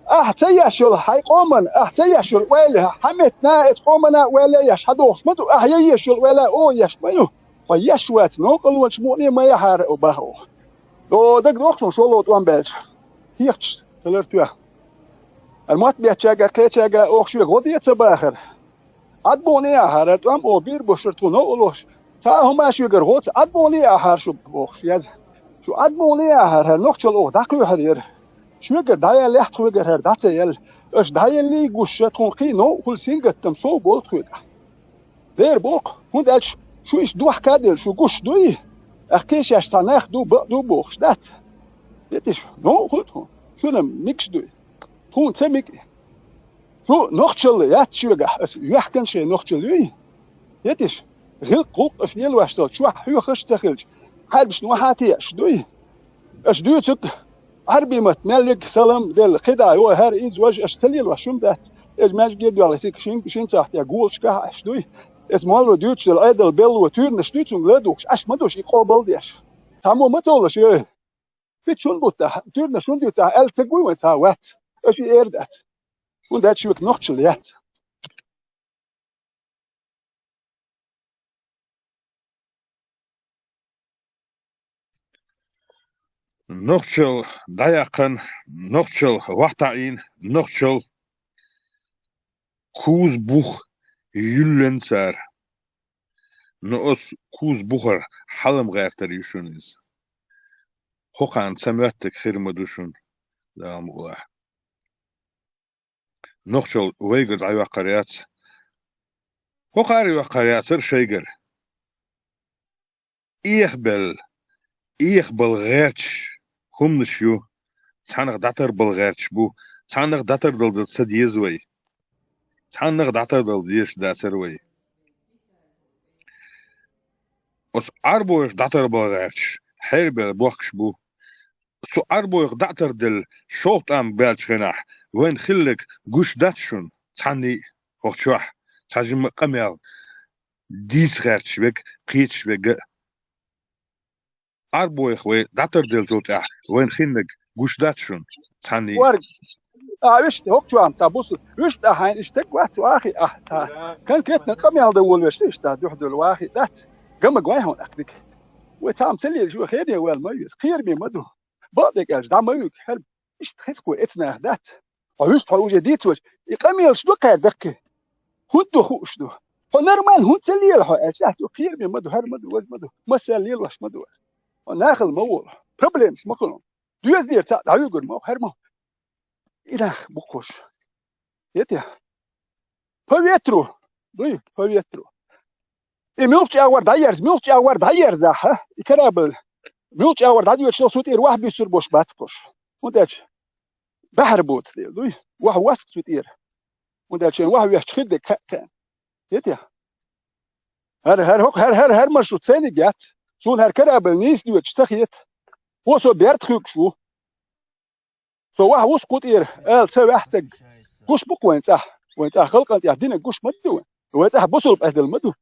Ахьа ца еш йолу хьайн къоман, ахьа ца еш йолу ойла, хьан меттана эца къомана ойла еш, хьан дохуш ма ду, ахьа я еш йолу ойла, о еш ма ю. Хьо еш вац, новкъарлонаш мукъане ма яхьара баха воху. До дага доху шолгӀа тӀом баьлча. Хехаш, талар тоьхна. Ар мотт беттачаьрга, кхечаьрга оху шуьга гӀо де ца бахара. ӀадбугӀне ахьара, тӀом о бийр бу шура тхуна новкъа лохуш. Цхьа а хӀума шуьгара гӀоца ӀадбугӀне ахьара шу бохуш яза. Шу ӀадбугӀне ахьара, хӀара нохчалла оха дӀакхоьхьар яра. Шуьгара дӀаяллехь тхоьгара хӀара дӀа ца яьлла. Аша дӀаяллий гуш ша тхуна кхин новкъа хуьлу сингаттам сов болу тхоьга. Дера боху, хӀунда аьлча шу иштта дохка а делла, шу гуш дуй? Ахь кхечаьрга цхьа нах ду, бакъ ду бохуш дац. Етиш, новкъа хуьлу тхуна. Шуна микаш дуй? Тхуна ца микъ. Шу нохчалла яц шуьгахь, аса юьхькан шайн нохчалла юй? Етиш, гӀиллакх-гӀуллакх аша лелош цал чохь хьоьхуш а ца хилча, хьаьргаш нохьа теъаш дуй? Аша дуьйцург Ӏарбий матта мел верг салам делла, кхидӀа йо, хӀара иза важа аша ца лелош хӀума дац. Эжа маьжге а доьлла, сика шин, шин сахьтехь голашкахь а аша дуй? Эца молло дуьйцуш дела, Ӏедал белло, туьйранаш дуьйцунга ладугӀуш, аша ма душ и къобал деш. Цхьаммо ма ца волуш, ой. Фит шун бутта, туьрна шун дуьйцахь, аьлла ца гуй вайн цхьа вац. Аша и эр дац. ХӀунда аьлча шуга нохчалла яц. Нохчалла дӀаяьккхина, нохчалла вахтаӀийна, нохчалла куз бух юьллина цара. Но оцу куз бухара хьалам гӀертар ю шуна иза. ХӀокхарна ца моьттург хир ма ду шуна, Дала мукъалахь. Нохчалла вайгара дӀайоккхур яц. ХӀокхара йоккхур яцара шайгара. Эхабелла, эхабала гӀерташ хӀуманаш ю, цхьаннах дӀатарбала гӀерташ бу, цхьаннах дӀатардала ца деза вай. Цхьаннах дӀатардала дезаш дацара вай. Оцу Ӏарбойх дӀатарбала гӀерташ, хьерабелла бохкуш бу. Цу Ӏарбойх дӀатарделла, шовзткъа тӀам баьллачу хенахь, вайна хилларг гуш дац шуна, цхьанний а, хӀокху чохь, цхьа жимма а къамел дийца гӀерташ верг, кхеташ верг а. Ӏарбойх вай дӀатарделлачул тӀаьхьа вайна хиннарг гуш дац шуна, цхьанний а. Варг, а, вуьшта, хӀокху чохь цхьа бусу, вуьшта хьайна иштта вац, вахи ахь, цхьа конкретно къамел дан волавеш, иштта дуьхьа долу вахи дац. Гамаг вай хьуна аккхидиг. Вай цхьа ца лелаш, вай хене ваьлла ма веза, кхераме ма ду. Бакъдерг аьлча, дӀа ма вуьгу, хьал, иштта хеза кхо эцнах дац. Хьо вуьшта хьо уже дийцочу, и къамелаш ду кхаьрдаккхи. ХӀунда ду хууш ду? Хьо нормально хӀунда ца лела хьо аьлча, ахьа кхераме ма ду, хӀара ма ду, важа ма ду, массаьрга лелош ма ду. Хьо нахала ма волу. Проблемаш ма хуьлу. Доьзалера цхьаъ дӀавуьгур ма ву, хӀара ма ву. И нах бу кхуш. Етехь? По ветру. Дуй, по ветру. И муьлххачу агӀор дӀаерза, муьлххачу агӀор дӀаерзахь, и корабль. Муьлххачу агӀор дӀадоьдуш долу цу тӀера ваьхьа буьссур бош бац кхуш. ХӀунда аьлча баьхьар боцу дела, дуй? Ваьхьа воссу цу тӀера. ХӀунда аьлча шен ваьхьа вехча хир дерг кхаъ кхаьна. Хетий? ХӀара, хӀара, хӀара, хӀара, хӀара маршрут сайниг яц. Суна хӀара корабль нийса доьдуш ца хета. Хьо со берда хуьгуш ву. Со ваьхьа ву кху тӀера, ала ца ваьхьа стаг. Гуш бу-кх вайн цӀахь. Вайн цӀахь халкъана тӀехь динарг гуш ма ду вайн. Вайн цӀахь бусулба Ӏедал ма ду.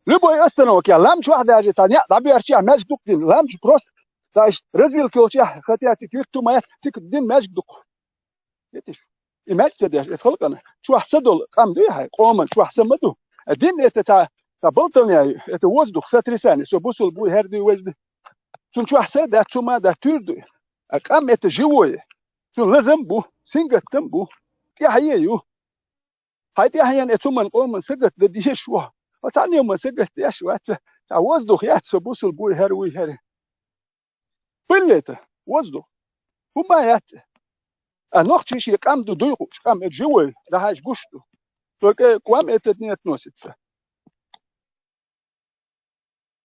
Любой остановкехь, лам чохь даже цхьа некъ дӀабоьрчехь, маьждиг ду-кх дина. Лам чу просто цхьа иштта развилка йолчехь, хотя цига юьрту ма яц, цига дина маьждиг ду-кх. Хетий шу? И маьждиг ца деш, эс халкъана чохь са долу къам дуй хьайн, къоман чохь са ма ду. Дин это цхьа, цхьа болтовня ю, это воздух, сотрясание, со бусулба вуй, хӀара дуй, важа дуй. Цунна чохь са дац, цу ма дац, туьра дуй. А къам это живое. Цунна лазам бу, сингаттам бу, тӀаьхье ю. Хьайн тӀаьхьенна, э, цу ма къоман сагатдан дезаш ву. Хьо цхьана йома сагатдеш вац, цхьа воздух яц, со бусулба вуй, хӀара вуй, хӀара. Пыль это, воздух. ХӀумма яц. А нохчий шен къам ду дуй хууш, къам это живой, дӀахьаьжча гуш ду. Только к вам это не относится.